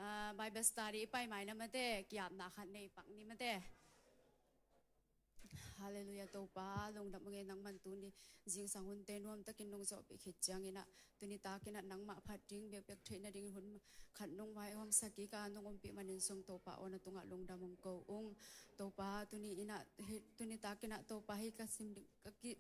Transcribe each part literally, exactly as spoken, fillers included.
Ah, Bible study i pai mai na mate, kiapna khat nei pak ni mate. Halleluiah, Topa lungdam ung e, nangman tuni zingsang hunte nuamtakin nong zawhpih khit ciangin ah, tuni takin ah nangmah phat ding bekbek theih nading hun khat nong vaihawmsak kik a, nong ompih manin zong Topa aw, na tungah lungdam hong ko ung. Topa, tuni in ah, hi, tuni takin ah Topa, hih ka sim ding, ka ki,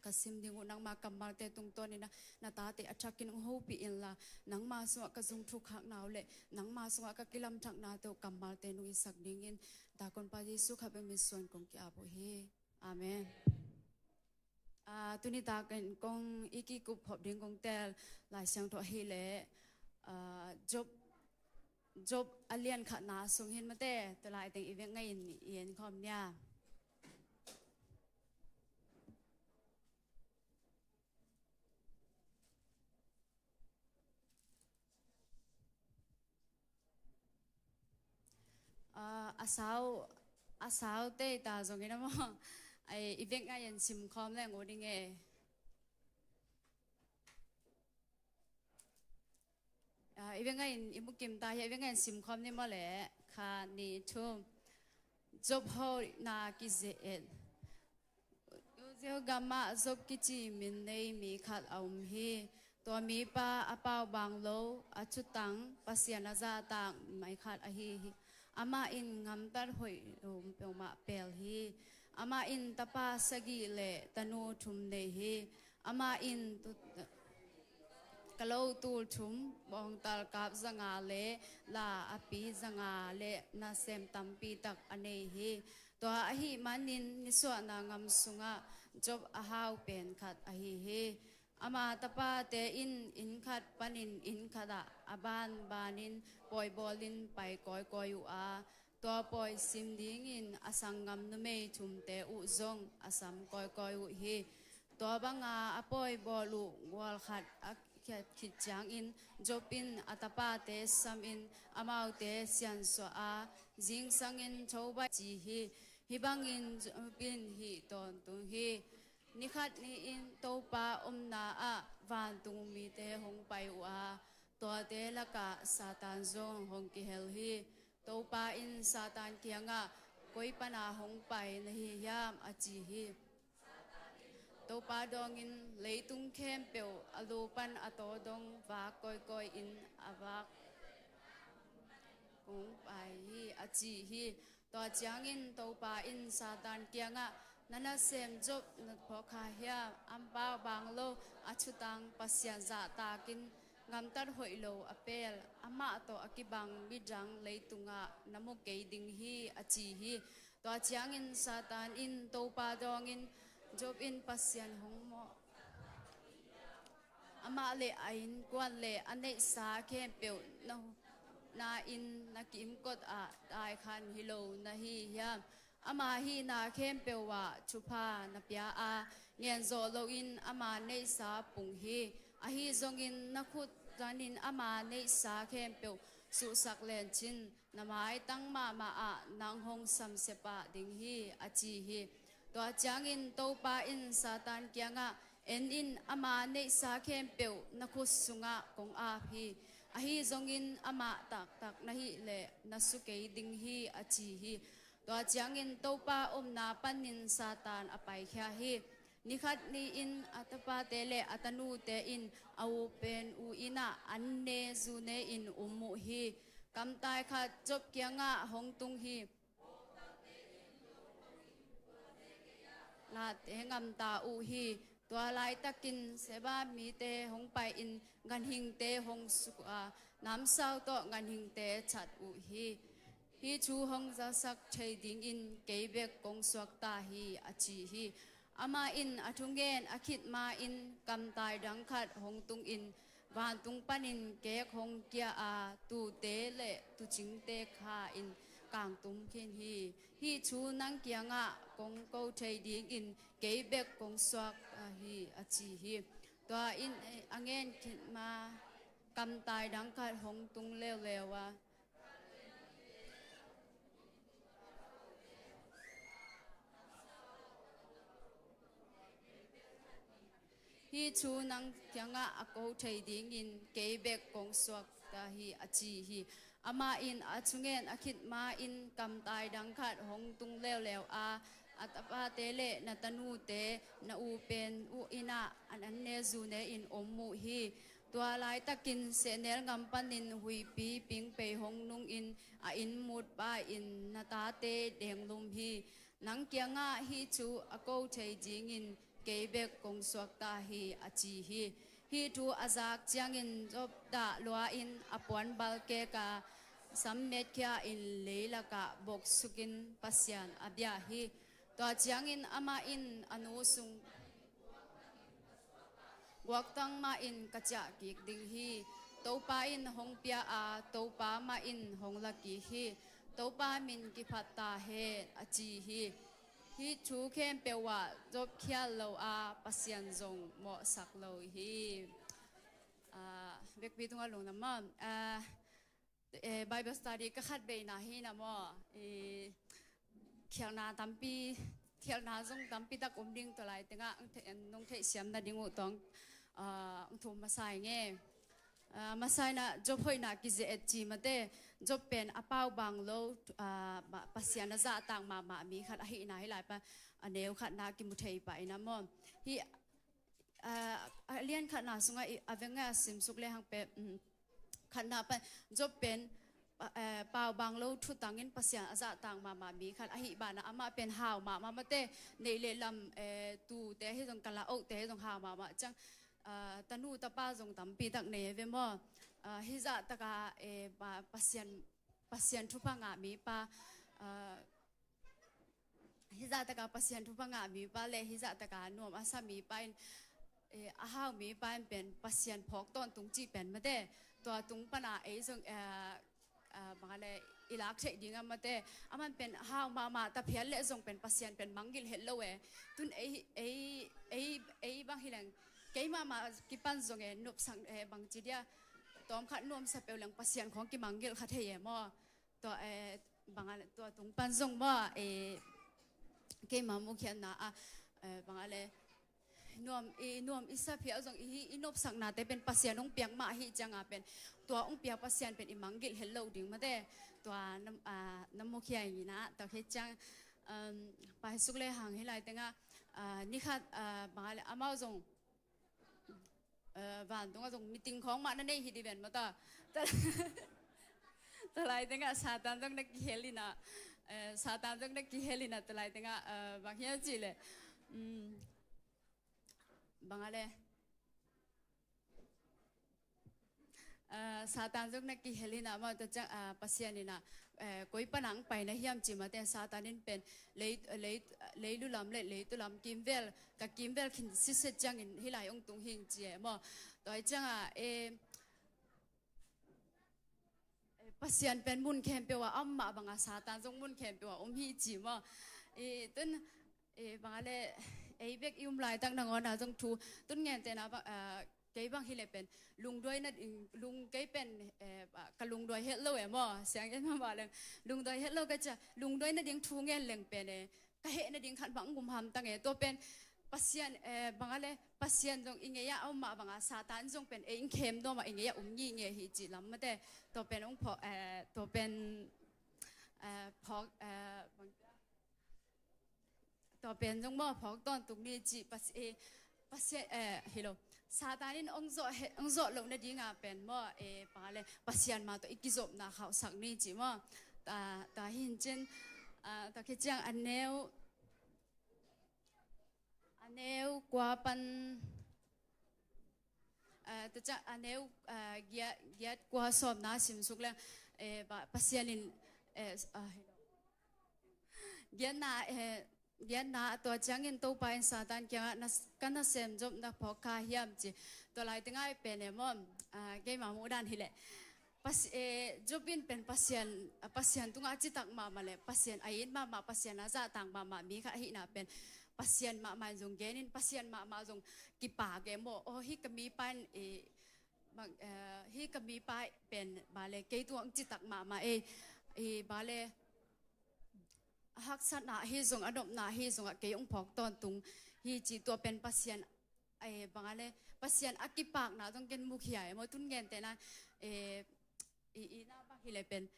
ka sim ding uh nangma kammalte tungtawnin ah na tate a thakin hong hopih inla, nangma sungah ka zung thukhakna uh le nangma sungah ka kilamthaknate uh kammalte nong hisak dingin, takonpa Jesu kha bek min suan kong ki-ap uh hi. Amen. Ah, tuni takin kong i kikup khop ding kong teel Lai Siangtho ahih leh, ah, Job, Job a lian khatna sung hin mate, tua lai teng i vek ngei in i en khawm nia. Ah, a sau, a sau tei ta zongin a maw. Ai, i vek ngei in sim khawm leng uh ding e. Ah, i vek ngei in i mukim ta hi, i vek ngei in sim khawm ni maw le. Kha, ni, thum. Job hoihna kizia et. Uzziel gamah Job kici min nei mi khat a om hi. Tua mipa a pau bang lo, a thutang, Pasian a zahtak mi khat ahi hi. Amah in gamtat hoih lo peuhmah pel hi. Amah in tapa sagih le tanu thum nei hi. Amah in tu, ka lo tul thum, bawngtal kap zanga le la a pi zanga le nasem tampi tak a nei hi. Tua ahih manin nisuahna gam sungah Job a hau pen khat ahi hi. Ama tapate in inn khat panin inn khatah a banbanin pawi bawlin pai kawikawi uh a, tua pawi sim dingin a sanggam numei thumte uh zong a sam kawikawi uh hi. Tua banga a pawi bawl uh gual khat a khiat khit ciangin Job in a tapate samin amaute siansuah a, zingsangin thobaih ci hi. Hih bangin Job in hih tawntung hi. Nikhat ni-in Topa omna ah vantung mite hong pai uh a, tuate lakah Satan zong hong kihel hi. Topa in Satan kiangah, "Koi pana hong pai na hi hiam?" a ci hi. Topa dawngin, "Leitung khempeuh a lu pan a taw dong vak kawikawi in a vak kong pai hi," a ci hi. Tua ciangin Topa in Satan kiangah, "Na nasem Job na phawk kha hiam? A pau bang lo, a thutang, Pasian zahtakin gamtat hoih lo a pel, amah tawh a kibang midang leitungah na mu kei ding hi," a ci hi. Tua ciangin Satan in Topa dawngin, "Job in Pasian hong mawh amah le a innkuan le a neihsa khempeuh na, na inn na kimkot ah taikhan hi lo na hi hiam? Ama hihna khempeuh ah thupha na pia a, ngen zawh loin ama neihsa pung hi. Ahi zongin na khut zanin ama neihsa khempeuh suhsak lencin, na maitang mahmah ah nang hong samsia pah ding hi," a ci hi. Tua ciangin Topa in Satan kiangah, "En in, ama neihsa khempeuh na khut sungah kong ap hi. Ahi zongin amah taktak na hih leh na su kei ding hi," a ci hi. Tua ciangin Topa omna panin Satan a paikhia hi. Nikhat ni-in a tapate le a tanute in a u pen u inn ah an ne zu ne-in um uh hi. Kamtai khat Job kiangah hong tung hi. Late gamta uh hi. Tua laitakin Seba mite hong pai-in ganhingte hong suk a, namsau tawh ganhingte that uh hi. Hih thu hong zasak thei dingin kei bek kong suakta hi, a ci hi. Amah in a thungen a khit ma-in kamtai dang khat hong tungin vantung panin kek hong kia a, tuute le tuucingte kha-in kangtum khin hi. Hih thu nang kiangah kong ko thei dingin kei bek kong suakta hi, a ci hi. Tua in a ngen khit ma kamtai dang khat hong tung leuleu a, "Hih thu nang kiangah a ko thei dingin kei bek kong suakta hi," a ci hi. Amah in a thungen a khit ma-in kamtai dang khat hong tung leuleu a, a tapate le na tanute, na u pen u inn ah an an ne zu ne-in om mu hi. Tua laitakin sehnel ngam panin huihpi pingpei hong nungin a inn mutpa in na tate denglum hi. Nang kiangah hih thu a ko thei dingin kei bek kong suakta hi, a ci hi. Hih thu a zak ciangin Job dah lua-in a puanbal keka sam metkhia-in leilakah boksukin Pasian a bia hi. Tua ciangin amah in a nu sung guaktang mah in ka ciah kik ding hi. Topa in hong pia a, Topa mah in hong la kik hi. Topa min kiphat ta hen, a ci hi. Hih thu khempeuh ah Job khial lo a, Pasian zong mawhsak lo hi. Ah, vekpi tungah lungdam maw. Ah, eh, Bible study ka khat veina hi na maw. Eh, khialhna tampi, khialhna zong tampi tak om ding, tua lai tengah ang the-, nong theihsiam nading uh tawng, ah, ang thum masa ing e. Ah, masa in ah Job hoihna kize et ci mate, Job pen a pau bang lo, ah, ma-, Pasian a zahtak mahmah mi khat ahihna hih lai pan a neu khatna kimu thei pah in ah maw. Hih, ah, a lian khatna sungah i, a veng a simsuk le hang pe, um, khatna pan Job pen, pa-, eh, pau bang lo thutangin Pasian a zahtak mahmah mi khat ahih banah amah pen hau mahmah mate, neih le lam, eh, tute hi zong kala ohte hi zong hau mahmah ciang, ah, tanu tapa zong tampi tak nei a ve maw. Ah, hih zahtaka, eh, pa-, Pasian, Pasian thupha ngah mipa, ah, hih zahtaka Pasian thupha ngah mipa le hih zahtaka nuam a sa mipa in, eh, a hau mipa in pen Pasian phawk tawntung cih pen mate. Tua tung pana ei zong, eh, ah, bang a le i lak theih ding a mate. Aman pen hau mahmah ta phial le zong pen Pasian pen mangngilh het lo e. Tun ei, ei, ei, ei bang hi leng kei mahmah kipan zong e nopsak, eh, bang ci dia, tawm khat nuamsa peuh leng Pasian khawng kimangngilh kha thei e maw. Tua, eh, bang a le, tua tung pan zong maw, eh, keima mukhiatna ah, eh, bang a le, nuam i, nuam i sa phial zong i, i nopsaknate pen Pasian hong piak mah ahih cianga pen tua hong piak Pasian pen i mangngilh het lo ding mate. Tua na, ah, na mukhia ing in ah, tua khit ciang, um, Pai Suk le hang hih lai tengah, ah, ni khat, ah, bang a le amau zong, eh, vantungah zong meeting khawng mah na nei hi di ven maw ta. Tua, tua lai tengah Satan zong na kihel in ah, eh, Satan zong na kihel in ah, tua lai tengah, eh, bang hiam cih leh, um, bang a le, eh, Satan zong na kihel in ah maw, tua ciang, eh, Pasian in ah, eh, koi pana ang pai na hiam ci mate, Satan in pen lei, lei, leilu lam le leitu lam kimvel, ka kimvel khin siset ciangin hih lai hong tung hing ci e maw. Tua hi cianga, eh, eh, Pasian pen mun khempeuh ah a om mah banga Satan zong mun khempeuh ah om hi ci maw. Eh, tun, eh, bang a le, ei bek i um laitak nangawn ah zong thu, tun ngentehna bang, ah, kei bang hi le pen lungduai nading, lung kei pen, eh, ah, ka lungduai het lo e maw, siang en mahmah leng lungduai het lo ka cia, lungduai nading thu ngen leng pen e, ka heh nading khat bang um hamtang e. Tua pen Pasian, eh, bang a le, Pasian zong i ngei-ah a om mah banga Satan zong pen ei ing khem nuam ah i ngei-ah um ngitnget hi cih lam mate. Tua pen hong phawk, eh, tua pen, eh, phawk, eh, bang, tua pen zong maw phawk tawntung ni cih Pas-, eh, Pasian, eh, hi lo. Satan in hong zawh he-, hong zawh loh nadinga pen maw, eh, bang a le, Pasian mah tawh i kizopna khauhsak ni cih maw. Ta, ta hi in cin, ah, ta khit ciang a neu, a neu kua pan, ah, ta ciang a neu, ah, giat, giat kua sawmna simsuk leng, eh, ba, Pasian in, eh, ah, hi lo. Giatna, eh, giatna, tua ciangin Topa in Satan kiangah na, ka nasem Job na phawk kha hiam ci. Tua lai tengah i pen e maw, ah, keima muh dan hi leh. Pas-, eh, Job in pen Pasian, ah, Pasian tungah a citak mahmah le, Pasian a it mahmah, Pasian a zahtak mahmah mi khat ahihna pen Pasian mahmah in zong genin, Pasian mahmah zong kipak e maw. Aw, hih ka mipa in, eh, bang, eh, hih ka mipa pen bang le kei tungah hong citak mahmah e, eh, bang le a haksatna hi zong, a nopna hi zongah kei hong phawk tawntung hi ci. Tua pen Pasian, eh, bang a le, Pasian a kipakna zong ken mukhia e maw. Tun ngentehna, eh, i, i na bang Hi le pen,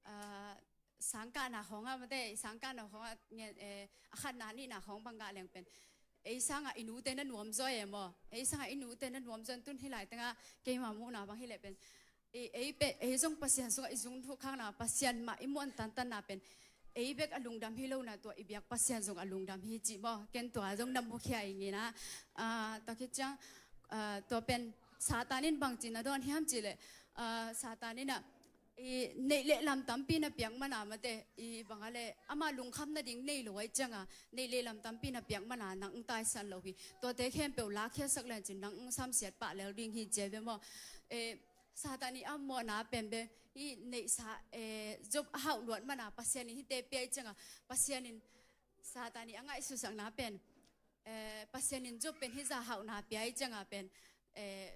ah, sangkahna khawng ah mate, sangkahna khawng ah ngen, eh, a khatna nihna khawng bang ngah leng pen, ei sangah i nute na nuam zaw e maw? Ei sangah i nute na nuam zaw, tun hi lai tengah keima muhna bang hi le pen, ei, ei pe, ei zong Pasian sungah i zung thukhakna, Pasian mah i muan tantanna pen ei bek a lungdam hi lo na, tua i biak Pasian zong a lungdam hi ci maw? Ken tua zong na mukhia ing ina. Ah, tua khit ciang, ah, tua pen Satan in bangci na dawn hiam ci le, ah, Satan in ah i neih le lam tampi na piak mana mate, i banga le ama lungkham nading nei lo ai cianga neih le lam tampi na piak mana nang taisan lo hi. Tuate khempeuh lakhiasak len cin nang samsiat pah lel ding hi ci ai ve maw? Eh, Satan i a mawhna pen be, i neihsa, eh, Job a hauh luat mana Pasian in hite pia i cianga, Pasian in Satan i a ngaihsutsakna pen, eh, Pasian in Job pen hih zah hauhna pia i cianga pen, eh,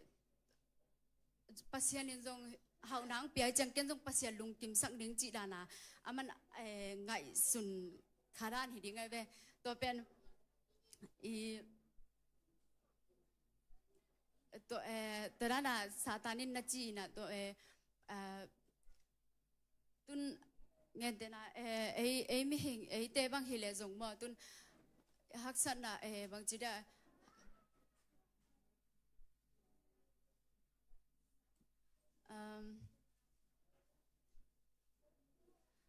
Pasian in zong hauhna ang pia i ciang ken zong Pasian lungkimsak ding cih dana a man, eh, ngaihsun kha dan hi ding ai ve. Tua pen i Tua, eh, tua dana Satan in na ci ina tua, eh, ah, tun ngentena, eh, ei, ei mihing, eite bang hi le zong maw, tun haksatna, eh, bang ci dia, um,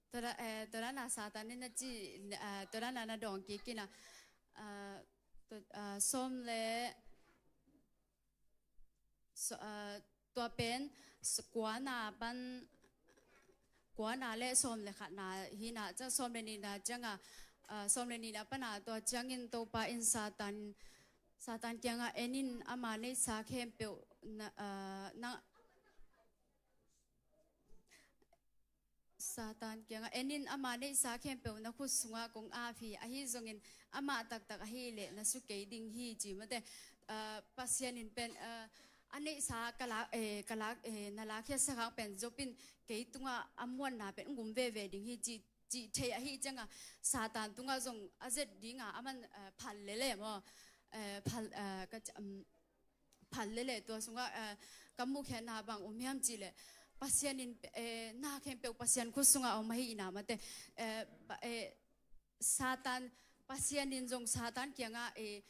Tua da, eh, tua dana Satan in na ci, eh, tua dana na dawng kik ina, eh, tua, eh, sawm le, so, eh, tua pen, s-, kuana pan, kuana le sawm le khatna hina, ciang sawm le nihna cianga, eh, sawm le nihna pana tua ciangin Topa in Satan, Satan kiangah en in ama neihsa khempeuh na, eh, na, Satan kiangah en in ama neihsa khempeuh na khut sungah kong ap hi, ahi zongin amah taktak ahi leh na su kei ding hi ci mate. Ah, Pasian in pen, ah, a neihsa ka lak, eh, ka lak, eh, na lakhiasak hang pen Job in kei tungah a muanna pen ngum veve ding hi ci, cih thei ahi cianga Satan tungah zong a zet dinga a man, ah, phal lele maw? Eh, phal, ah, ka, um, phal lele tua sungah, eh, ka muhkhiatna bang um hiam cih leh Pasian in, eh, na khempeuh Pasian khut sungah om ahi ina mate, eh, pa, eh, Satan, Pasian in zong Satan kiangah, eh,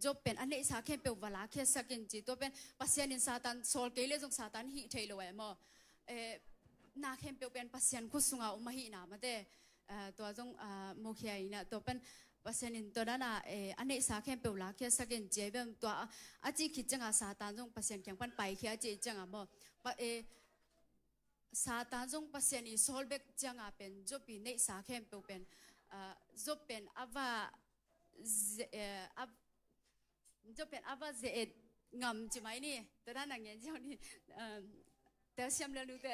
Job pen a neihsa khempeuh va lakhiasak in ci, tua pen Pasian in Satan sawl kei le zong Satan hih thei lo eh maw? Eh, na khempeuh pen Pasian khut sungah om ahi ina mate. Ah, tua zong, ah, mukhia ina, tua pan Pasian in tua dana, eh, a neihsa khempeuh lakhiasak in ci ai ve maw? Tua a, a cih khit cianga Satan zong Pasian kiang pan paikhia ci ai cianga maw? Pa, eh, Satan zong Pasian i sawl bek cianga pen Job i neihsa khempeuh pen, ah, Job pen a va ze-, eh, a Job pen a va ze-et ngam ci mai ni. Tua dan a ngen ziau ni. Um, tua siam lel nute.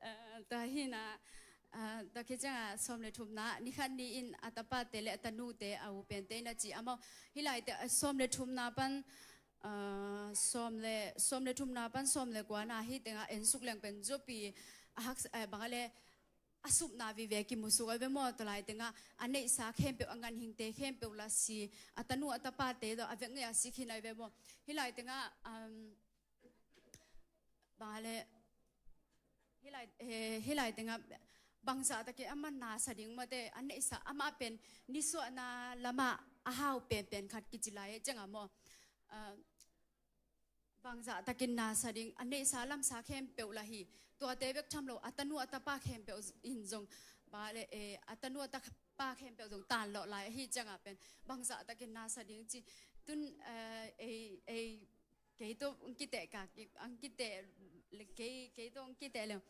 Uh, tua hina, uh, tua khit cianga sawm le thumna, ni khat ni in a tapate le a tanute a u pente na ci a maw. Hih laite, uh, sawm le thumna pan, uh, sawm le, sawm le thumna pan sawm le kuana hih tenga en suk leng pen Job i a hak, uh, bang a le a supna vive kimusuk ai ve maw? Tua lai tengah a neihsa khempeuh, a ganhingte khempeuh la si, a tanu a tapate tawh a vek ngei a si khin ai ve maw? Hih lai tengah, um, bang a le, hih lai, eh, hih lai tengah bangzah takin a man na sa ding mate, a neihsa amah pen nisuahna lamah a hau penpen khat kici lai e cianga maw? Ah, bangzah takin na sa ding, a neihsa lamsa khempeuh la hi. Tuate bek tham lo, a tanu a tapa khempeuh in zong, ba le, eh, a tanu a tapa khempeuh zong tanlawh lai ahi cianga pen bangzah takin na sa ding ci. Tun, eh, ei, ei, kei tawh ang kiteh ka, ang kiteh le, kei, kei tawh ang kiteh le.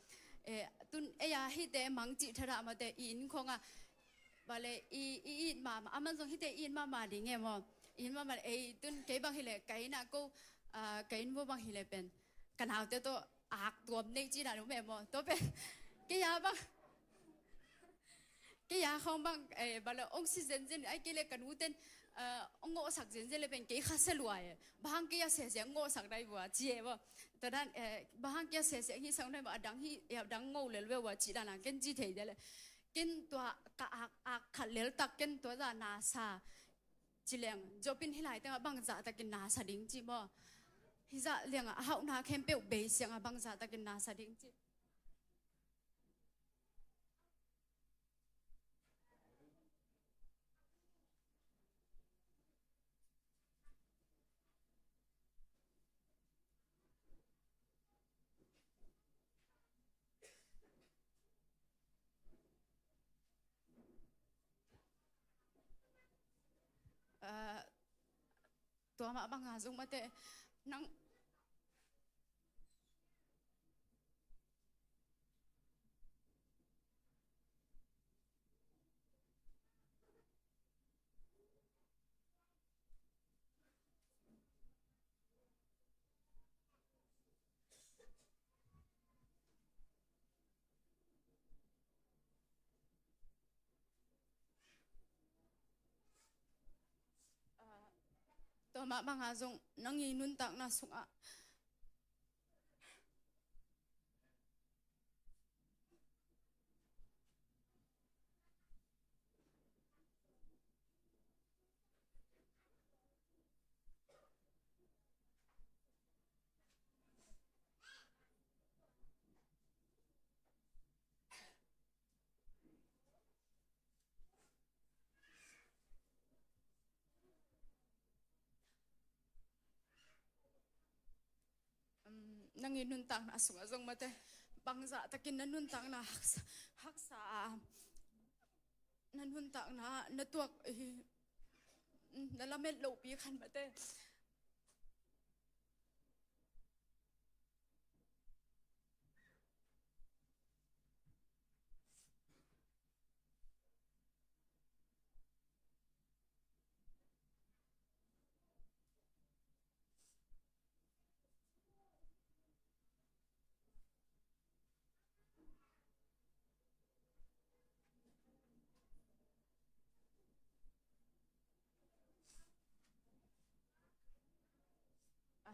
Eh, tun ei a hihte mang cih thadah mate, i inn khawngah, ba le, i, i it mahmah, a man zong hihte i it mahmah ding e maw? I it mahmah, ei, tun kei bang hi le, ka inn ah ko, ah, ka inn vua bang hi le pen ka naute tawh ak tuam nei cina nuam e maw? Tua pen kei a bang, kei a khawng bang, eh, ba le, ong si zenzen, ai kei le ka nuten, ah, ong ngawhsak zenzen le pen kei khasia lua e. Bang hang kei a sese ong ngawhsak dai vua ci e maw? Tua dan, eh, bang hang kei a sese ong hisak dai vua, a dang hi, eh, a dang ngawh lel ve vua ci dan a ken ci thei de le. Ken tua ka ak, ak khat lel tak ken tua zah na sa. Ci leng, Job in hih lai tengah bangzah takin na sa ding ci maw? hizah liangah a hauhna khempeuh bei siangah bangzah takin na sa ding ci. Ah, tua mah banga zong mate nang Tua mah banga zong nang i nuntakna sungah Um, nang i nuntakna sungah zong mate bangzah takin na nuntakna haksa, haksa a, na nuntakna na tuak hi, um, na lamet lohpi khat mate.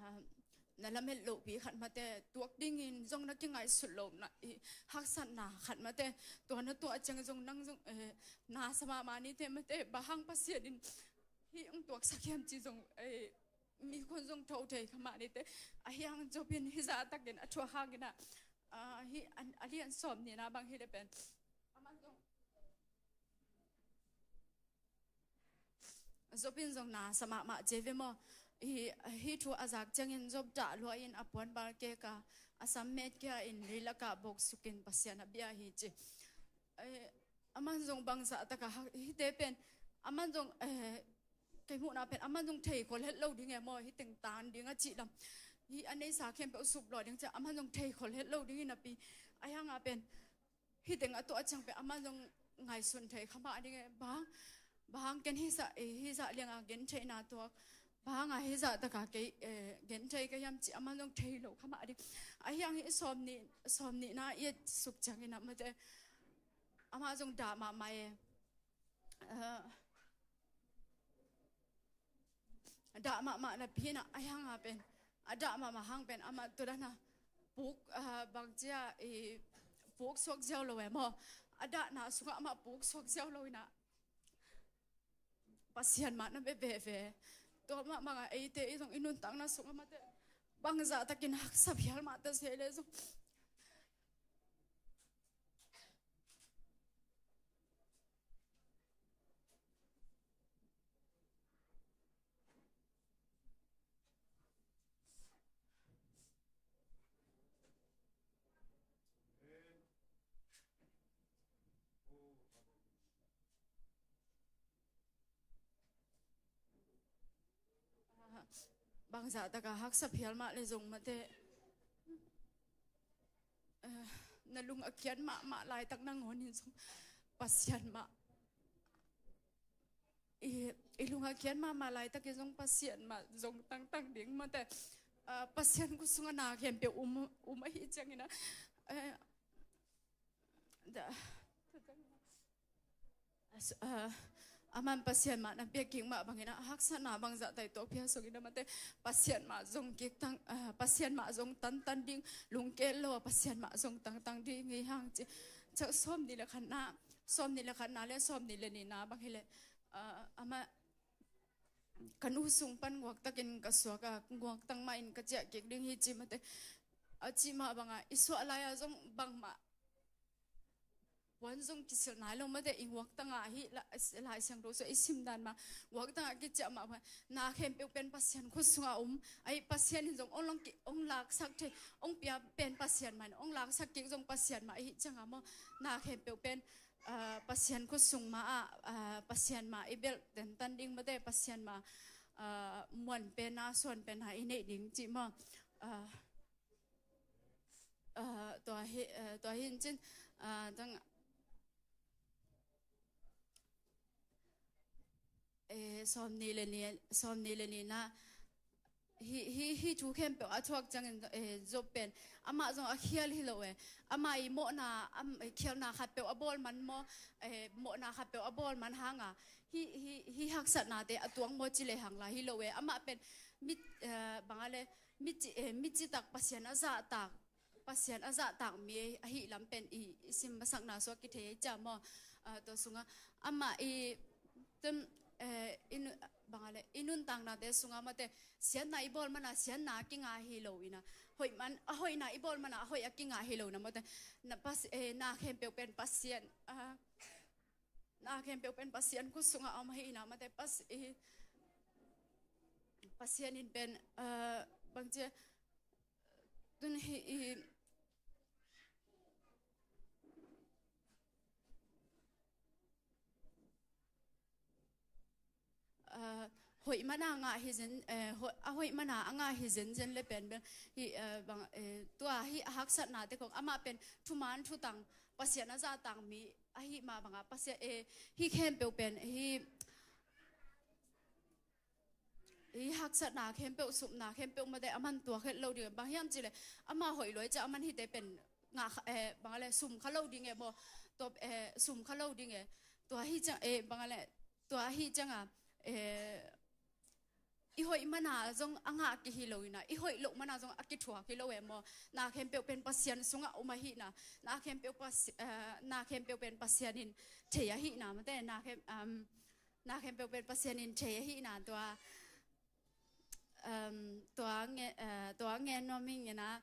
Ah, na lamet lohpi khat mate tuak dingin zong na kingaihsut lo na, i haksatna khat mate tua na tuah ciang zong nang zong, eh, na sa mahmah nite mate, bang hang Pasian in hih hong tuaksak hiam ci zong, eh, mi khun zong tho thei kha mah nite. Ahi hang Job in hizah takin a thuak hangin ah, ah, hih a, a lian sawm nihna bang hi le pen amah zong Job in zong na sa mahmah ci ve maw. Hih, hih thu a zak ciangin Job dah lua in a puanbal kek a, a sam met kia in leilakah boksukin Pasian a bia hi ci. Eh, aman zong bangzah taka hak, hihte pen aman zong, eh, kei muhna pen aman zong thei khol het lo ding e maw, hih teng tan ding a cih lam. Hih a neisa khempeuh sup lua ding ci aman zong thei khol het lo ding hi napi. Ahi hanga pen hih teng a tuah ciang pen amah zong ngaihsun thei kha mah ding e. Bang, bang ken hizah, eh, hizah lianga gentheihna tuak, banga hizah taka kei, eh, genthei ka hiam ci amah zong thei lo kha mah ding. Ahi hang hih sawm nih, sawm nihna i et suk ciangin ah mate amah zong dah mahmah e. Eh, a dah mahmah napi in ah, ahi hanga pen a dah mahmah hang pen amah tua dana puk, ah, bangcia i puk suak ziau lo e maw. A dahna sungah amah puk suak ziau lo in ah Pasian mah na bia veve. Tua mah banga eite i zong i nuntakna sungah mate bangzah takin haksa phial mah ta se le zong Bangzah taka haksa phial mah le zong mate, eh, na lung a kiat mahmah laitak nangawnin zong Pasian mah i, i lung a kiat mahmah laitak i zong Pasian mah zong tangtang ding mate. Ah, Pasian khut sungah na khempeuh um, um ahih ciangin ah, eh, da, ah, aman Pasian mah na pia kik mah bangin ah haksatna bangzah tai tuak phial sungin ah mate Pasian mah zong kik tang, ah, Pasian mah zong tantan ding, lungkel lo a Pasian mah zong tangtang ding hi hang ci. Ciang sawm nih le khatna, sawm nih le khatna le sawm nih le nihna bang hi le, ah, amah ka nu sung pan nguaktakin ka suak a, nguaktang mahin ka ciah kik ding hi ci mate. A cih mah bangah i suah lai-ah zong bangmah puan zong kisilh nai lo mate. I nguaktangah hih la-, Lai Siangtho sung i sim dan mah, nguaktangah kiciah mah bangah na khempeuh pen Pasian khut sungah om. Ahi Pasian in zong ong lang ki-, ong laksak thei, ong pia pen Pasian mah in, ong laksak kik zong Pasian mah. Ahi ciangah maw, na khempeuh pen, ah, Pasian khut sung mah ah, ah, Pasian mah i belh tentan ding mate, Pasian mah, ah, muan pen a, suan pen a i neih ding cih maw. Ah, ah, tua hi, ah, tua hi in cin, ah, tang, eh, sawmnih le nih, sawmnih le nihna, hi, hi, hi thu khempeuh a thuak ciangin, eh, Job pen, amah zong a khial hi lo e. Amah i mawhna, am, eh, khialhna khatpeuh a bawl man maw, eh, mawhna khatpeuh a bawl man hanga, hi, hi, hi haksatnate a tuang maw ci lehang la hi lo e. Amah pen mit, eh, bang a le, mit ci, eh, mit citak Pasian a zahtak, Pasian a zahtak mi ahih lam pen i, i sim masakna sung a kithei ahi ciah maw. Ah, tua sungah amah i, tum, eh, i nu-, bang a le, i nuntaknate sungah mate, siatna i bawl mana siatna a kinga hi lo ina, hoih man, a hoihna i bawl mana a hoih a kinga hi lo ina mate. Na pas-, eh, na khempeuh pen Pasian, ah, na khempeuh pen Pasian khut sungah a om ahi ina mate. Pas-, eh, Pasian in pen, ah, bang ci, tun hi i, ah, hoih mana ngah hi zen, eh, ho-, a hoih mana a ngah hi zenzen le pen bel hi, eh, bang, eh, tua hi a haksatnate khong amah pen thuman thutang Pasian a zahtak mi ahih mah bangah Pasian, eh, hi khempeuh pen hi i haksatna khempeuh, supna khempeuh mate a man tuak het lo ding e. Bang hiam cih leh ama hoih lua ciah a man hite pen ngah kha, eh, bang a le sum kha lo ding e maw. Tua, eh, sum kha lo ding e. Tua hi ciang, eh, bang a le, tua hi cianga, eh, i hoih mana zong a ngah ki hi lo ina, i hoih loh mana zong a kithuak hi lo e maw. Na khempeuh pen Pasian sungah om ahihna, na khempeuh Pasi-, eh, na khempeuh pen Pasian in thei ahihna mate, na khem-, um, na khempeuh pen Pasian in thei ahihna tua, um, tua nge-, uh, tua ngen nuam ing ina,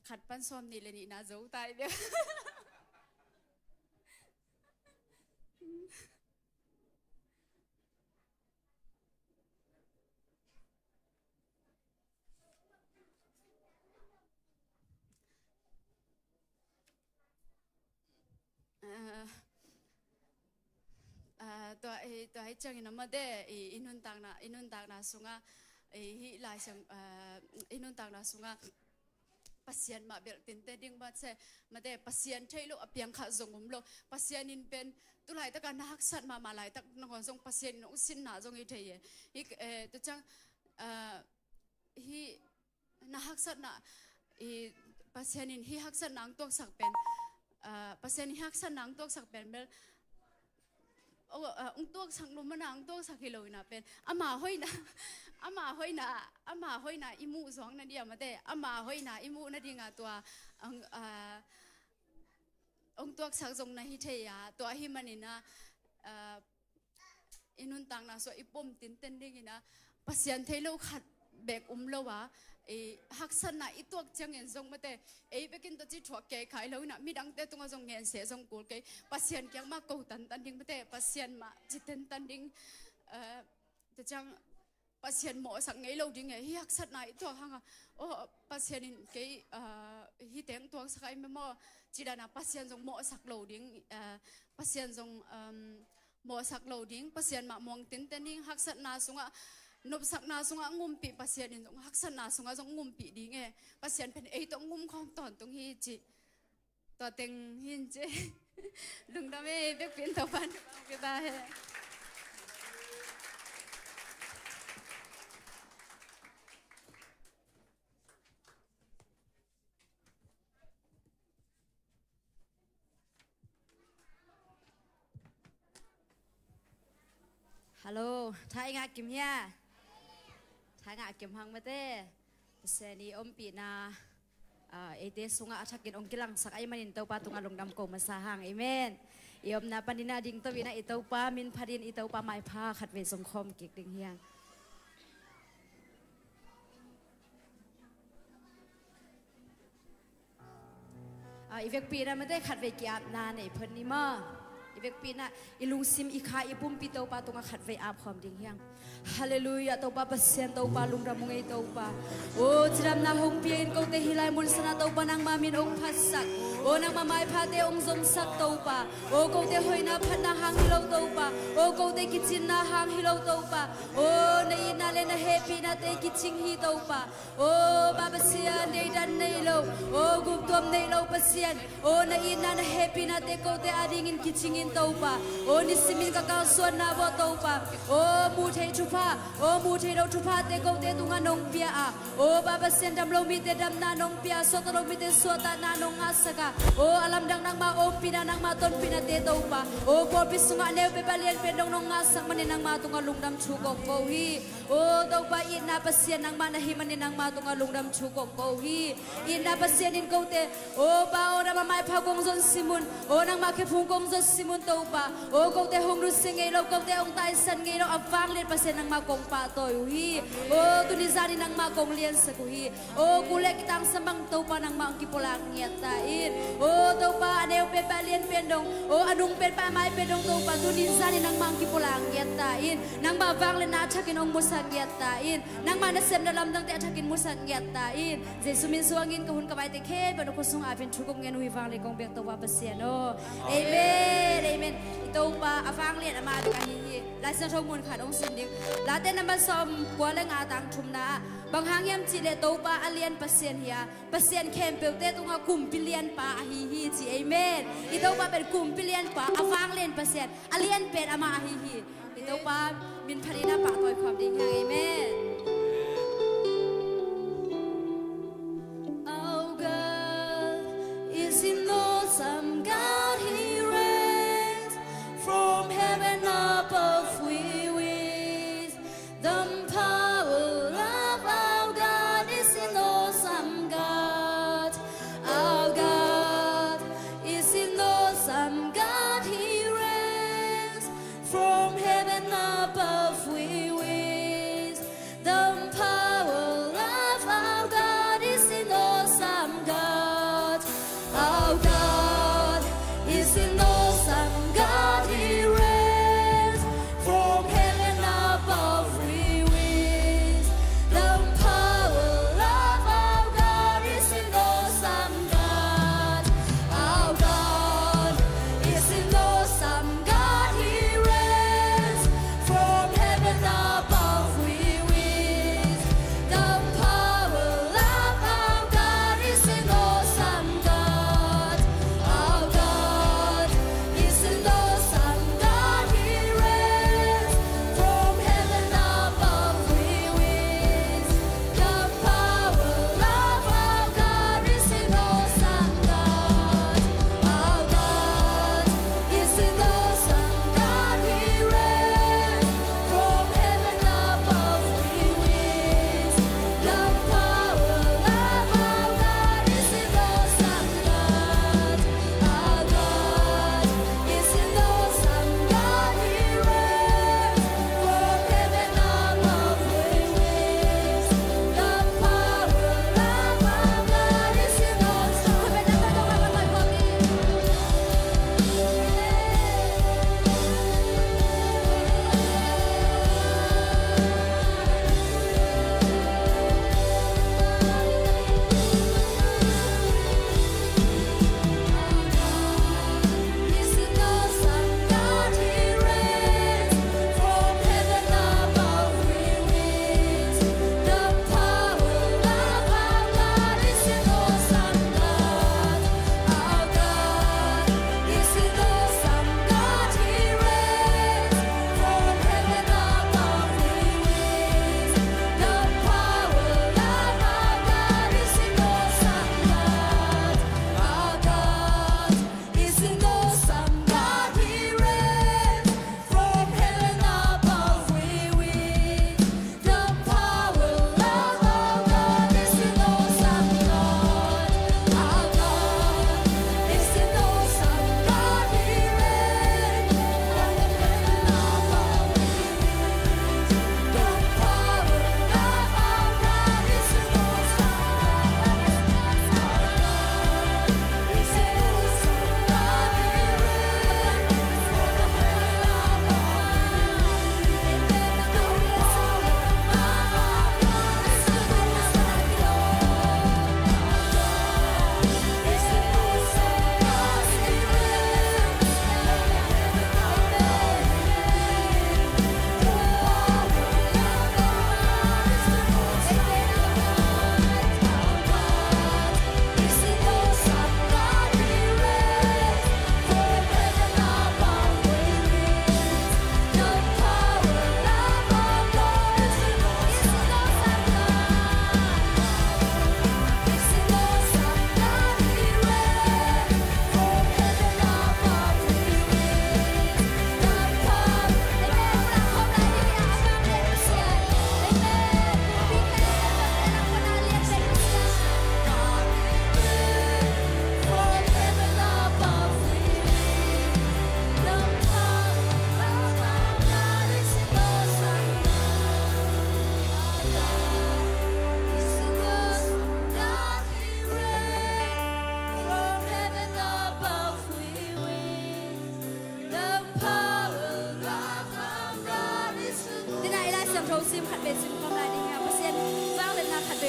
khat pan sawmnih le nihna zo tai bia. Ah, ah, tua, eh, tua hi ciangin a mate, i, i nuntakna, i nuntakna sunga, i, hi Lai Siang, ah, i nuntakna sunga Pasian mah belh tinte ding mah se, mate, Pasian theih loh a piang khat zong om lo. Pasian in pen, tu laitaka na haksat mahmah laitak nangawn zong Pasian in hong sinna zong hi thei e. Hi, eh, tu ciang, ah, hi, na haksatna, i, Pasian in hi haksatna ang tuaksak pen, ah, Pasian in hi haksatna ang tuaksak pen bel, o, ah, ang tuaksak lo mana ang tuaksak hi lo ina pen. Ama hoihna, ama hoihna, ama hoihna i muh zuang na dia mate. Ama hoihna i muh na dinga tua, ang, ah, ang tuaksak zong na hi thei a, tua hi manina, ah, i nuntakna sua i pom tinten dingina, Pasian thei lo khat bek um lo a, i haksatna i tuak ciangin zong mate, ei bekin tawh ci thuak kei khai lo ina, midangte tungah zong ngen seh zong kul kei, Pasian kiang mah ko tantan ding mate, Pasian mah ci tentan ding, eh, te ciang Pasian mawhsak ngei lo ding e, hi haksatna i tuak hanga, oh, Pasian in kei, ah, hi teng tuaksak ai memaw, cidana Pasian zong mawhsak lo ding, ah, Pasian zong, um, mawhsak lo ding, Pasian mah muang tinten ding, haksatna sungah, nopsakna sungah ngumpih, Pasian in zong haksatna sungah zong ngumpih ding e, Pasian pen ei tawh ngum khawm tawntung hi ci. Tua teng hin ci. Lungdam e, bekpin Topan kita he. Hello, tha i ngah kim hia? Tha i ngah kim hang mate. Pasian i ompihna Ah, eite sungah a thakin hong kilangsak ahih manin Topa tungah lungdam ko masa hang. Amen. I omna panin a dingto in ah i Topa min phatin i Topa maipha khatvei zong khawm kik ding hi hang. Ah, i vekpi in ah mate khatvei ki-apna nei phot ni maw. I vekpi in ah i lungsim, i kha, i pumpi Topa tungah khatvei ap khawm ding hi hang. Halleluiah, Topa Pasian, Topa lungdam ung ei Topa. O, cidamna hong pia in kote hih lai mun sanah Topa nangma min hong phatsak. O, nangma maiphate hong zomsak Topa. O, kote hoihna phatna hang hi lo Topa. O, kote kicinna hang hi lo Topa. O, na itna le na hehpihnate kicing hi Topa. O, Pa Pasian, deidan nei lo, o, guptuam nei lo Pasian. O, na itna na hehpihnate kote adingin kicing in Topa. O, nisimin ka kalsuanna vawh Topa. O, muh theih thupha, o, muh theih loh thuphate kote tungah nong pia a. O, Pa Pasian, dam lo mite damna nong pia, suahtak lo mite suahtakna nong ngahsak a. O, a lamdang nangma ompihna, nangma tonpihnate Topa. O, pawlpi sungah a neu peuhpeuh a lianpen dong nong ngahsak manin nangma tungah lungdam thu kong ko hi. O Topa, itna Pasian nangmah na hih manin nangmah tungah lungdam thu kong ko hi. Itna Pasian in kote, o Pa, o nangmah maipha kong zon simun, o nangmah khephung kong zon simun Topa. O kote hong nusia ngei lo, kote hong taisan ngei lo, a vanglian Pasian nangmah kong pahtawi uh hi. O tuni zan in nangmah kong liansak uh hi. O kul le kitangsam bang Topa nangmah hong kipulak ngiat ta in. O Topa, a neu pen pah, a lian pen dong, o a nung pen pah, a mai pen dong Topa, tuni zan in nangmah hong kipulak ngiat ta in. Nangmah vangliatna a thakin hong musak ngiat ta in. Nangmah nasepna lamdangte a thakin musak ngiat ta in. Jesu min suangin ka hun ka vaite khempeuh na khuasung apin thu kong ngen uh hi. Vanglian kong biak Topa Pasian aw. Amen, amen. I Topa a vanglian amah bek ahi hi. Lai Siangtho mun khat hong sim ding. Late number sawm kua le nga, tang thumna ah, bang hang hiam cihleh Topa a lian Pasian hi a, Pasian khempeuhte tungah kumpi lianpa ahi hi ci. Amen. I Topa pen kumpi lianpa, a vanglian Pasian, a lian pen amah ahi hi. I Topa min phatin a pahtawi khawm ding hi hang. Amen. Our God is an awesome God, He reigns from heaven above. We witness the power of our God is an awesome God. Our God is an awesome God, He reigns from heaven above. We witness the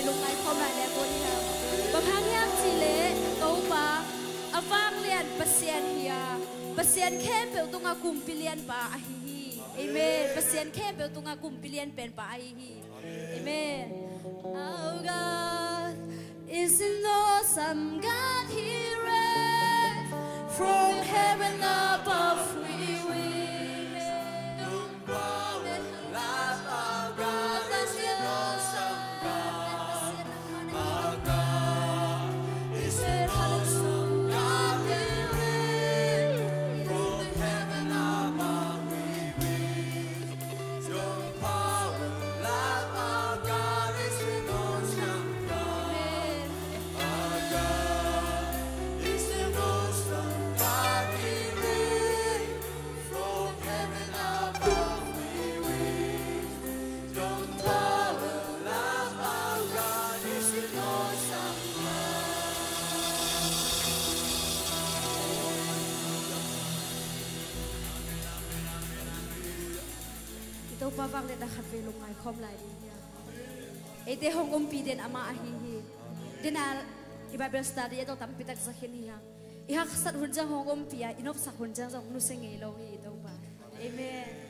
Lungngai khawm lai le kua ni hang. Bang hang hiam cih leh Topa a vanglian Pasian hi a, Pasian khempeuh tungah kumpi lianpa ahi hi. Amen. Pasian khempeuh tungah kumpi lian penpa ahi hi. Amen. Our God is an awesome God. He reigns from heaven above. We will I Topa vangliatna khatvei lungngai khawm lai ding hi hang. Eite hong umpi den amah ahi hi. Dena i Bible study a tawh tampi tak za khin hi hang. I haksat hun ciang hong umpi a, i nopsak hun ciang zong nusia ngei lo hi i Topa. Amen.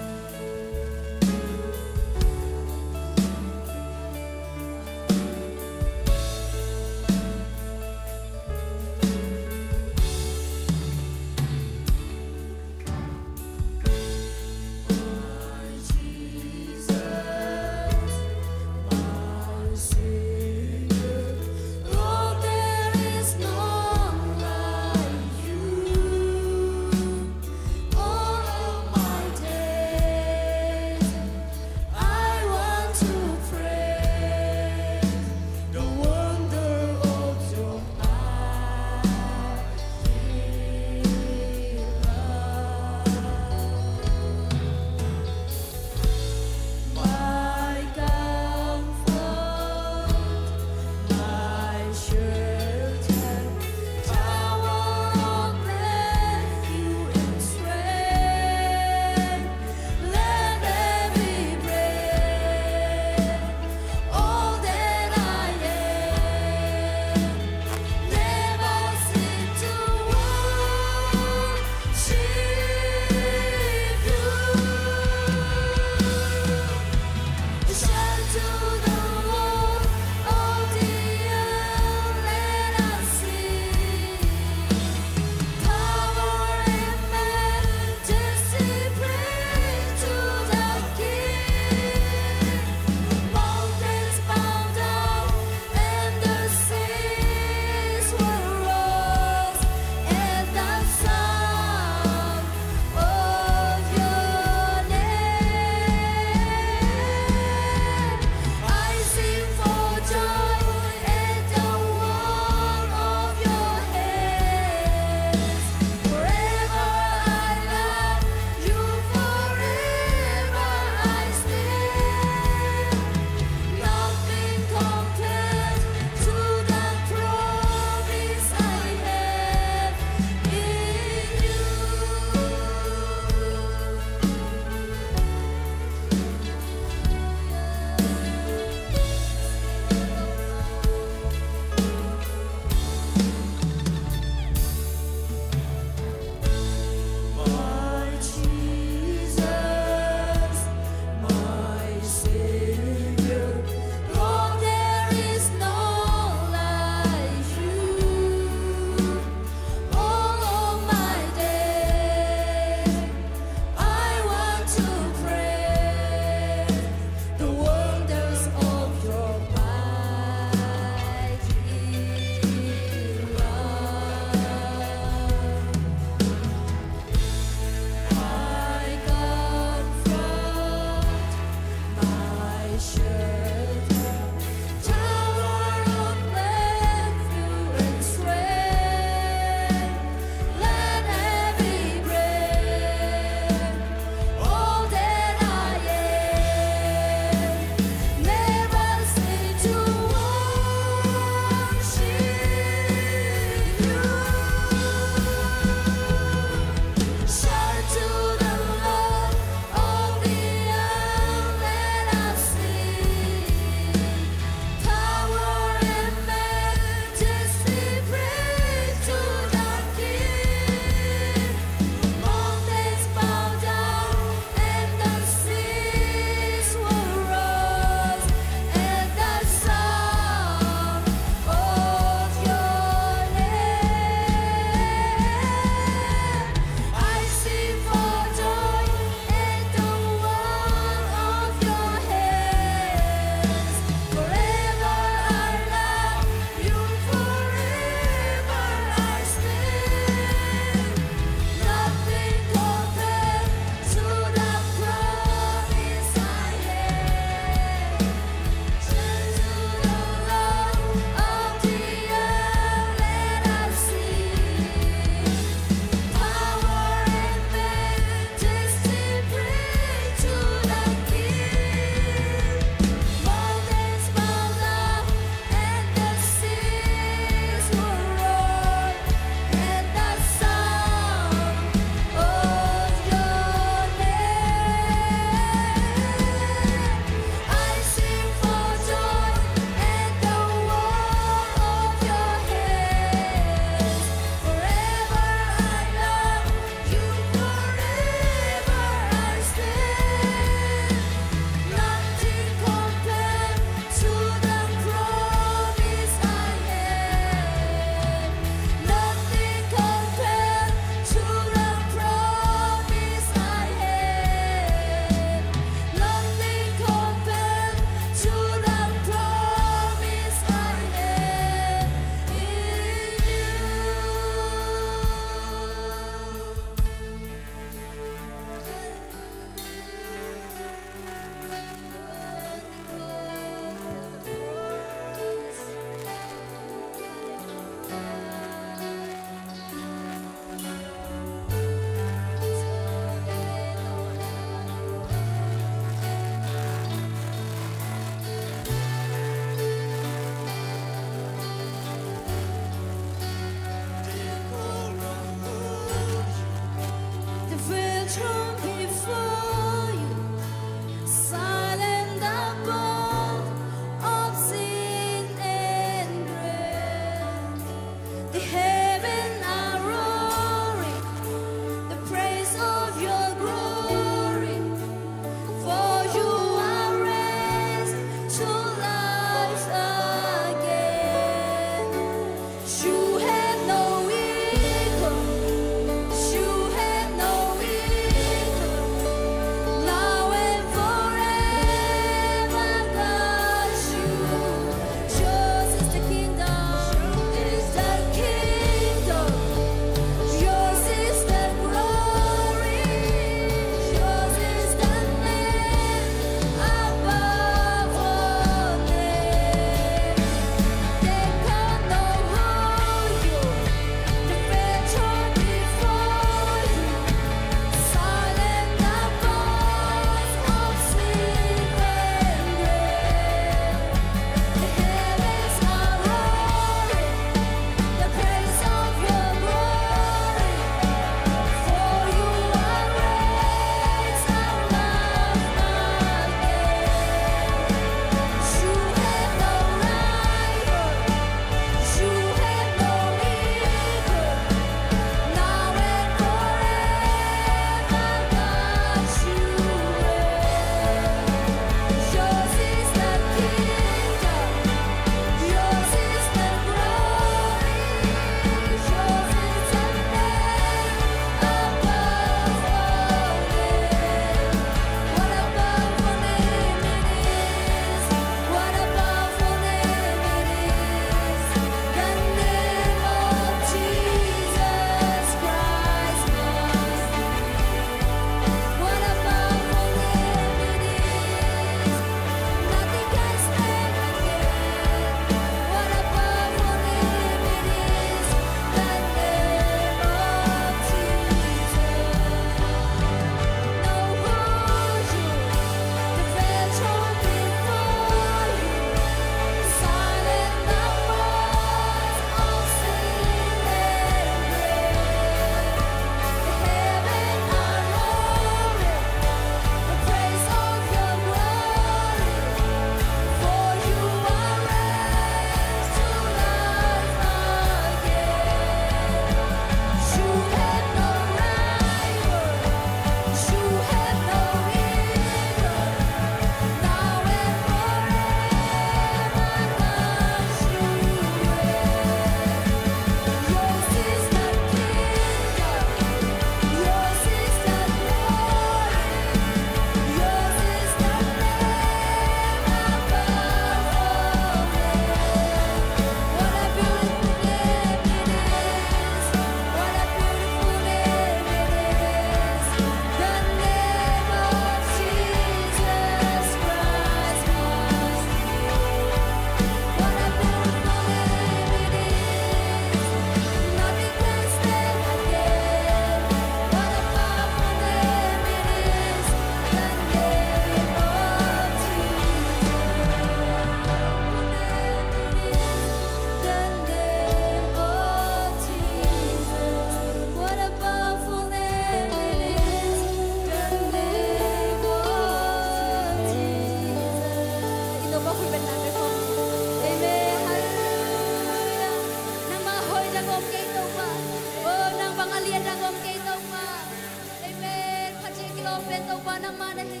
Pen Topa nangmah na hi.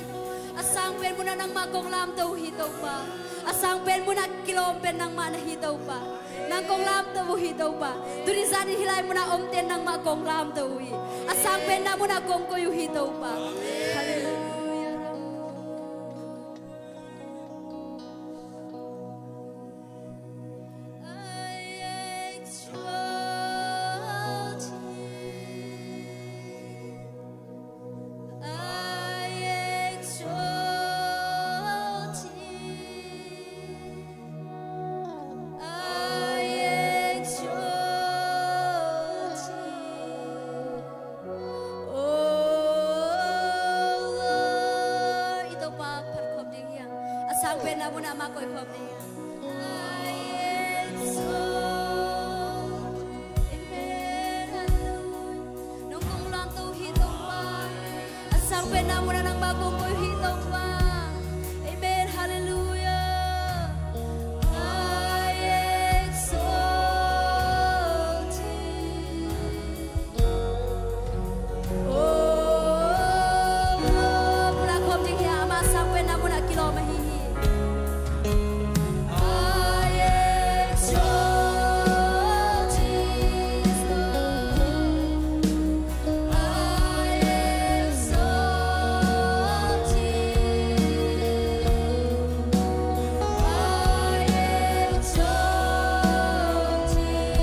A sang pen munah nangmah kong lamto uh hi Topa. A sang pen munah kilawm pen nangmah na hi Topa. Nang kong lamto uh hi Topa. Tuni zanin hih lai munah omten nangmah kong lamto uh hi. A sang pen na munah kong koih uh hi Topa. Halleluiah. I exalt thee. I exalt thee. I exalt thee. Oh Lord. I Topa phat khawm ding hi hang. A sang pen na munah mah koih khawm ding hi hang. I exalt. Amen. Halleluiah. Nang kong lamto uh hi Topa. A sang pen na munah nangmah kong koih uh hi Topa. Amen. Halleluiah. I exalt thee. Oh Lord. Pulak khawm ding hi hang, amah sang pen na munah kilawm ahi hi. I exalt thee, Lord. I exalt thee. I exalt thee.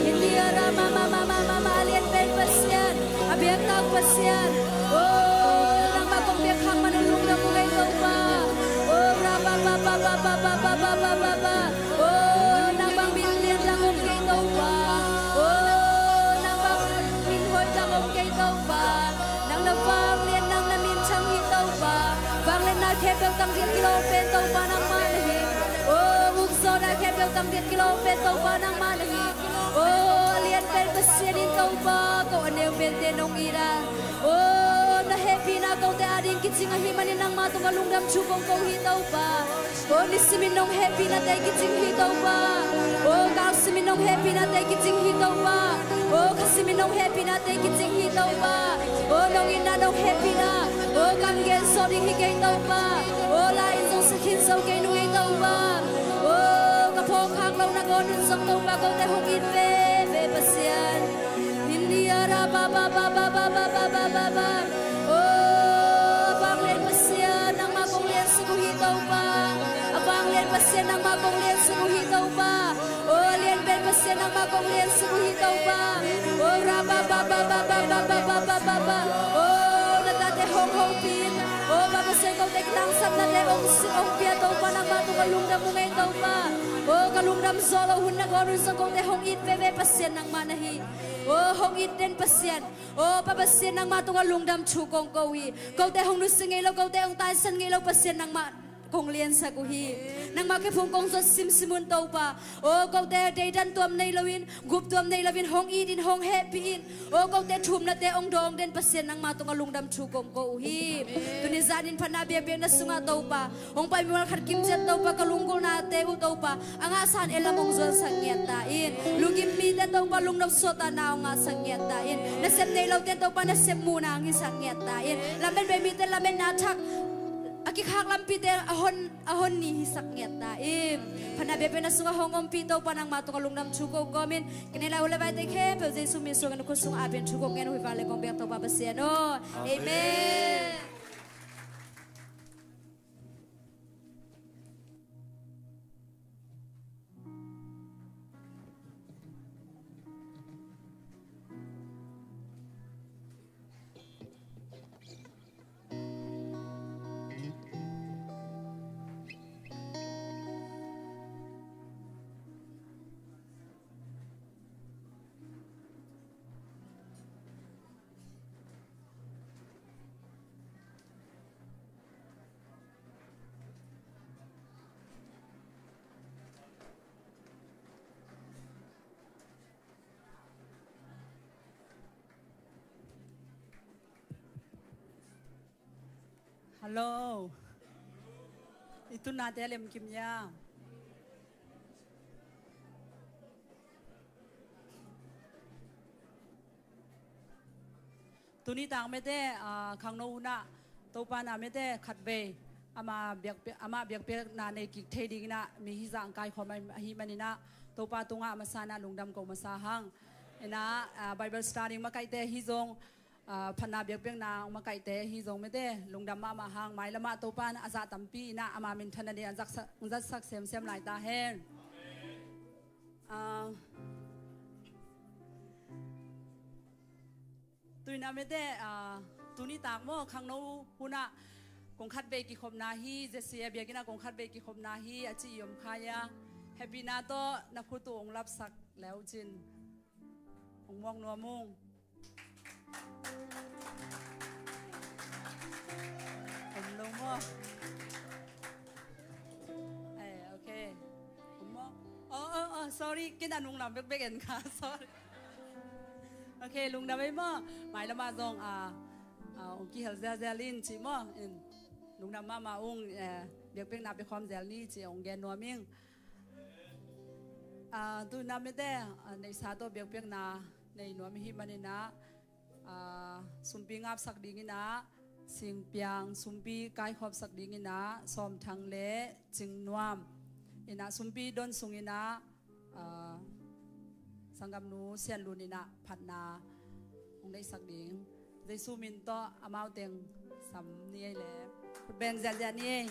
India ra ma ma ma ma ma ma, a lian pen Pasian, a biaktak Pasian. Oh, nangmah kong biak khak manin lungdam ung ei Topa. Oh, ra ba ba ba ba ba ba ba ba ba ba ba. Oh, nang bang min lian dang om kei Topa. Oh, nang bang min hoih dang om kei Topa. Nang na vanglian, nang na min thang hi Topa. Vangliatna khempeuh tang diak kilawm pen Topa nangmah na hi. Oh, ukzawhna khempeuh tang diak kilawm pen Topa nangmah na hi. Oh, a lian pen Pasian in Topa, ko a neu pente nong it a. Oh, na hehpihna kote ading kicing ahih manin nangmah tungah lungdam thu kong ko hi Topa. Oh, nisimin nong hehpihnate kicing hi Topa. Oh, kal simin nong hehpihnate kicing hi Topa. Oh, kha simin nong hehpihnate kicing hi Topa. Oh, nong itna nong hehpihna, oh, kam gen sawh ding hi kei Topa. Oh, la in zong sa khin zo kei nung ei Topa. Oh, ka phawk khak lohna gawn in zong Topa kote hong it veve Pasian. India ra ba ba ba ba ba. Oh, a vanglian Pasian nangmah kong lian suk uh hi Topa. A vanglian Pasian nangmah kong lian suk uh hi Topa. Oh, a lian pen Pasian nangmah kong lian suk uh hi Topa. Oh, ra ba ba ba ba ba. Oh, na tate hong hopih in. Oh, Pa Pasian kote kitangsapnate hong si hong pia Topa nangmah tungah lungdam ung ei Topa. Oh, ka lungdam zawh loh hun na gawn un zong kote hong it veve Pasian nangmah na hi. Oh, hong it den Pasian. Oh, Pa Pasian nangmah tungah lungdam thu kong ko hi. Kote hong nusia ngei lo, kote hong taisan ngei lo Pasian nangmah kong liansak uh hi. Nangmah kiphung kong zuat simsim un Topa. Oh, kote deidan tuam nei loin, gup tuam nei loin hong it in, hong hehpih in. Oh, kote thumnate hong dawng den Pasian nangmah tungah lungdam thu kong ko uh hi. Tuni zanin phatna biakpiakna sungah Topa, hong pai mual khat kim ciat Topa, ka lunggulhnate uh Topa, a ngahsa in en lam hong zuansak ngiat ta in. Lungkim mite Topa, lungnop suahtakna hong ngahsak ngiat ta in. Nasep nei lote Topa, nasep muhna hong hisak ngiat ta in. Lamen bei mite lametna thak a kikhak lampite a hon, a hon ni hisak ngiat ta in. Phatna biakpiakna sungah hong ompih Topa nangmah tungah lungdam thu ko kawmin, ka neih lai uh le vaite khempeuh Jesu min suangin na khut sungah a pen thu kong ngen uh hi. Vanglian kong biak Topa Pasian aw. Amen. Amen. Hello. I tunate a lemkim ia. Tuni tak mete, ah, khangno hunah Topa na mete khatvei ama biakpi-, ama biakpiakna nei kik thei dinginah mi hizah kaikhawm ahi maninah Topa tungah a masa inah lungdam ko masa hang. Inah, ah, Bible study makaihte ahi zong, ah, phatna biakpiakna makaihte ahi zong mete lungdam mahmah hang. Mailamah Topa inah a zah tampi inah ama minthan a ding a zatsak, zatsak semsem lai ta hen. Ah, Tuinah mete, ah, tuni tak maw, khangno hunah kong khatvei kikhopna hi, Jesse a biakinn ah kong khatvei kikhopna hi a ci i om kha ia. Hehpihna tawh na khut uh hong lapsak le uh cin. Hong muak nuam ung. Om lo maw? Eh, okay. Om maw? Oh, oh, oh, sorry. Ken a nunglam bekbek en kha. Sorry. Ok, lungdam ei maw? Mailamah zong, ah, ah, hong kihel zelzel in ci maw? In, lungdam mahmah ung, eh, biakpiakna pia khawm zel ni ci hong gen nuam ing. Ah, tuna mete, ah, neihsa tawh biakpiakna nei nuam i hih maninah, ah, sumpi ngapsak dinginah, singpiang sumpi kaikhawpsak dinginah, Sawmthang le Cingnuam inah sumpi don sunginah, ah, sanggamnu Sianlun inah phatna hong neihsak ding. Jesu min tawh amau teng sam ni ei le. Khut beng ziahziah ni ei.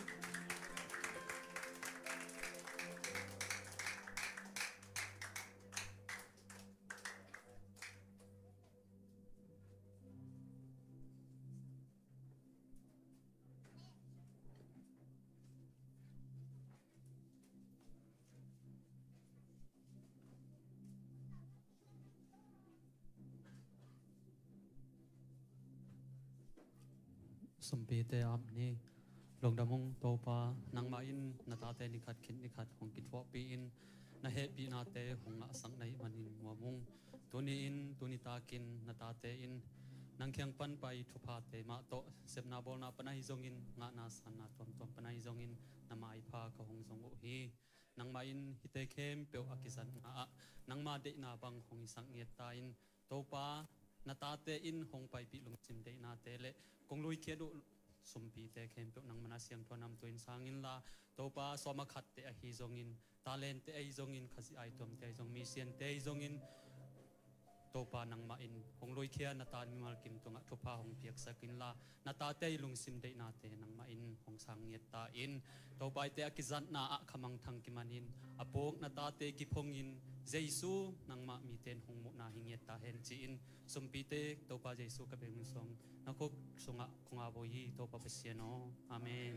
Sumpite ap ni. Lungdam ung Topa, nangmah in na tate nikhat khit nikhat hong kithuahpih in, na hehpihnate hong ngahsak na hih manin muam ung. Tuni in, tuni takin na tate in nang kiang pan pai thuphate mah tawh, sepna bawlna pan ahi zongin, ngahna sanna tuamtuam pan ahi zongin, na maipha ka hong zong uh hi. Nangmah in hihte khempeuh a kizatna ah nangma deihna bang hong hisak ngiat ta in, Topa, na tate in hong paipih lungsim deihnate le kong luikhiat uh sumpite khempeuh nangma na siangtho namtui in sang inla, Topa, sawm a khatte ahi zongin, talente ahi zongin, Khazih aituamte ahi zong, misiante ahi zongin, Topa, nangmah in hong luikhia na ta mimal kim tungah thupha hong piaksak inla, na tate i lungsim deihnate nangmah in hong sang ngiat ta in, Topa, eite a kizatna ah khamangthang kimanin, a puk na tate kip hongin, Jesu, nangmah mite in hong muhna hi ngiat ta hen ci-in, sumpite Topa Jesu ka beng song na khuk sungah kong ap uh hi, Topa Pasian aw. Amen.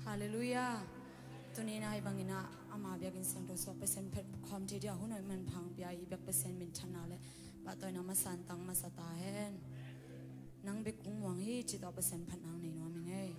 Halleluiah. Tuni-in ah hih bangin ah ama biakinn siangtho suak Pasian phat khawm thei ding a hun hoih manpha hong pia i biak Pasian minthanna le pahtawina masa in tang masa ta hen. Nang bek hong muang hi cih tawh Pasian phatna hong nei nuam ing ei.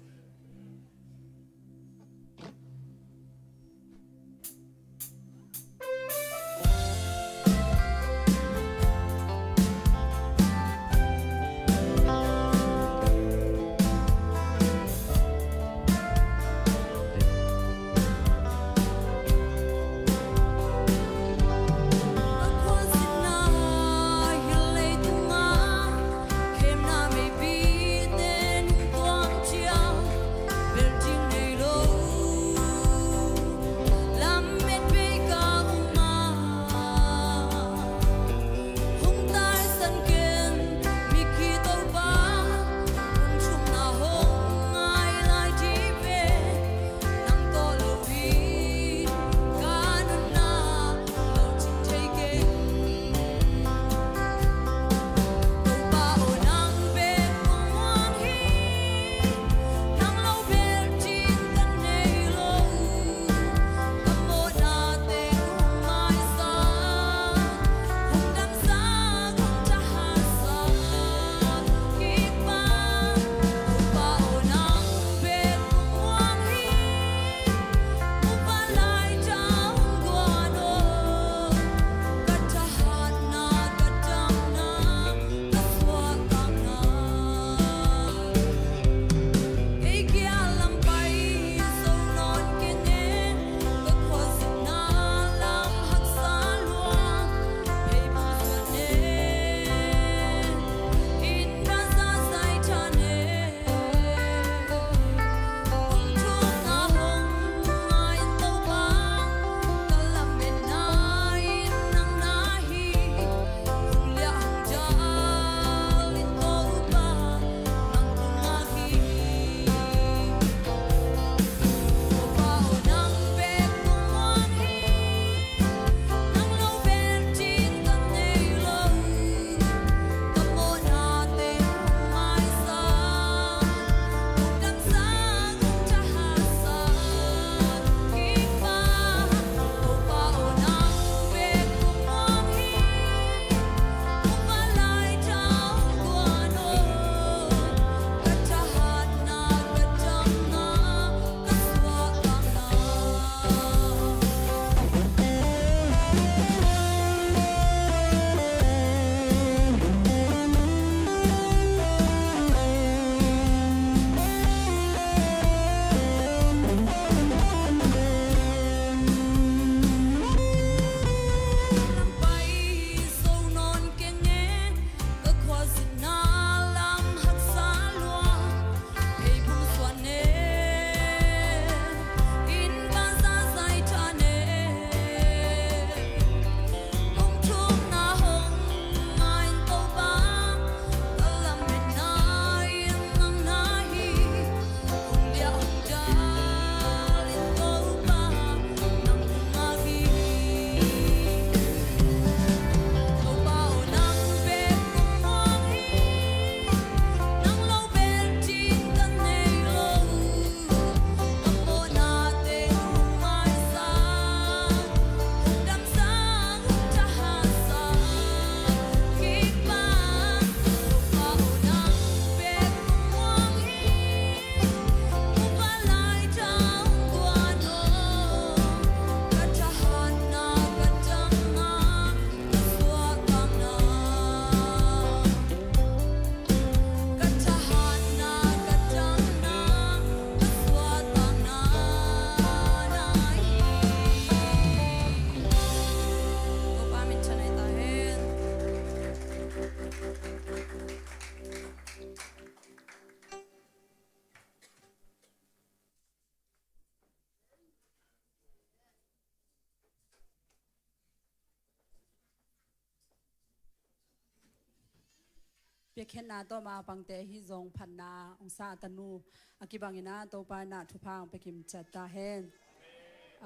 Piakkhiatna tawh ma pangte hi zong phatna ong sa a tanu a kibangin ah Topa in ah thupha ong pia kim ciat ta hen.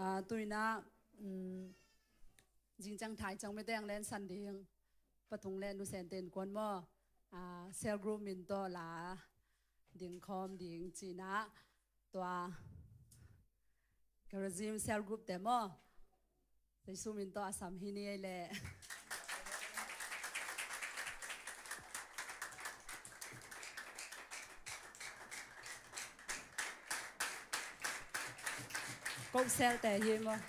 Ah, tu-in ah, um, zing ciang thai ciang mite ang len san ding. Patung le Nu Sente innkuan maw. Ah, cell group min tawh la ding khawm ding ci-in ah tua Charism cell group te maw. Jesu min tawh a sam hi ni ei leh. Kok cell te hi maw.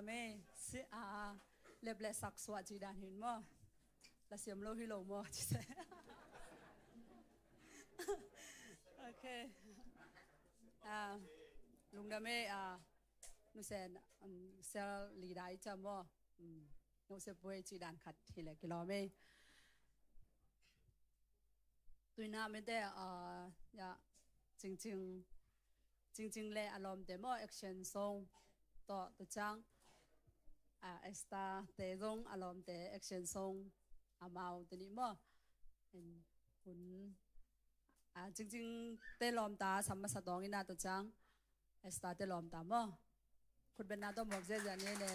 Amen. Si a, lep le sak suah ci dan hin maw. La siam lo hi lo maw ci se. Okay. A, lungdam e, a, nusen, um, sel li dai ca maw. Um, no se pue ci dan khat hi le kilawm e. Tuina mete, a, ya, Cingcing, Cingcing le a lawmte maw, action song tawh, tua ciang, a, Esther te zong a lawmte action song amau te nih maw. En, hun, a, Cingcing te lawmta sam masa tawng ina, tua ciang Esther te lawmta maw. Khutbetna tawh muak ziahziah ni le.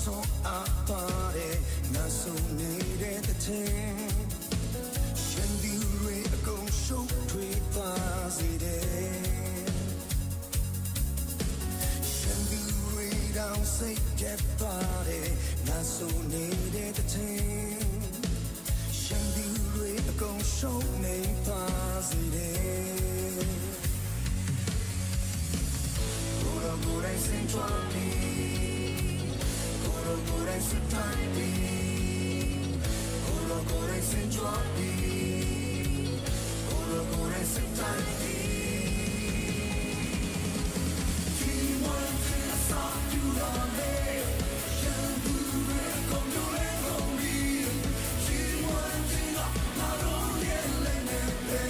ဆုံးအပ်ပါတယ်ငါဆိုနေတဲ့သထင်ရန်သူတွေအကုန်ရှုံးထွေးသွားစေတယ်ရန်သူတွေတောင်စိတ်ပြတ်သွားတယ်ငါဆိုနေတဲ့သထင်ရန်သူတွေအကုန်ရှုံးနေသွားစေတယ်ကိုယ်တော်ကိုယ်တိုင်ဆင်ထွားပြီးကိုယ်တော်ကိုယ်တိုင်ဆင်ထိုင်ပြီးကိုယ်တော်ကိုယ်တိုင်ဆင်ထွားပြီးကိုယ်တော်ကိုယ်တိုင်ဆင်ထိုင်ပြီးဒီမွေးခြင်းအစာပြုတော်လေရန်သူတွေအကုန်လုံးလည်းကုန်ပြီးဒီမွေးခြင်းကငါတို့ရဲ့လက်နဲ့ပဲ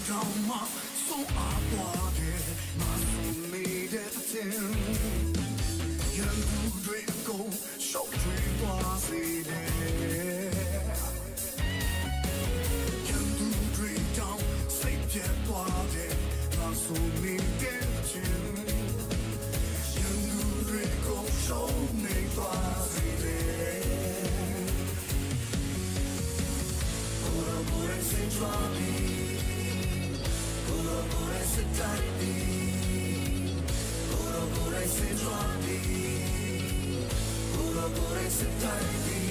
တောင်မှဆုံးအားသွားတယ်မဆုနေတဲ့သတင်ရန်သူတွေအကုန်ရှုပ်ထွေးသွားစေတယ်ရန်သူတွေတောင်စိတ်ပြတ်သွားတယ်မဆုနေတဲ့သတင်ရန်သူတွေအကုန်ရှုံးနေသွားစေတယ် ကိုယ်တော်ကိုယ်တိုင်ဆင်ထွားပြီးကိုယ်တော်ကိုယ်တိုင်စစ်တိုက်ပြီးကိုယ်တော်ကိုယ်တိုင်ဆင်ထွားပြီးကိုယ်တော်ကိုယ်တိုင်စစ်တိုက်ပြီး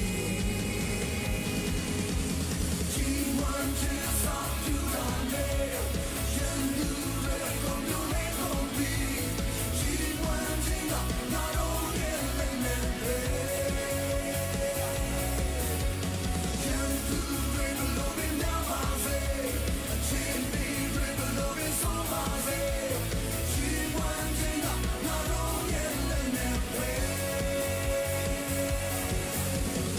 ဒီမွေးခြင်းအစာပြုတာနဲ့ရန်သူတွေအကုန်လုံးနဲ့ကုန်ပြီးဒီမွေးခြင်းကငါတို့ရဲ့လက်နဲ့ပဲ Thank you.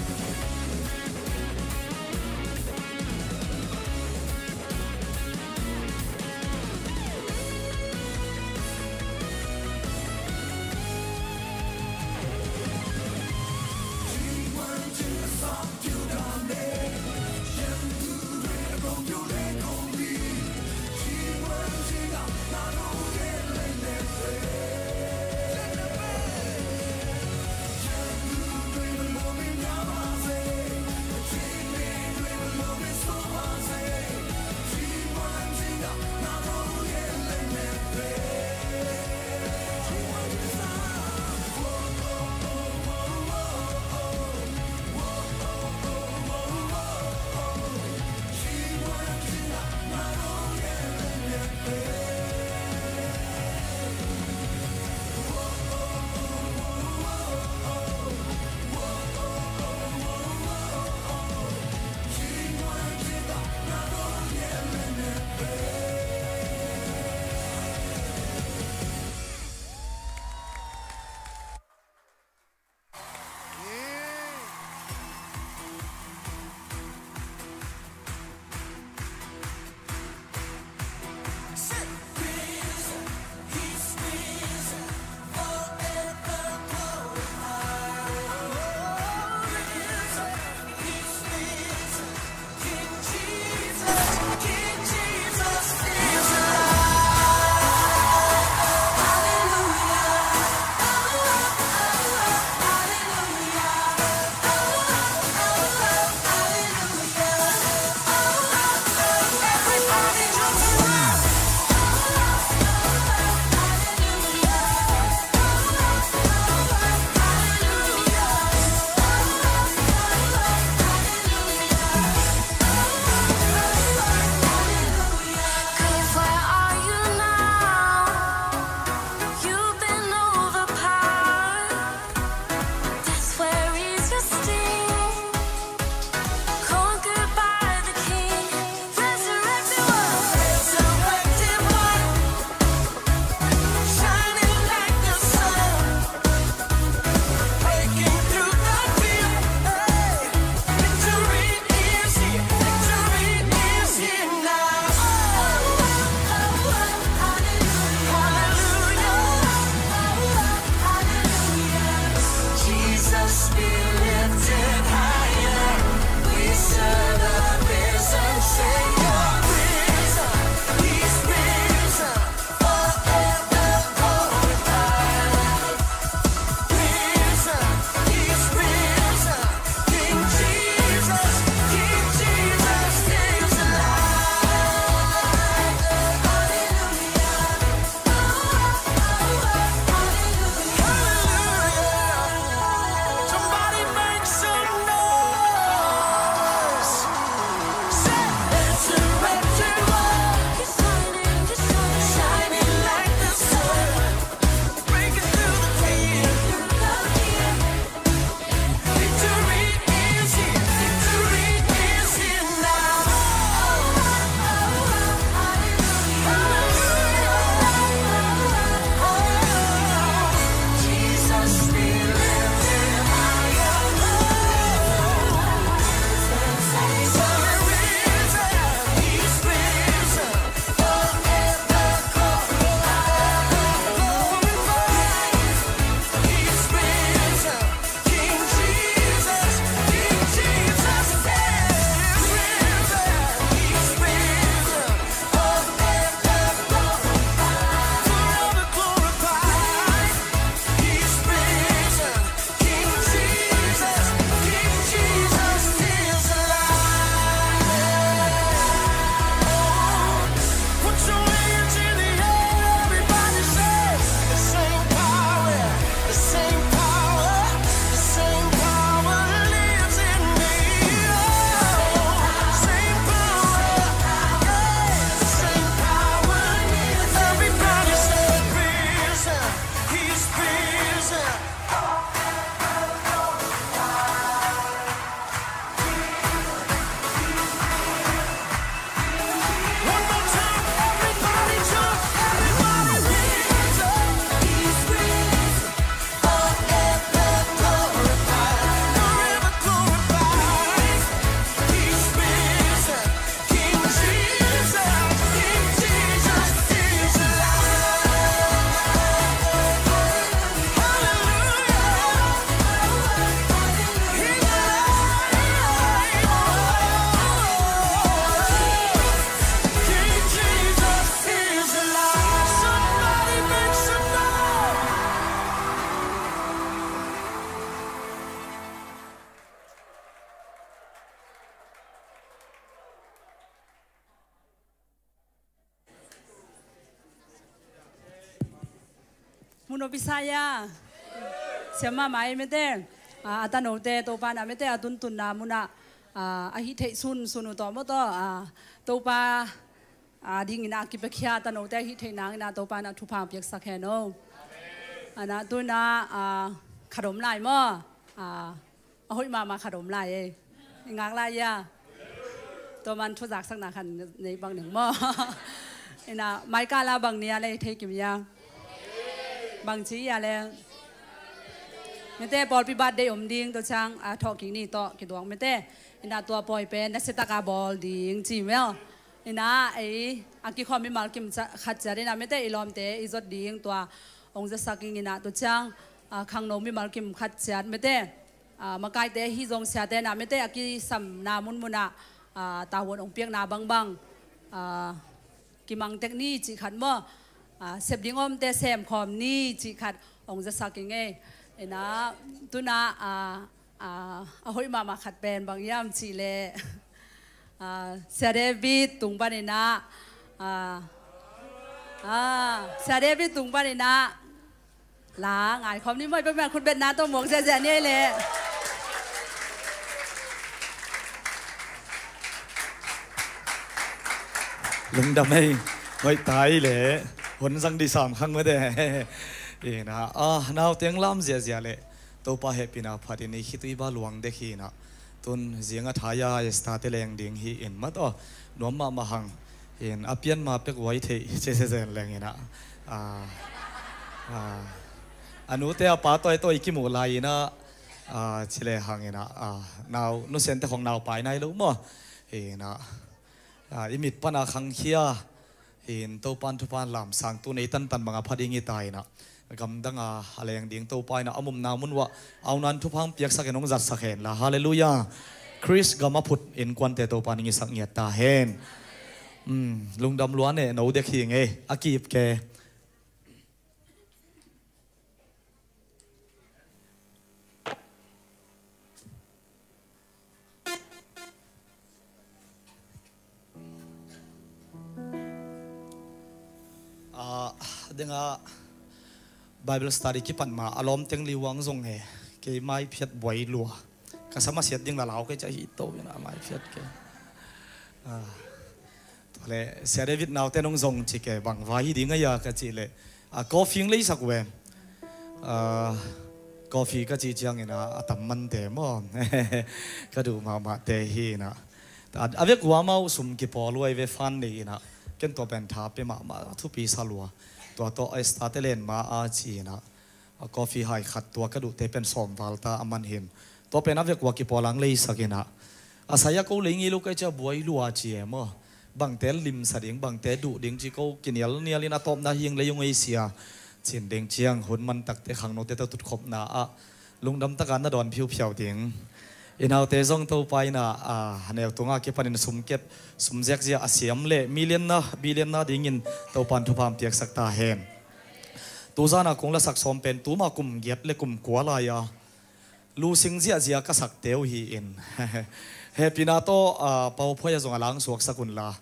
Hun awpi sa ia. Siam mahmah ei mete. A, a tanote Topa in a mete a tuntunna munah, a, a hih theih sunsun uh tawh maw tawh, a, Topa, a, dingin a kipiakhia a tanote a hih theih nangin a Topa in a thupha piaksak hen aw. A, na tu in a, a, khat om lai maw. A, a hoih mahmah khat om lai ei. I ngak lai ia. Tua man thu zaksakna khat nei bang ning maw. Ina, mai kala bang nia lei thei kim ia. Bang ci ia le. Mete pawlpi birthday om ding tua ciang, a, thawhkik ni tawh kiduang mete. Ina tua pawi pen, na setaka bawl ding ci mel. Ina, ei, a kikhawm mimal kim ca-, khat ciat ina mete i lawmte i zot ding tua ong zasak ing ina tua ciang, a, khangno mimal kim khat ciat mete. A, makaite hi zong siate na mete a kisamna munmunah, a, tavuan ong piakna bangbang, a, kimangtek ni cih khat maw, a, sep ding omte semkhawm ni cih khat ong zasak i ngei. Ina, tuna, a, a, a hoih mahmah khat pen bang iam cih leh, a, Sia David tung paninah, a, a, Sia David tung paninah, la, ngaikhawm ni maw, i peuhmah khutbetna tawh muak ziahziah ni ei leh. Lungdam ei, hoih ta ei leh. Hun zang dih sam khang mete. Ina, a, naute ong lam ziahziah leh. Topa hehpihna phatin i khitui ba luang dek hi ina. Tun zing a thaya Esther te leng ding hi in mat aw. Nuam mahmah hang. In a pian ma pek uai thei, ci se zen leng ina. A, a, a nute a pa tawi tawi kimuh lai ina, a, ci le hang ina, a, nau, nusiante khong nau pai nai lo maw. Ina, a, i mit pana khangkhia, in Topan thupan lamsang tu nei tantan banga pha ding i ta ina. Gamdanga a leng ding Topa ina a mumna mun uah aunan thupha piaksak in ong zatsak hen la. Halleluiah. Khrist gam a phut innkuante Topa ning i sak ngiat ta hen. Um, lungdam lua ne, no dek hi ngei, a kip ke. A, dinga Bible study kipan ma a lawm teng liuang zong he, kei mai phiat buai lua. Ka sama siat ding la lau kei cia hi to ina mai phiat kei. A, tua le Sia David naute nong zong ci kei bang vai hi ding a ia ka ci le. A, coffee ong leisak uh e. A, coffee ka ci ciangin a, a tam mante maw. Ka duh mahmahte hi ina. A, a vek uh amau sum kipawl uh a i ve fan nei ina. Ken tua pen tha pe mahmah thupi sa lua. Tua tawh a Esther te len ma a ci ina. A coffee hai khat tua ka duhte pen sawm val ta a man hin. Tua pen a vek uh a kipawl ang leisak ina. A sai a ko lei ngei lo ka i cia buai lua ci e maw. Bangte limsa ding, bangte duh ding ci ko kinialnial in a tawpna hi ing lei ung ei sia. Cin ding ciang hun mantakte khangnote tawh tutkhopna ah lungdam taka na dawn phiuphiau ding. I naute zong Topa ina, a, a neu tunga kipanin sum kep, sum ziakziak a siam le million na, billion na dingin Topan thupha piaksak ta hen. Tuzana kong lasak sawm pen tuma kum giat le kum kua lai-a lusing ziahziah ka sakte uh hi-in. Hehpihna tawh, a, pauphuai-a zong a langsuaksak unla.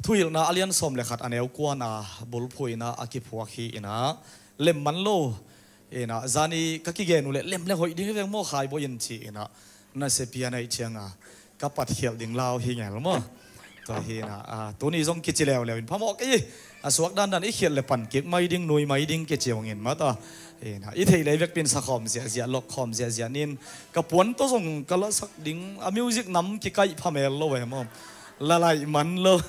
Thuhilhna a lian sawm le khat a neu kuana bulphuhna a kiphuak hi-ina. Lem man lo. Ina, zani ka kigen uh le lem le hoih ding hi veng maw khai bawh in ci-ina. Na sepia na ih cianga ka patkhialh ding lau hi ngel maw? Tua hi ina, a, tuni zong kici leuleu in phamawh kei hi. A suak dandan i khialh le pan kik mai ding, nui mai ding kici hongin mata. Ina, i theih le i vekpin sakhawm ziahziah, lokkhawm ziahziah nin ka puan tawh zong ka lasak ding, a music nam kikaih phamel lo e maw? Lalaih man lo.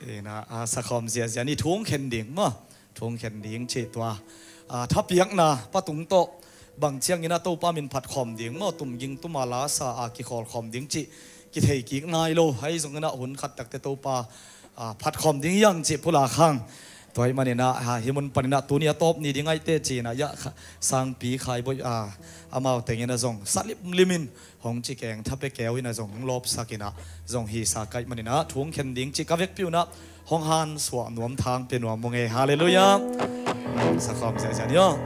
Ina, a, sakhawm ziahziah ni thu hong khen ding maw? Thu hong khen ding cih tua. A, thapiakna patung tawh bang ciangin a Topa min phatkhawm ding maw, tumging tuma lasa a kikhawlkhawm ding cih kithei kik nai lo. Ahi zongin a hun khat takte Topa, a, phatkhawm ding hiang cih pulak hang. Tua ahih manin a, a, hih mun panin a tuni a tawp ni ding ahihte ci-in a, ia, kha-, sangpi khaiboih, a, amau tengin a zong sa limlim in hong ci keng, tha pe keu in a zong hong lawpsak in a zong hi sa ka hih manin a thu hong khen ding cih ka vekpi un a hong hansuah nuam, thang pia nuam ung e. Halleluiah. Sakhawm ziahziah ni aw.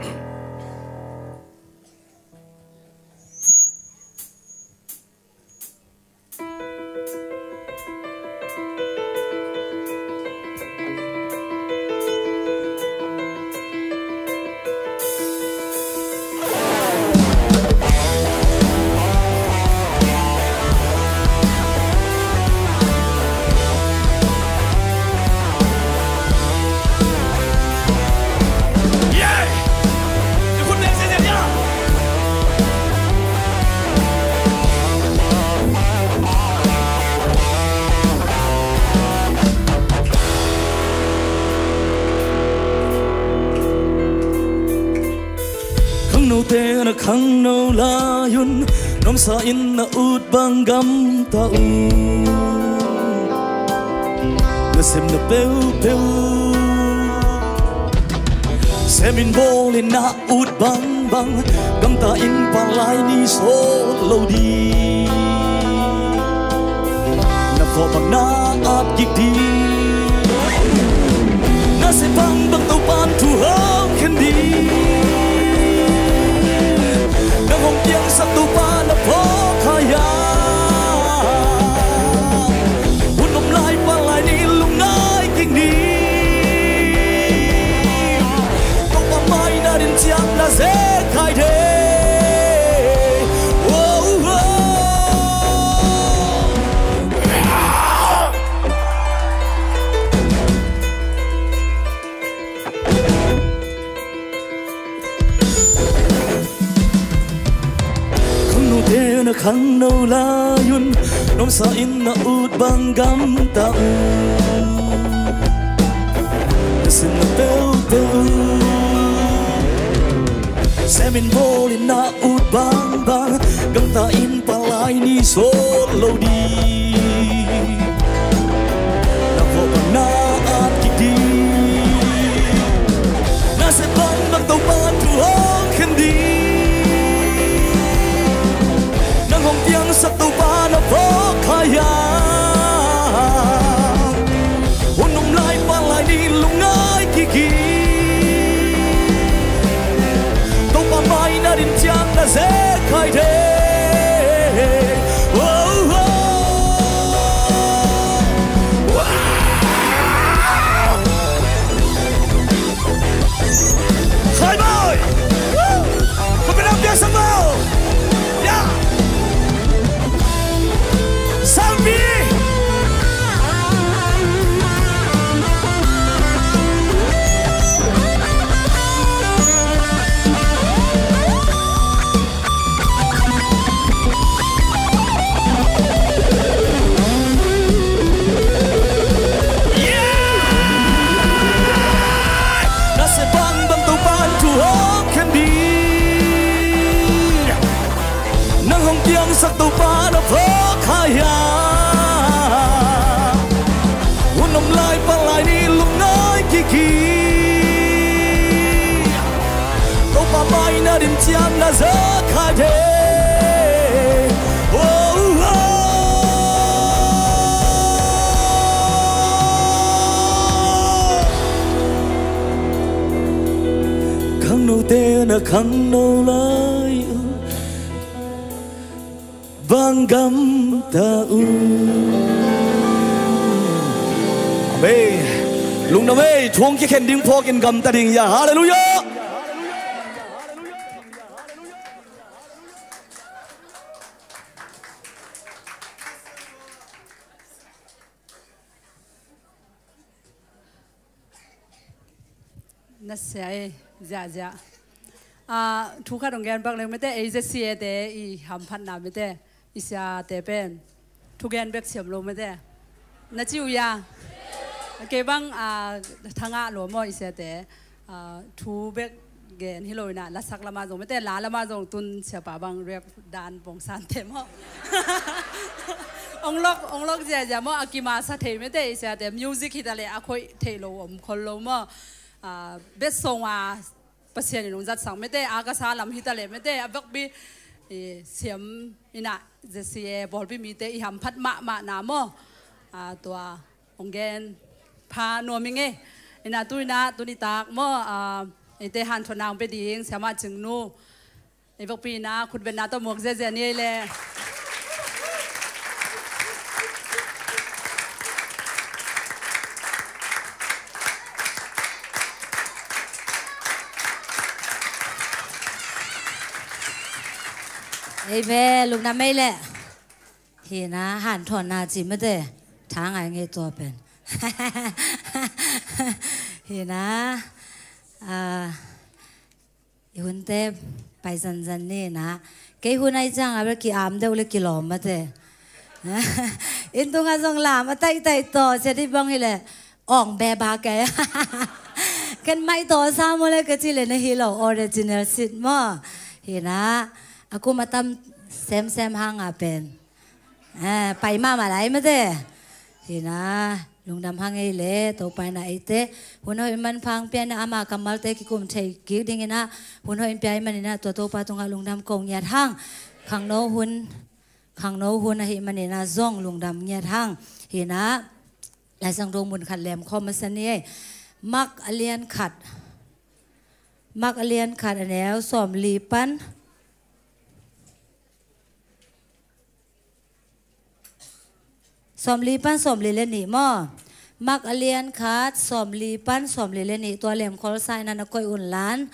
Na khangno lai un, nuamsa in na ut bang gamta uh. Na sem na peuhpeuh sem in bawl in na ut bangbang, gamta in palai ni sawt lo ding. Na vawh bang na at kik ding. Na sep bangbang Topa'n thu hong khen ding. Na hong piangsak Topa na phawk kha hiam? Hun om lai palai ni lungngai kik ni. Topa mai na din ciang na ze khai de. Oh, oh. Khangnote na khangno lai un, nuamsa in na ut bang gamta uh. Na sem na peuhpeuh sem in bawl in na ut bangbang, gamta in palai ni sawt lo ding. Na vawh bang na at kik ding. Na sep bangbang Topa'n thu hong khen ding. Na hong piangsak Topa na phawk kha hiam? Hun om lai palai ni lungngai kik hi. Topa mai na din ciang na ze khai de. Oh, oh. Khai mai. Woo! Kau pernah biasa mau? Ya. Sambi. Na sep bangbang Topa'n thu hong khen ding. Na hong piangsak Topa na phawk kha hiam? Hun om lai palai ni lungngai kik hi. Topa mai na din ciang na ze khai de. Oh, oh. Khangnote na khangno lai un, bang gamta uh. Amen. Lungdam ei, thu hong kikhen ding phawk in gamta ding hi a. Halleluiah. Na sia e, ziahziah. Ah, thu khat hong gen bak leng mete, ei Z C A te i hamphatna mete, i siate pen thugen bek siam lo mete. Na ci uh hia? Kei bang, ah, thangah lo maw i siate. Ah, thu bek gen hi lo ina, lasak lama zong mete, la lama zong tun siapa bang rep dan pongsan te maw. Ong lok, ong lok ziazia maw, a kimasa thei mete i siate, music hi ta le a khoih thei lo om khol lo maw. Ah, betsong a Pasian in ong zatsak mete, a kasa lam hi ta le mete, a vekpi, eh, siam ina Z C A pawlpi mite i hamphat mahmah na maw. Ah, tua ong gen pha nuam ing e. Ina tu ina, tu nitak maw, ah, eite hanthawn nang pe ding, siama Cingnu. Ei vokpi na khutbetna tawh muak ziazia ni ei le. Ei ve, lungdam ei le. Hi na, hanthawnna ci mete. Tha ngai ngei tua pen. Hi na, ah, i hunte pai zanzan ni na. Kei hun ai ciang a bel ki-am deuh le kilawm mate. Inn tungah zong lam a taihtaih tawh sia dih bang hi le awng beba kei. Ken maih tawh sa maw le ka ci le na hi lo, original seed maw. Hi na, a kum a tam semsem hang a pen, eh, pai mahmah lai mate. Hi na, lungdam hang ei le, Topa in a eite hun hoih in manpha hong pia in a, ama kammalte kikum thei kik dingin a hun hoih in pia ahih manin a, tua Topa tungah lungdam ko ngiat hang. Khangno hun, khangno hun ahih manin a zong lungdam ngiat hang. Hi na, Laisiangtho mun khat lemkhawm masa ni ei. Mark a lian khat, Mark a lian khat, a neu sawmli pan, sawmli pan sawmli le nih maw? Mark a lian khat, sawmli pan sawmli le nih, tua lemkholsa in a na koih un lan.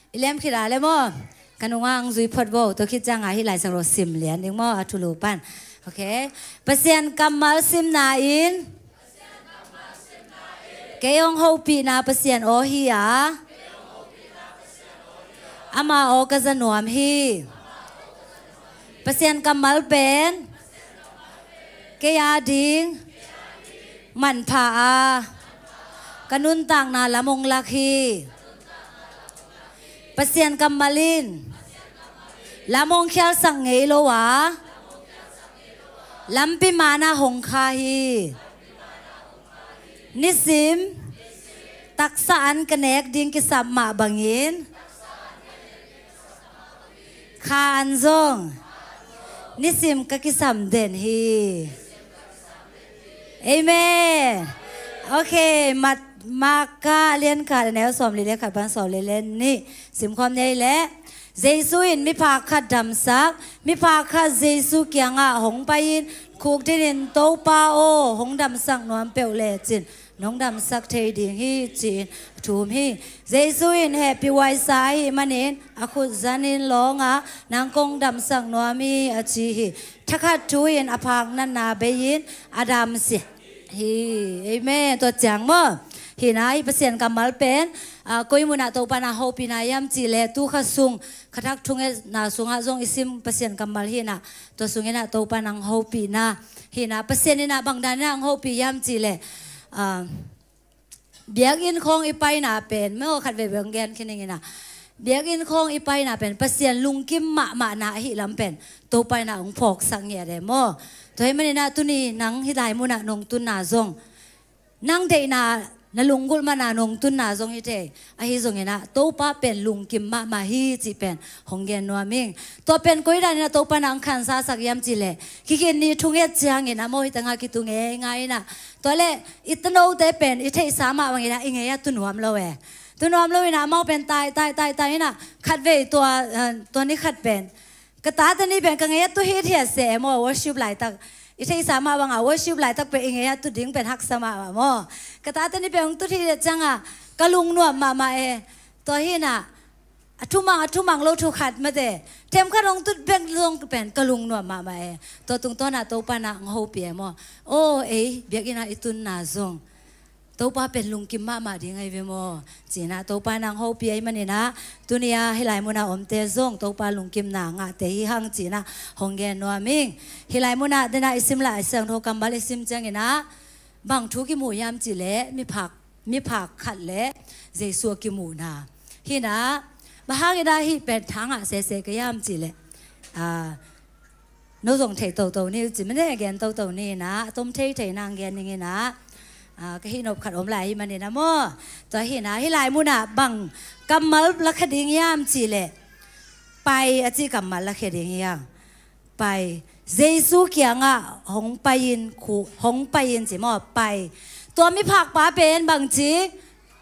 I lem khit a le maw? Ka nungah hong zui phot vo, tua khit ciangah hih Laisiangtho sim lian ding maw, a thulu pan. Ok. Pasian kammal simna in kei hong hopihna Pasian aw hi a, ama aw ka za nuam hi. Pasian kammal pen kei a ding manpha a, ka nuntakna lam hong lak hi. Pasian kammal in lam hong khialsak ngei lo a, lampi man ah hong kha hi. Nisim taksa an ka nek ding kisam mah bangin, kha an zong nisim ka kisam den hi. Amen. Ok, Mat-, Marka lian khat, a neu sawmli le khat pan sawmli le nih simkhawm ni ei le. Jesu in miphak khat damsak. Miphak khat Jesu kiangah hong pai-in, khukdinin, "Topa aw, hong damsak nuam peuh lecin nong damsak thei ding hi," ci-in a thum hi. Jesu in hehpihhuaisa ahih manin a khut zanin lawngah, "Nang kong damsak nuam hi," a ci hi. Thakhat thu-in a phak natna bei-in a damsak hi. Amen. Tua ciang maw? Hi na, hih Pasian kammal pen, ah, koi munah Topa in a hong hopihna hiam cih leh, tu kha sung, kha thak thungetna sungah zong i sim Pasian kammal hi na, tua sungin a Topa in a hong hopihna hi na. Pasian in a bang danin a hong hopih hiam cih leh, ah, biakinn khawng i paina pen, maw, khatvei bang gen khin ing in a, biakinn khawng i paina pen Pasian lungkim mahmahna ahih lam pen Topa in a hong phawksak ngiat e maw? Tua ahih manin a tuni nang hih lai munah nong tunna zong, nang deihna, na lunggulh man a nong tunna zong hi thei. Ahi zongin a, Topa pen lungkim mahmah hi cih pen hong gen nuam ing. Tua pen koi danin a Topa in a hong khansasak hiam cih leh, kikhin ni thunget ciangin a, maw, hih tangah kitung ngeingai in a, tua leh i tanote pen i theihsa mah bangin a i ngei ah tu nuam lo e. Tu nuam lo in a, amau pen tai, tai, tai, tai in a, khatvei tua, eh, tua ni khat pen, ka tate nih pen ka ngei ah tu hithiat seh e maw, worship laitak. I theihsa mah bangah worship laitak pen i ngei ah tu ding pen haksa mahmah maw. Ka tate nih pen hong tu hithiat ciangah ka lungnuam mahmah e. Tua hi na, a thumang, a thumang lo thu khat mate, themkhat hong tut bek zong pen ka lungnuam mahmah e. Tua tungtawn a Topa in a hong hopih e maw? Aw, ei biakinn ah i tunna zong Topa pen lungkim mahmah ding ahi ve maw? Ci-in a Topa in a hong hopih ahih manin a, tuni a hih lai munah omte zong Topa lungkimna ngahte hi hang ci-in a hong gen nuam ing. Hih lai munah den a i sim Laisiangtho kammal i sim ciangin a, bang thu kimu hiam cih leh, miphak, miphak khat le Jesu a kimuhna hi na. Bang hangin a hih pen tha ngah sese ka hiam cih leh, ah, no zong thei toto ni uh ci mate, gen toto ni in a, a tom theithei nang gen ning in a, ah, ka hih nop khat om lai ahih manin a maw. Tua hi na, hih lai munah bang kammal lakhia ding hiam cih leh, pai a cih kammal lakhia ding hi hang. Pai. Jesu kiangah hong pai-in, khu-, hong pai-in ci maw, pai. Tua miphakpa pen bangci,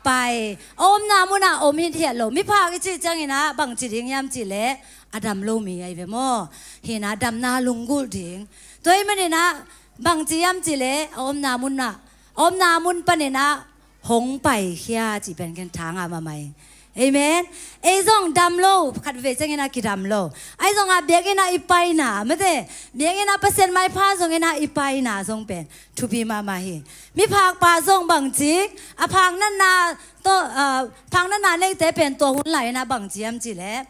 pai. A omna munah om hithiat lo. Miphak i cih ciangin a bangci ding hiam cih leh, a dam lo mi ahi ve maw? Hi na, damna lunggulh ding. Tua ahih manin a bangci hiam cih leh, a omna munah, a omna mun panin a hong paikhia cih pen ken tha ngah mahmah ing. Amen. Ei zong dam lo, khatvei ciangin a kidam lo. Ahi zongin a biakinn ah i paina mate, biakinn ah Pasian maipha zongin a i paina zong pen thupi mahmah hi. Miphakpa zong bangci, a phak natna tawh, ah, phak natna neite pen tua hun lai-in a bangci hiam cih leh,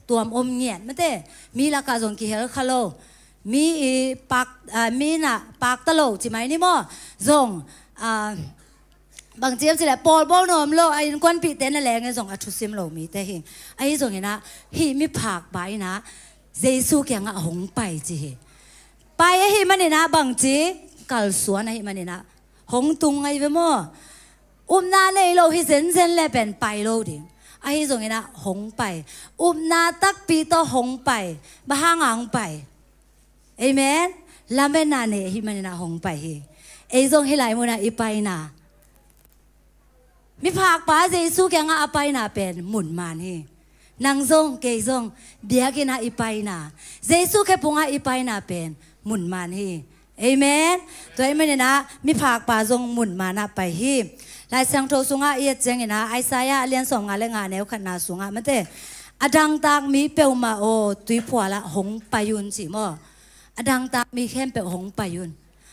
tuam om ngiat mate, mi lakah zong kihel kha lo. Mi i pak, ah, mi in a pakta lo ci mai ni maw? Zong, ah, Bang ci hiam cih leh pawlbawl nuam lo, a innkuanpihte na leng e zong a thusim lo mite hi. Ahi zongin ah hih miphakpa in ah Jesu kiangah hong pai ci hi. Pai ahih manin ah bang ci, kalsuan ahih manin ah hong tung ahi ve maw. Upna nei lo hi zenzen le pen pai lo ding. Ahi zongin ah hong pai. Upna takpi tawh hong pai. Bang hang a hong pai? Amen. Lametna nei ahih manin ah hong pai hi. Ei zong hih lai munah i paina, miphakpa Jesu kiangah a paina pen mun man hi. Nang zong kei zong biakinn ah i paina, Jesu khephungah i paina pen mun man hi. Amen. Tua ahih manin ah miphakpa zong mun man ah pai hi. Lai Siangtho sungah i et ciangin ah Isaiah a lian sawmnga le nga neu khatna sungah mate, a dangtak mi peuhmah aw, tuiphualah hong pai un ci maw. A dangtak mi khempeuh hong pai un.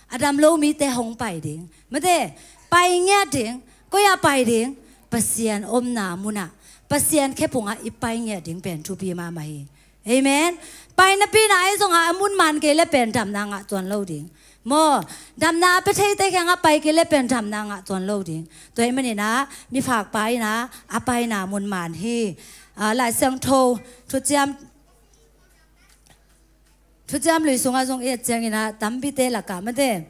A dam lo mite hong pai ding. Mate, pai ngiat ding. Koi ah pai ding? Pasian omna munah, Pasian khephungah i pai ngiat ding pen thupi mahmah hi. Amen. Pai napi-in ah ahi zongah a mun man kei le pen damna ngah tuan lo ding. Maw, damna a pia theite kiangah pai kei le pen damna ngah tuan lo ding. Tua ahih manin ah miphakpa in ah a paina mun man hi. Ah, Lai Siangtho Thuciam Thuciam Lui sungah zong i et ciangin ah tampite lakah mate,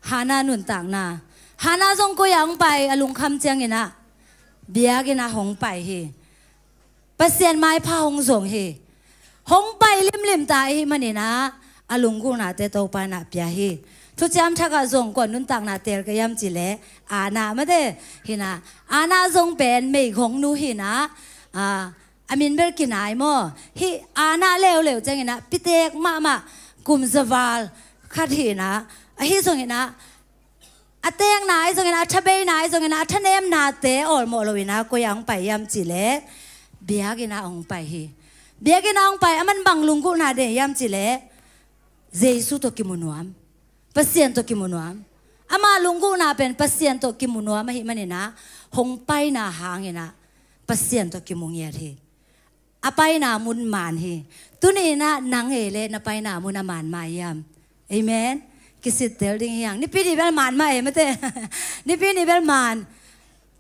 Hannah nuntakna. Hannah zong koi ah hong pai, a lungkham ciangin ah biakinn ah hong pai hi. Pasian maipha hong zong hi. Hong pai limlim ta ahih manin ah a lunggulhnate Topa in ah pia hi. Thuciam Thak ah zong kua nuntakna teel ka hiam cih leh Anna mate, hi-in ah Anna zong pen meigongnu hi-in ah, ah, a min bel kinai maw. Hih Anna leuleu ciangin ah pitek mahmah, kum zaval khat hi-in ah, ahi zongin ah a teekna ahi zongin ah, a thabeina ahi zongin ah, a thanemnate awlmawh lo-in ah koi ah hong pai hiam cih leh biakinn ah hong pai hi. Biakinn ah hong pai, aman bang lunggulhna nei hiam cih leh Jesu tawh kimu nuam. Pasian tawh kimu nuam. Ama lunggulhna pen Pasian tawh kimu nuam ahih manin ah hong paina hangin ah Pasian tawh kimu ngiat hi. A paina mun man hi. Tuni-in ah nang ei leh na paina mun a man mah hiam? Amen. Kisittel ding hi hang. Nipi ni bel man mah e mate. Nipi ni bel man.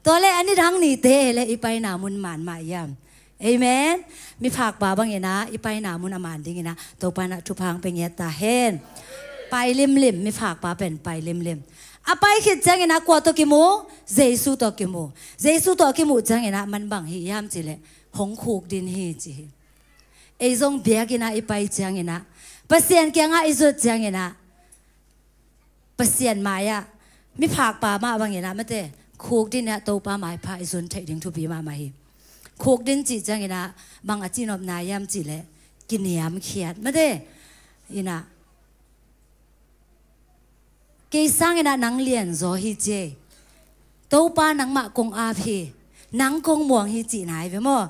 Tua leh a nidang nite ei leh i paina mun man mah hiam? Amen. Miphakpa bangin ah i paina mun a man dingin ah Topa in ah thupha hong pia ngiat ta hen. Pai limlim, miphakpa pen pai limlim. A pai khit ciangin ah kua tawh kimu? Jesu tawh kimu. Jesu tawh a kimuh ciangin ah man bang hi hiam cih leh hong khukdin hi ci hi. Ei zong biakinn ah i pai ciangin ah, Pasian kiangah i zot ciangin ah, Pasian mai-ah miphakpa mah bangin ah mate, khukdin ah Topa maipha i zon theih ding thupi mahmah hi. Khukdin cih ciangin ah bang a cihnopna hiam cih leh kiniamkhiat mate. In ah kei sangin ah nang lianzaw hi ci e. Topa nangmah kong ap hi. Nang kong muang hi cihna hi ve maw.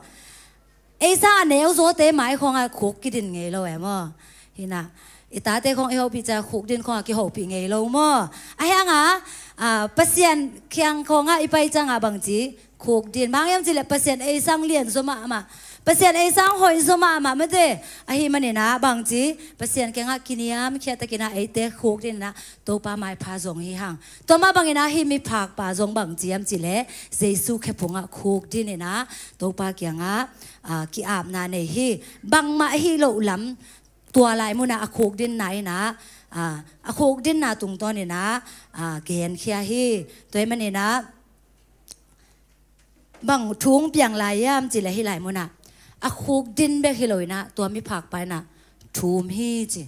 Ei sang a neuzawte mai khawngah khuk kidin ngei lo e maw. Hi-in ah i tate khawng i hopih ciang khukdin khawngah kihopih ngei lo maw. Ahi hangah, ah, Pasian kiang khawngah i pai ciangah bang ci? Khukdin. Bang hiam cih leh Pasian ei sang lianzaw mahmah, Pasian ei sang hoihzaw mahmah mate. Ahih manin ah bang ci? Pasian kiangah kiniamkhiat takin ah eite khukdin in ah Topa maipha zong hi hang. Tua mah bangin ah hih miphakpa zong bang ci hiam cih leh Jesu khephungah khukdin in ah Topa kiangah, ah, ki-apna nei hi. Bangmah hi loh lam tua lai munah a khukdinna in ah, ah, a khukdinna tungtawnin ah, ah, genkhia hi. Tua ahih manin ah bang thu hong piang lai hiam cih leh hih lai munah a khukdin bek hi lo-in ah tua miphakpa in ah thum hi ci.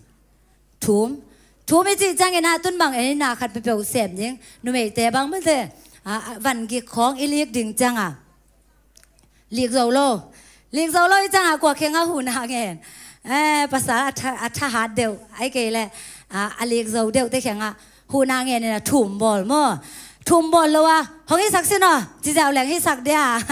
Thum. Thum i cih ciangin ah tun bang ei na khat peuhpeuh sem ding, numeite bang mate, ah, ah, van gik khawng i lik ding ciangah lik zo lo. Lik zo lo i ciangah kua kiangah huhna ngen? Eh, pasal a tha, a thahat deuh, ahih kei leh, ah, a lik zo deuhte kiangah huhna ngen in ah thum bawl maw. Thum bawl lo a hong hisak sin aw ci ziau leng hisak dia.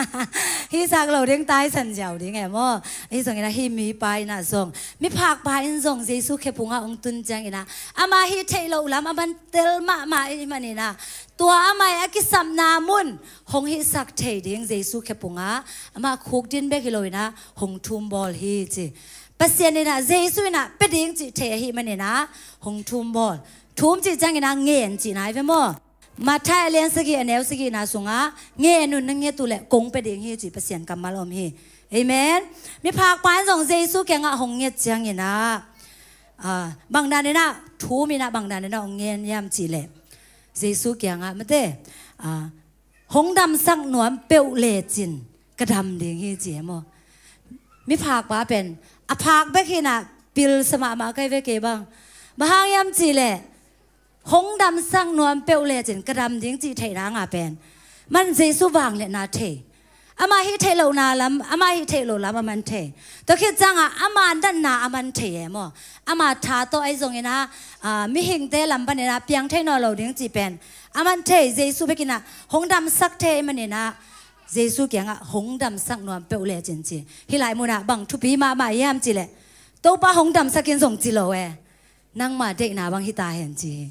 Hisak lo ding, taisan ziau ding e maw. Ahi zongin ah hih mipa in ah zong, miphakpa in zong Jesu khephungah hong tun ciangin ah ama hih theih loh lam a man tel mahmah ahih manin ah tua amah a kisapna mun hong hihsak thei ding Jesu khephungah amah khukdin bek hi lo-in ah hong thum bawl hi ci. Pasian in ah, Jesu in ah pia ding cih thei ahih manin ah hong thum bawl. Thum cih ciangin ah ngen cihna hi ve maw. Matthai a lian sagih a neu sagihna sungah ngen un, na nget uh leh kong pia ding hi cih Pasian kammal om hi. Amen. Miphakpa in zong Jesu kiangah hong nget cianginah, ah, bang daninah, thu minah bang daninah hong ngen hiam cih leh, Jesu kiangah mate, ah, hong damsak nuam peuh lecin ka dam ding hi ci e maw. Miphakpa pen a phak bek hinah pilsa mahmah kai ve kei bang. Bang hang hiam cih leh, hong damsak nuam peuh lecin ka dam ding cih theihna nga pen, man Jesu vangliatna thei. Amah hih theih lohna lam, amah hih theih loh lam a man thei. Tua khit ciangah ama natna a man thei e maw. Ama tha tawh ahi zonginah, ah, mihingte lam paninah piang thei nawn lo ding cih pen a man thei. Jesu bekinah hong damsak thei maninah, Jesu kiangah hong damsak nuam peuh lecin ci. Hih lai munah bang thupi mahmah hiam cih leh, Topa hong damsak in zong ci lo e. Nangma deihna bang hi ta hen ci hi.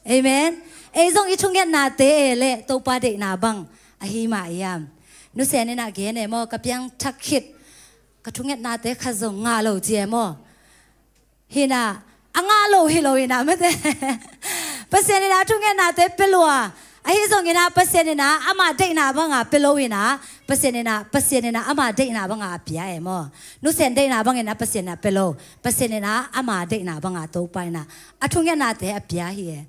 Amen. Ei zong i thungetnate e leh Topa deihna bang ahi mah hiam. Nusen inah gen e maw, ka piangthak khit ka thungetnate khat zong ngah lo ci e maw. Hinah, a ngah lo hi lo inah mate. Pasian inah thungetnate pia lua. Ahi zonginah Pasian inah ama deihna banga pia lo inah, Pasian inah, Pasian inah ama deihna banga a pia e maw. Nusen deihna banginah Pasian inah pia lo. Pasian inah ama deihna banga Topa inah a thungetnate a pia hi e.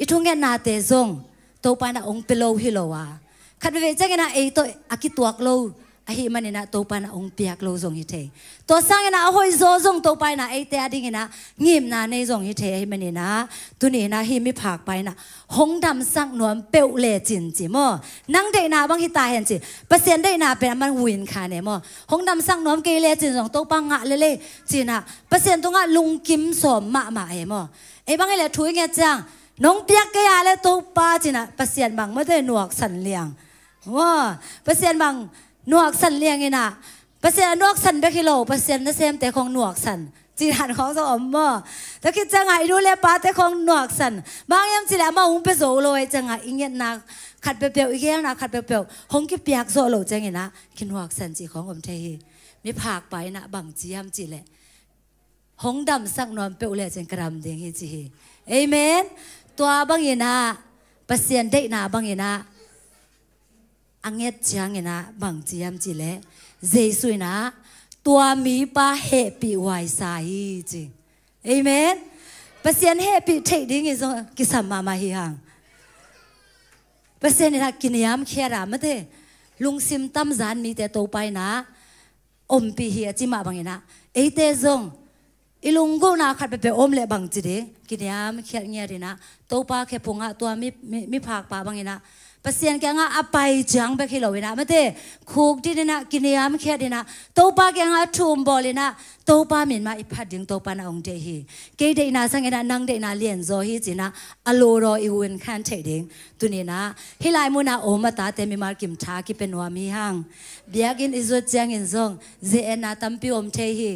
I thungetnate zong Topa inah hong pia lo hi lo a, khat veivei cianginah ei tawh a kituak lo ahih maninah Topa inah hong piak lo zong hi thei. Tua sanginah a hoihzaw zong Topa inah eite a dinginah ngimna nei zong hi thei ahih maninah, tuni inah hih miphakpa inah hong damsak nuam peuh lecin ci maw. Nang deihna bang hi ta hen ci. Pasian deihna pen a man huin khan e maw. Hong damsak nuam kei lecin zong Topa ngah lel e cinah Pasian tungah lungkim sawm mahmah e maw. Ei bang hi leh thu i nget ciang, nong piak kei a leh Topa cinah Pasian bang mate nuaksan liang. Maw, Pasian bang nuaksan liang inah, Pasian a nuaksan bek hi lo, Pasian nasemte khong nuaksan cih dan khong zong om maw. Tua khit ciangah i nu le pate khong nuaksan. Bang hiam cih leh amau hong pia zo lo ahih ciangah i ngetna khat peuhpeuh, i gelna khat peuhpeuh hong kipiak zawh loh cianginah kinuaksan cih khong om thei hi. Miphakpa inah bang ci hiam cih leh, hong damsak nuam peuh lecin ka dam ding hi ci hi. Amen. Tua banginah, Pasian deihna banginah a nget cianginah bang ci hiam cih leh, Jesu inah tua mipa hehpih huaisa hi ci. Amen. Pasian hehpih theih ding hi zong kisam mahmah hi hang. Pasian inah kiniamkhiat a mate, lungsim tamzan mite Topa inah ompih hi a ci mah banginah, eite zong i lunggulhna khat peuhpeuh om leh bang ci ding, kiniamkhiat ngiat inah, Topa khephungah tua mi, mi, miphakpa banginah Pasian kiangah a pai ciang bek hi lo inah mate, khukdin inah, kiniamkhiat inah, Topa kiangah thum bawl inah, Topa min mah i phat ding Topa inah hong deih hi. Kei deihna sanginah nang deihna lianzaw hi cinah a luraw i un khan theih ding. Tuninah hih lai munah om a tate mimal kim tha kipia nuam hi hang. Biakinn i zuat ciangin zong ze-etna tampi om thei hi.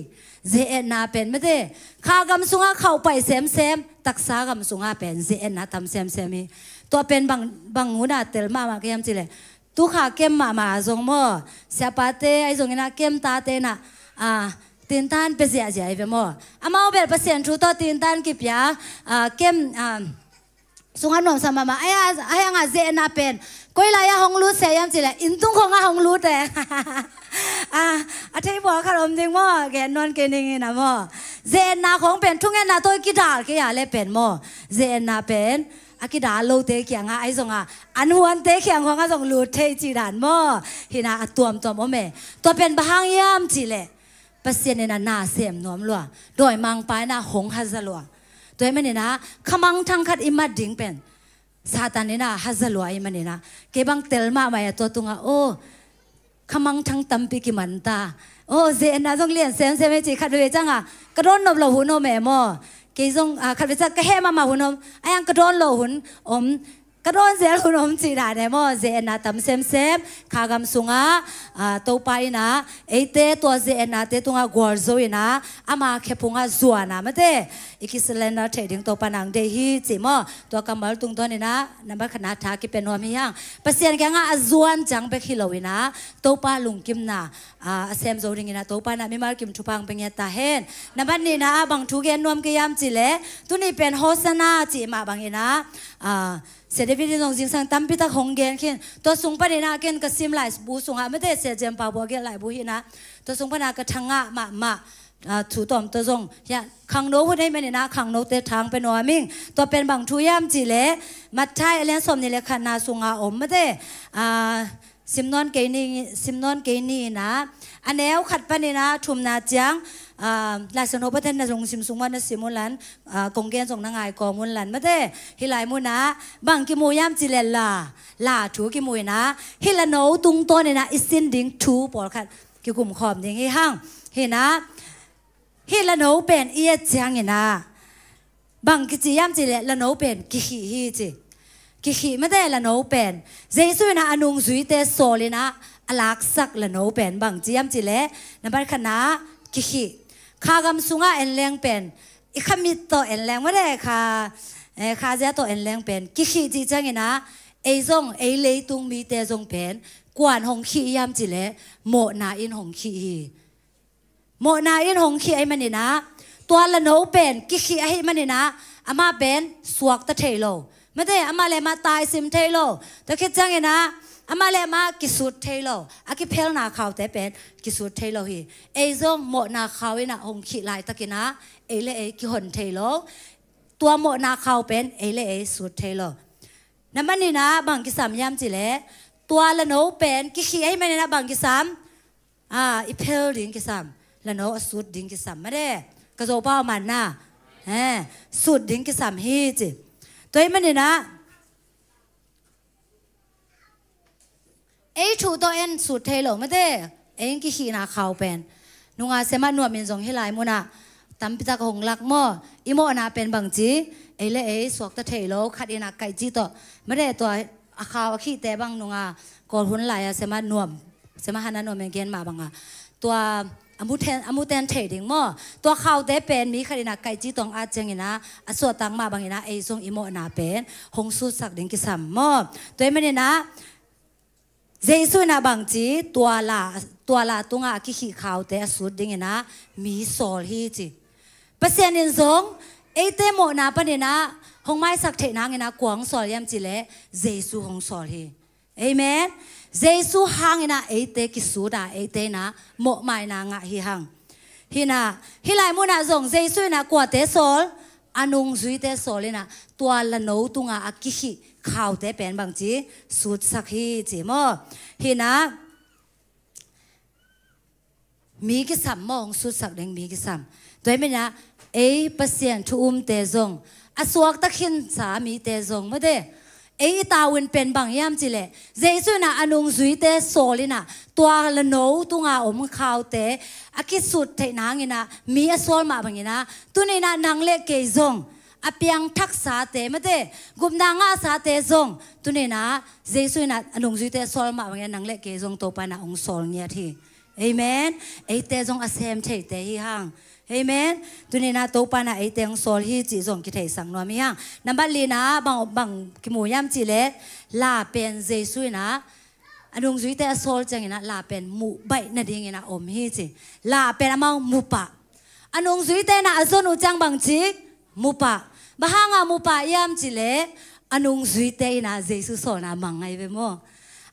Ze-etna pen mate, kha gam sungah khauh pai semsem, taksa gam sungah pen ze-etna tam semsem hi. Tua pen bang, bang hunah tel mahmah ka hiam cih leh, tu kha kem mahmah zong maw, siapate ahi zonginah kem tate inah, ah, tintan pia ziahziah hi ve maw. Amau bel Pasian thu tawh tintan kipia, ah, kem, ah, sungah nuamsa mahmah. Ahi a, ahi hangah ze-etna pen koi lai-ah hong lut se hiam cih leh, inn tung khongah hong lut e. Ah, a thei bual khat om ding maw, gen nawn kei ning inah maw. Ze-etna khong pen thungetna tawh kidal kei a leh pen maw, ze-etna pen a kidal lote kiangah ahi zongah, an huante kiang khongah zong lut thei cih dan maw. Hinah a tuamtuam om e. Tua pen bang hang hiam cih leh, Pasian inah na sem nuam lua, dawimangpa inah hong haza lua. Tua ahih maninah khamangthang khat i mat ding pen Satan inah haza lua ahih maninah, kei bang tel mahmah a tua tungah, aw, khamangthang tampi kiman ta. Aw, ze-etna zong lian semsem e cih khat veve ciangah ka dawn nop loh hun om e maw. Kei zong, ah, khat veve ciang ka heh mahmah hun om, ahi hang ka dawn loh hun om, ka dawn zel hun om cih dan e maw. Ze-etna tam semsem, kha gam sungah, ah, Topa inah eite tua ze-etnate tungah gualzo inah, ama khephungah zuan a mate, i kisurrender theih ding Topa inah hong deih hi cih maw. Tua kammal tungtawn inah nambat khatna tha kipia nuam hi hang. Pasian kiangah a zuan ciang bek hi lo inah, Topa lungkimna, ah, a sem zo dinginah Topa inah mimal kim thupha hong pia ngiat ta hen. Nambat nihna ah bang thu gen nuam ka hiam cih leh, tuni pen Hosanna cih mah banginah, ah, Sia David in zong zingsang tampi tak hong gen khin. Tua sung panin ah ken ka sim laibu sungah mate, Sia Jem Pau Bua gen laibu hi in ah, tua sung panin ah ka thangah mahmah, ah, thu tawm tawh zong hiah khangno hun ahih manin ah khangnote thang pia nuam ing. Tua pen bang thu hiam cih leh Matthai a lian sawmnih le khatna sungah om mate, ah, sim nawn kei ni, sim nawn kei ni in ah, a neu khat panin ah thumna ciang, ah, Lai Siangtho paten na lungsim sung mah na sim un lan, ah, kong gen zong na ngai kawm un lan mate. Hih lai munah bang kimu hiam cih leh la, la thu kimu in ah, hih la no tungtawn in ah i sin ding thu pawlkhat kikum khawm ding hi hang. Hi in ah, hih la no pen i et ciangin ah bang kici hiam cih leh la no pen kikhih hi ci. Kikhih mate, la no pen. Jesu in ah a nungzuite sawl in ah a laksak la no pen bang ci hiam cih leh, nambat khatna kikhih. Kha gam sungah en leng pen, i kha mit tawh en leng mate, kha, eh, kha zia tawh en leng pen kikhih cih ciangin ah, ei zong, ei leitung mite zong pen kua'n hong khih hiam cih leh mawhna in hong khih hi. Mawhna in hong khih ahih manin ah, tua la no pen kikhih ahih manin ah, amah pen suakta thei lo. Mate, amah le amah taisim thei lo. Tua khit ciangin ah, amah le amah kisut thei lo. A kiphelna khaute pen kisut thei lo hi. Ei zong mawhna khau in ah hong khih laitakin ah, ei le ei kihon thei lo. Tua mawhna khau pen ei le ei sut thei lo. Na manin ah bang kisam hiam cih leh, tua la no pen kikhih ahih manin ah bang kisam, ah, i phel ding kisam, la no a sut ding kisam mate. Ka Zopau a manna, eh, sut ding kisam hi ci. Tua ahih manin ah, ei thu tawh en sut thei lo mate, ei kikhihna khau pen. Nunga Sia Mat Nuam in zong hih lai munah tampi tak hong lak maw. I mawhna pen bang ci, ei le ei suakta thei lo, khat in ah kaihci tawh mate, tua a khau a khihte bang nunga Kawl hun lai-a Sia Mat Nuam, Sia Mat Hana Nuam in gen mah bangah, tua a muten, a muten thei ding maw. Tua khaute pen mi khat in ah kaihci tawh at ciangin ah, a suahtak mah bangin ah ei zong i mawhna pen hong sutsak ding kisam maw. Tua ahih manin ah, Jesu in ah bang ci, tua la, tua la tungah a kikhih khaute a sut dingin ah mi sawl hi ci. Pasian in zong eite mawhna panin ah hong maisak theih nangin ah kua hong sawl hiam cih leh Jesu hong sawl hi. Amen. Jesu hangin ah eite kisut a, eite in ah mawhmaina ngah hi hang. Hi in ah, hih lai munah zong Jesu in ah kuate sawl, a nungzuite sawl in ah, tua la no tunga a kikhih khaute pen bang ci, sutsak hi ci maw. Hi in ah, mi kisam maw, hong sutsak ding mi kisam. Tua ahih manin ah, ei Pasian thu umte zong, a suakta khinsa mite zong mate, ei i tavuan pen bang hiam cih leh, Jesu in ah a nungzuite sawl in ah, tua la no tunga om khaute a kisut theih nangin ah mi a sawl mah bangin ah, tuni in ah nang le kei zong, a piangthaksate mate, gupna ngahsate zong, tuni in ah Jesu in ah a nungzuite sawl mah bangin ah nang le kei zong Topa in ah hong sawl ngiat hi. Amen. Eite zong a sem theite hi hang. Amen. Tuni in ah Topa in ah eite hong sawl hi cih zong kitheisak nuam hi hang. Nambat lina bang, bang kimu hiam cih leh, la pen Jesu in ah a nungzuite a sawl ciangin ah la pen muh baih nadingin ah om hi ci. La pen amau mu pah. A nungzuite in ah a zon uh ciang bang ci, mu pah. Bang hangah mu pah hiam cih leh, a nungzuite in ah Jesu sawlna mang ngai ve maw.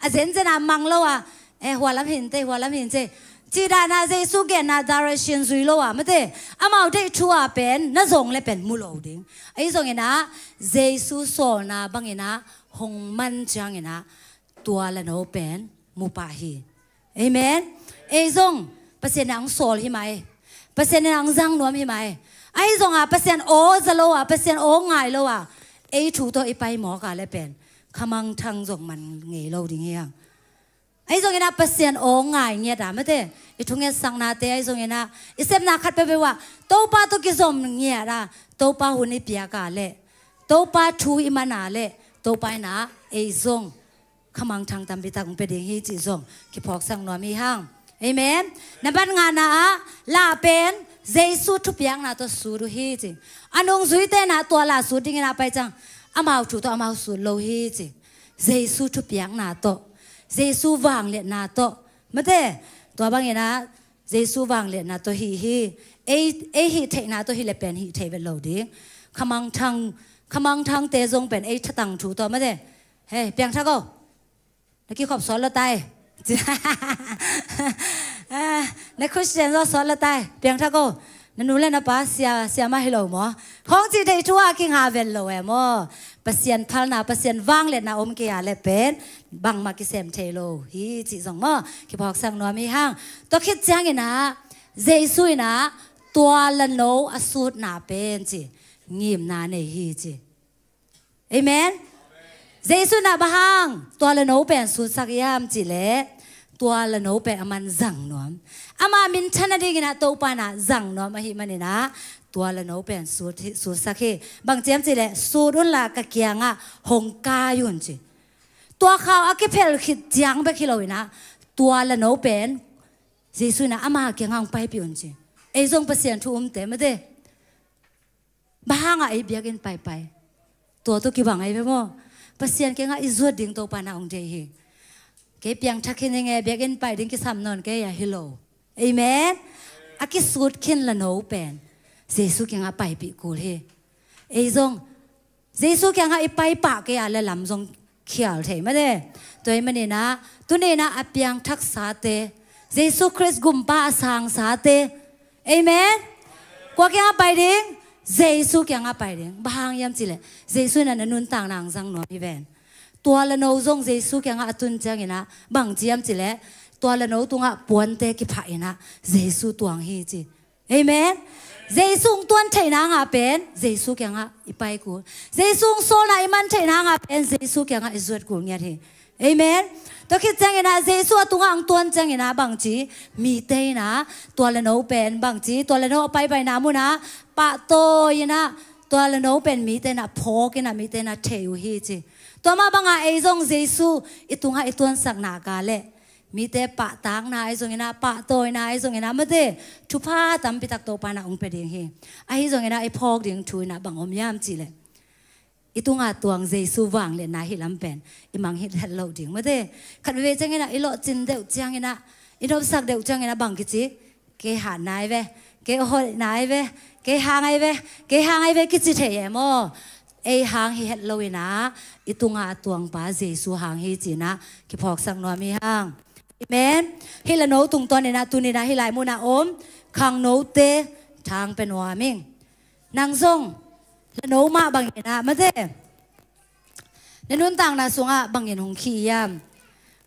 A zenzen ah mang lo a, eh, hua lam hi inteh, hua lam hi inteh, cih dan ah Jesu genna direction zui lo a mate, amau deih thu ah pen na zong le pen mu lo ding. Ahi zongin ah Jesu sawlna bangin ah hong man ciangin ah tua la no pen mu pah hi. Amen. Ei zong Pasian in ah hong sawl hi mai. Pasian in ah hong zang nuam hi mai. Ahi zongah Pasian aw za lo a, Pasian aw ngai lo a, ei thu tawh i pai mawk a le pen khamangthang zong man ngei lo ding hi hang. Ahi zongin ah Pasian aw ngai ngiat a mate, i thungetsaknate ahi zongin ah, i sepna khat peuhpeuh ah Topa tawh kizom ngiat a, Topa hun i piak a le, Topa thu i man a le, Topa in ah ei zong khamangthang tampi tak hong pia ding hi cih zong kiphawksak nuam hi hang. Amen. Nambat ngana ah, la pen Jesu thupiakna tawh sut uh hi ci. A nungzuite in ah tua la sut dingin ah pai ciang, amau thu tawh amau sut lo hi ci. Jesu thupiakna tawh, Jesu vangliatna tawh mate, tua bangin ah Jesu vangliatna tawh hih hi. Ei, ei hih theihna tawh hih le pen hih thei vet lo ding. Khamangthang, Khamangthangte zong pen ei thatang thu tawh mate. Hei, piangthak o. Na kikhop sawt lo tai. Na Christian zaw sawt lo tai. Piangthak o. Na nu le na pa sia, sia mah hi lo maw? Khawng cih theih thu a kinga ven lo e maw? Pasian phalna, Pasian vangliatna om kei a le pen bangmah kisem thei lo hi cih zong maw? Kiphawksak nuam hi hang. Tua khit ciangin ah Jesu in ah tua lano a sutna pen ci ngimna nei hi ci. Amen. Jesu in ah bang hang tua lano pen sutsak hiam cih leh tua lano pen aman zang nuam. Ama minthan nadingin ah Topa in ah zang nuam ahih manin ah tua lano pen sut hi, sutsak hi. Bang ci hiam cih leh sut unla ka kiangah hong kai un ci. Tua khau a kiphel khit ciang bek hi lo in ah tua lano pen Jesu in ah ama kiangah hong paipih un ci. Ei zong Pasian thu umte mate. Bang hang a ei biakinn paipai? Tua tawh kibang ahi ve maw? Pasian kiangah i zuat ding Topa in ah hong deih hi. Kei piangthak hi ning e, biakinn pai ding kisam nawn kei a hi lo. Amen. A kisut khin lano pen Jesu kiangah paipih kul hi. Ei zong Jesu kiangah i pai pah kei a le lam zong khial thei mate. Tua ahih manin ah tuni in ah a piangthaksate, Jesu Khrist gumpa a sangsate. Amen. Kua kiangah pai ding? Jesu kiangah pai ding. Bang hang hiam cih leh Jesu in ah na nuntakna hong zang nuam hi ven. Tua lano zong Jesu kiangah a tun ciangin ah bang ci hiam cih leh tua lano tungah puante kiphah in ah Jesu tuang hi ci. Amen. Jesu hong tuan theihna hangah pen Jesu kiangah i pai kul. Jesu hong sawlna i man theihna hangah pen Jesu kiangah i zuat kul ngiat hi. Amen. Tua khit ciangin ah Jesu a tungah hong tuan ciangin ah bang ci? Mite in ah tua lano pen bang ci? Tua lano a paipaina munah pahtawi in ah tua lano pen mite in ah phawk in ah mite in ah thei uh hi ci. Tua mah bangah ei zong Jesu i tungah i tuansak nak leh mite pahtakna ahi zongin ah, pahtawina ahi zongin ah, mate, thupha tampi tak Topa in ah hong pia ding hi. Ahi zongin ah i phawk ding thu in ah bang om hiam cih leh i tunga tuang Jesu vangliatna hih lam pen i mangngilh het loh ding, mate. Khat veve ciangin ah i lawhcin deuh ciangin ah, i nopsak deuh ciangin ah bang kici? Kei hat nai ve, kei hoih nai ve, kei hang ai ve, kei hang ai ve kici thei e maw? Ei hang hi het lo in ah, i tunga a tuangpa Jesu hang hi ci in ah kiphawksak nuam hi hang. Amen. Hih lano tungtawn in ah tuni in ah hih lai mun ah om khangnote thang pia nuam ing. Nang zong lano mah bangin ah, mate, na nuntakna sungah bangin hong khih hiam?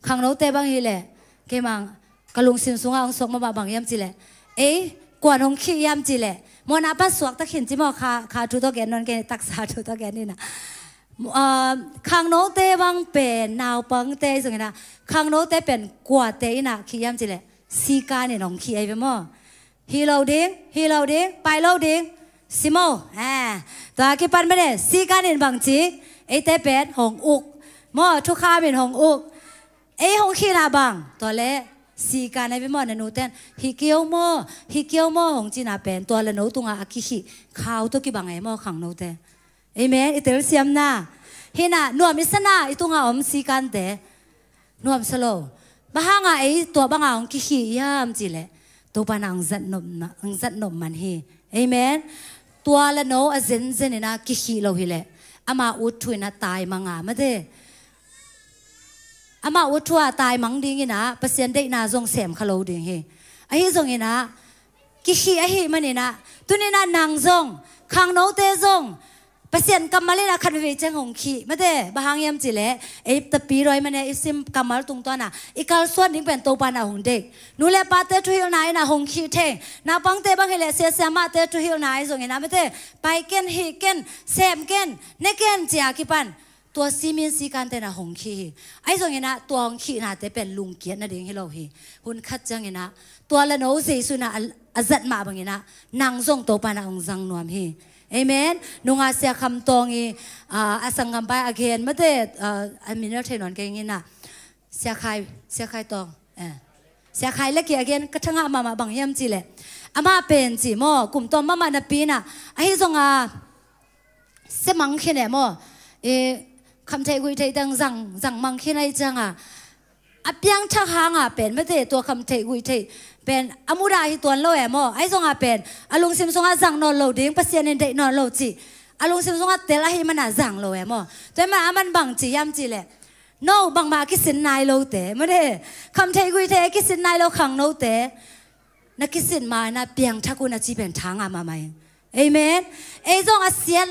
Khangnote bang hi leh keimah ka lungsim sungah hong suak mahmah bang hiam cih leh, ei, kuan hong khih hiam cih leh, mawhna pan suakta khin ci maw? Kha, kha thu tawh gen nawn kei, taksa thu tawh gen in ah. Ah, khangnote bang pen, naupangte zongin ah, khangnote pen kuate in ah khih hiam cih leh sikan in hong khih ahi ve maw? Hi lo ding, hi lo ding, pai lo ding. Simaw, eh, tua kipan mene, sikan in bang ci? Eite pen hong uk. Maw, thukham in hong uk. Ei hong khihna bang? Tua leh sikan ahi ve maw, na nute in hi kei o maw, hi kei o maw hong cihna pen tua lano tungah a kikhih khau tawh kibang ahi maw, khangnote? Amen. I telsiamna hi in ah, nuam i sa in ah, i tungah om sikante. Nuamsa lo. Bang hangah ei tua bangah hong kikhih hiam cih leh Topa in ah hong zatnop, hong zatnop man hi. Amen. Tua lano a zenzen in ah kikhih lo hi leh ama ut thu in ah taimang a, mate, ama ut thu a taimang ding in ah Pasian deihna zong sem kha lo ding hi. Ahi zongin ah kikhih ahih manin ah tuni in ah nang zong, khangnote zong Pasian kammal in ah khat veve ciang hong khih, mate. Bang hang hiam cih leh ei tapidaw mene, i sim kammal tungtawn ah i kalsuan ding pen Topa in ah hong deih. Nu le pate thuhilhna in ah hong khih thei. Naupangte bang hi leh sia siamahte thuhilhna ahi zongin ah, mate, pai ken, hih ken, sem ken, ne ken ci a kipan tua simin sikante in ah hong khih hi. Ahi zongin ah tua hong khihnate pen lungkiat nading hi lo hi. Hun khat ciangin ah tua lano Jesu in ah a, a zat mah bangin ah nang zong Topa in ah hong zang nuam hi. Amen. Nunga Sia Kham Tawng i, ah, a sanggampa a gen, mate, ah, a min a thei nawn kei ing in ah, Sia Khai, Sia Khai Tawng, eh, Sia Khai Lek i a gen ka thangah mahmah, bang hiam cih leh amah pen ci maw, kum tawm mahmah napi in ah, ahi zong a, sia mang khin e maw, i, kham theih guih theih teng zang, zang mang khin ahih ciang a, a piangthak hang a pen, mate, tua kham theih guih theih pen a mudah hi tuan lo e maw? Ahi zong a pen a lungsim sungah zang nawn lo ding, Pasian in deih nawn lo cih A lungsim sungah tel ahih manin a zang lo e maw. Tua ahih manin aman bang ci hiam cih leh, no, bangmah a kisin nai lote, mate, khamtheih guihtheih a kisin nai lo khangnote, na kisin ma-in ah piangthak un a ci pen tha ngah mahmah hi. Amen. Ei zong a siat,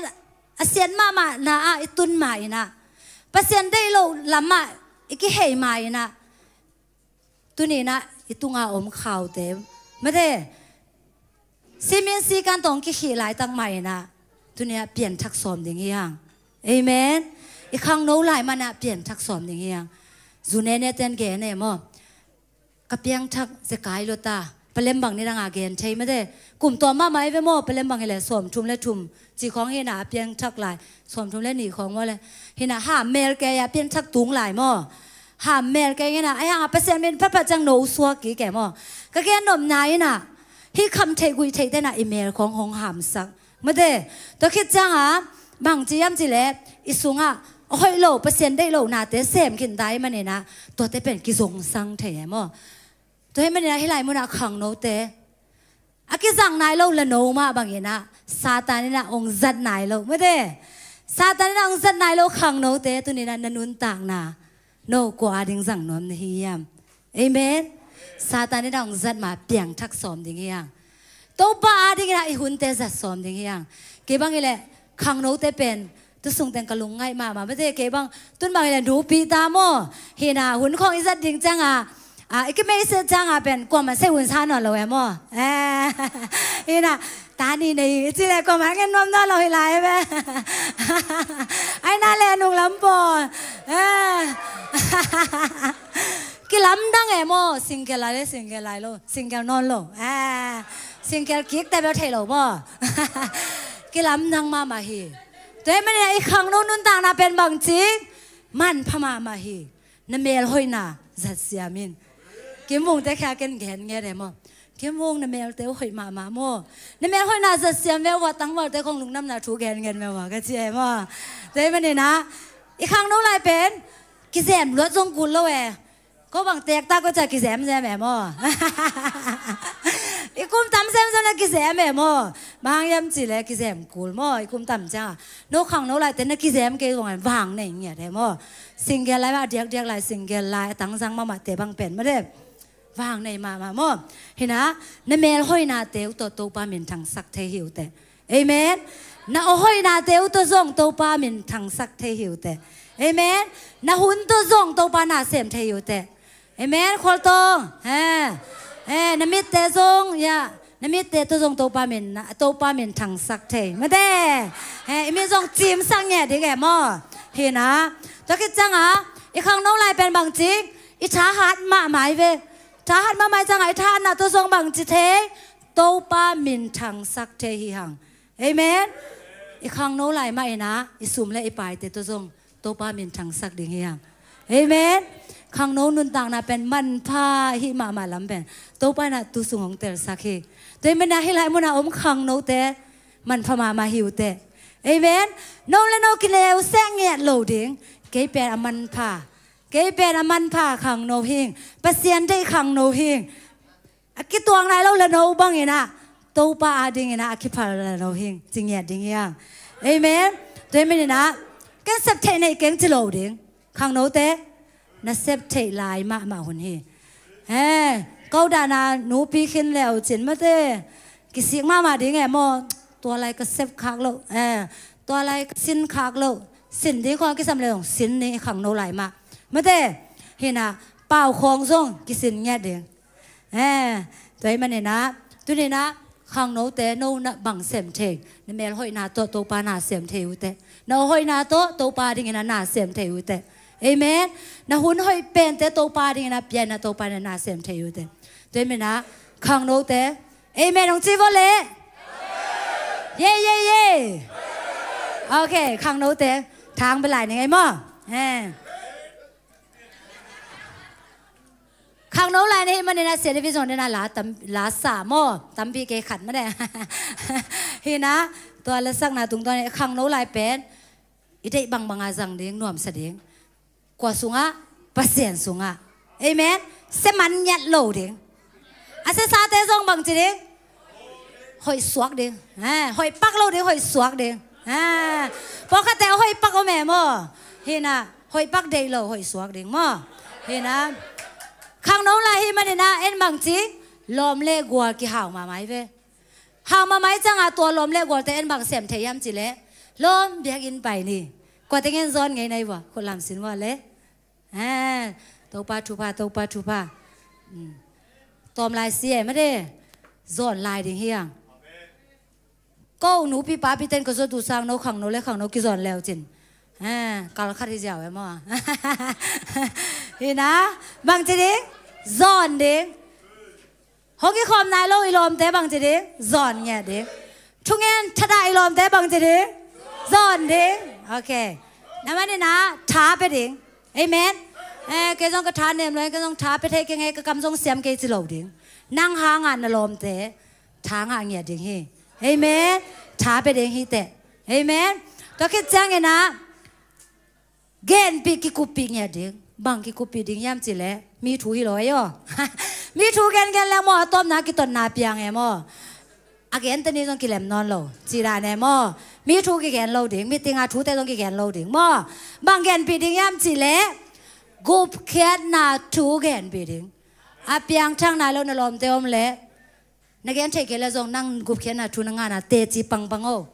a siat mahmahna ah i tun ma-in ah, Pasian deih loh lamah i kihei ma-in ah, tuni-in ah i tunga om khaute, mate, simin sikan tawh hong kikhih laitak ma-in ah, tuni-in ah pianthak sawm ding hi hang. Amen. I khangno lai manin ah pianthak sawm ding hi hang. Zu nene ten gen e maw. Ka piangthak zekai lo ta. Palembang ni dang a gen thei, mate. Kum tuam mahmah hi ve maw, palembang hi leh sawmthum le thum ci khawng hi-in ah a piangthak lai. Sawmthum le nih khawng maw le. Hi-in ah ha mel kei a piangthak tung lai maw. Ha mel kei ngen a, ahi hang a Pasian min phatphat ciang no suak kik e maw. Ka gen nopna in ah, hih khamtheih guihtheihte in ah i mel khawng hong hamsak, mate. Tua khit ciang a, bang ci hiam cih leh, i sungah a hoih lo, Pasian deih loh nate sem khin ta ahih manin ah, tuate pen kizongsang thei e maw. Tua ahih manin ah hih lai munah khangnote, a kizang nai lo la no mah bangin ah, Satan in ah hong zat nai lo, mate. Satan in ah hong zat nai lo khangnote, tuni-in ah na nuntakna, no kua ading zang nuam na hi hiam? Amen. Satan in ah hong zat ma piangthak sawm ding hi hang. Topa adingin ah i hunte zat sawm ding hi hang. Kei bang hi leh khangnote pen, tu sung teng ka lungngaih mahmah, mate, kei bang, tun bang hi leh nupi ta maw. Hi-in ah hun khawng i zat ding ciang a, a, i kimeisel ciang a pen kuaman seh hun sa nawn lo e maw. Eh, hi-in ah, ta ni nei, i ci leh kuaman ngen nuam nawn lo hi lai e ve. Ai na leh nung lam pawl. Eh. Kilamdang e maw, single lai le single lai lo, single nawn lo. Eh, single kikte bel thei lo maw. Kilamdang mahmah hi. Tua ahih manin ah i khangno nuntakna pen bang ci, manpha mahmah hi. Na melhoihna zat siam in. Kimvungte khia ken gen nget e maw. Kimvung, na melte uh hoih mahmah maw. Na melhoihna zat siam ve uh a, tangvalte khawng lungdamna thu gen nget ve uh a, ka ci e maw. Tua ahih manin ah, i khangno lai pen kizem luat zong kul lo e. Ko bang tektak ko ciang kizemzem e maw. I kum tam semsem na kizem e maw. Bang hang hiam cih leh kizem kul maw. I kum tam ciang a, no khangno laite na kizem kei zong in vang nei ngiat e maw. Single lai mah, a diakdiak lai single lai, a tangzang mahmahte bang pen, mate, vang nei mahmah maw. Hi-in ah, na melhoihnate uh tawh Topa minthangsak thei hi uh teh. Amen. Na awhoihnate uh tawh zong Topa minthangsak thei hi uh teh. Amen. Na hun tawh zong Topa na sem thei hi uh teh. Amen. Khualtawng. He. He, na mitte zong, ya. Na mitte tawh zong Topa min, Topa minthangsak thei, mate. He, i mit zong cimsak ngiat ding e maw. Hi-in ah, tua khit ciang a, i khangno lai pen bang ci, i thahat mahmah hi ve. Thahat mahmah hi ciang a, i thahatna tawh zong bang ci thei, Topa minthangsak thei hi hang. Amen. I khangno lai mah in ah, i sum le i paite tawh zong Topa minthangsak ding hi hang. Amen. Khangno nuntakna pen manpha hi mahmah lam pen Topa in ah tu sung hong telsak hi. Tua ahih manin ah hih lai mun a om khangnote manpha mahmah hi uh teh. Amen. No le no kineu seh ngiat lo ding. Kei pen a manpha. Kei pen a manpha khangno hing. Pasian deih khangno hing. A kituak nai lo la no bangin ah, Topa adingin ah a kiphal la no hing, ci ngiat ding hi hang. Amen. Tua ahih manin ah, ken sep theih nei keng ci lo ding. Khangnote, na sep theih lai mahmah hun hi. He, ko dan a nupi khin le uh cin, mate, kisik mahmah ding e maw. Tua lai ka sep khak lo. He, tua lai ka sin khak lo. Sin ding khawng kisam le zong sin ni, khangno lai mah, mate. Hi-in ah, pau khawng zong kisin ngiat ding. Eh, tua ahih manin ah, tuni-in ah, khangnote no na bang sem thei, na melhoihna tawh Topa na sem thei uh teh. Na awhoihna tawh Topa dingin ah na sem thei uh teh. Amen. Na hun hoih pente Topa dingin ah pia-in ah Topa in ah na sem thei uh teh. Tua ahih manin ah, khangnote, amen hong ci vawh leh. Ye, ye, ye. Ok, khangnote, thang bia lai ning ei maw. Eh. Khangno lai na hih manin ah, Sia David zong den a la tam, la sa maw, tampi kei khat mah de. Hi-in ah, tua la sakna tungtawn in khangno lai pen i deih bangbang a zang ding, nuamsa ding. Kua sungah? Pasian sungah. Amen. Sia man ngiat lo ding. A siasate zong bang ci ding? Hoih suak ding. Eh, hoih pak lo ding, hoih suak ding. Ah, pawlkhatte a hoih pak om e maw? Hi na, hoih pak deih lo, hoih suak ding maw? Hi na, khangno lai hi manin ah en bangci, lawm le gual kihau mahmah hi ve. Hau mahmah hi ciangah tua lawm le gualte en bang sem thei hiam cih leh, lawm, biakinn pai ni. Kuate ngen zawn ngei na hi vua, khut lam sin vua le. Eh, Topa thupha, Topa thupha. Mm. Tawm lai si e mate. Zawn lai ding hi hang. Ko nupi papi ten ka zawt uh sang no khangno le khangno kizawn leu cin. Eh, kal khat hi ziau e maw. Hi na, bangci ding, zawn ding. Hong kikhawm nai lo i lawmte bangci ding, zawn ngiat ding. Thungen thadah i lawmte bangci ding, zawn ding. Ok. Na manin ah tha pia ding. Amen. Eh, kei zong ka tha nem lo, kei zong tha pia thei keng e, ka kam zong siam kei ci lo ding. Nang hangah na lawmte tha ngah ngiat ding hi. Amen. Tha pia ding hi teh. Amen. Tua khit ciangin ah genpih, kikuppih ngiat ding. Bang kikuppih ding hiam cih leh, mi thu hi lo e aw. Mi thu gengen leng maw, a tawpna kitotna piang e maw. A gente ni zong kilem nawn lo. Ci dan e maw. Mi thu kigen lo ding, meeting a thute zong kigen lo ding maw. Bang genpih ding hiam cih leh, gupkhiatna thu genpih ding. A piangthak nai lo na lawmte om leh, na gen theih kei leh zong nang gupkhiatna thu na ngahna teci pangpang o.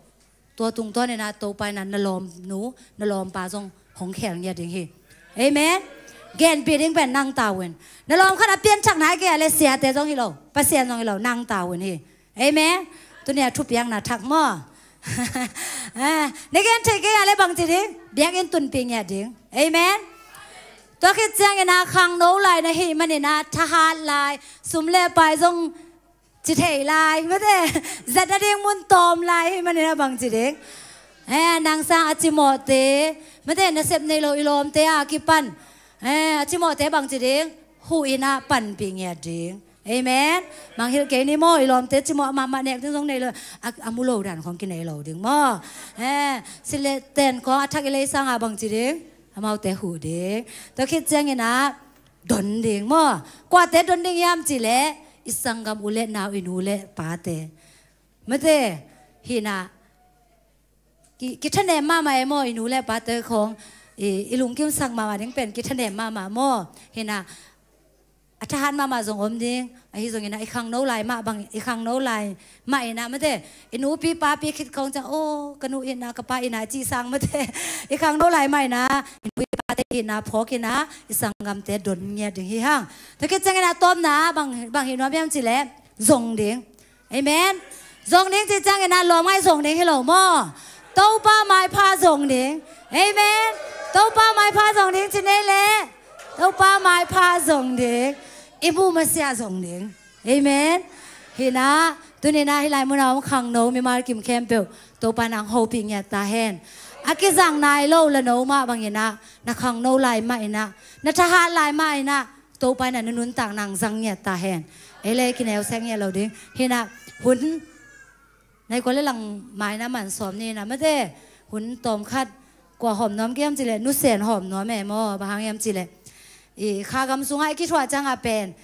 Tua tungtawnin ah Topa in ah na lawmnu, na lawmpa zong hong khel ngiat ding hi. Amen. Genpih ding pen nang tawh in. Na lawm khat a pianthak nai kei a leh siate zong hi lo, Pasian zong hi lo, nang tawh in hi. Amen. Tuni a thupiakna thak maw. Eh, na gen theih kei a leh bangci ding, biakinn tunpih ngiat ding. Amen. Tua khit ciangin ah khangno lai na hih manin ah thahat lai, sum le pai zong ci thei lai, mate, zat nading mun tawm lai hi manin ah bangci ding. Eh, nang sang a cimawhte, mate, nasep nei lo i lawmte a kipan, eh, a cimawhte bangci ding, huh in ah panpih ngiat ding. Amen. Mangngilh kei ni maw, i lawmte cimawh mahmah, nek ding zong nei lo, a, a mu lo dan khong kinei lo ding maw. Eh, sileh ten khong a thak i lei sangah bangci ding, amaute huh ding. Tua khit ciangin ah don ding maw. Kuate don ding hiam cih leh, i sanggam u le nau, i nu le pate. Mate, hi na, ki, kithanem mahmah e maw, i nu le pate khong, i, i lungkimsak mahmah ding pen kithanem mahmah maw. Hi na, a thahat mahmah zong om ding, ahi zongin ah i khangno lai mah bang, i khangno lai mah in ah, mate, i nupi papi khit khong ciang, oh, ka nu in ah, ka pa in ah, cih sang, mate, i khangno lai mah in ah, i nupi pate in ah, phawk in ah, i sanggamte don ngiat ding hi hang. Tua khit ciangin ah tawpna bang, bang hih nuam hiam cih leh, zong ding. Amen. Zong ding cih ciangin ah lawm ngai zong ding hi lo maw. Topa maipha zong ding. Amen. Topa maipha zong ding ci nei leh, Topa maipha zong ding. I muh masiah zong ding. Amen. Hi na, tuni in ah hih lai mun a om khangno mimal kim khempeuh, Topa in ah hong hopih ngiat ta hen. A kizang nai lo la no mah bangin ah, na khangno lai mah in ah, na thahat lai mah in ah, Topa in ah na nuntakna hong zang ngiat ta hen. Ei le kineu sek ngiat lo ding. Hi na, hun nai kua le lang mai na man sawm ni na, mate, hun tawm khat kua hawm nuam kei hiam cih leh, nusen hawm nuam e maw, bang hang hiam cih leh, i kha gam sungah i kithuah ciangah pen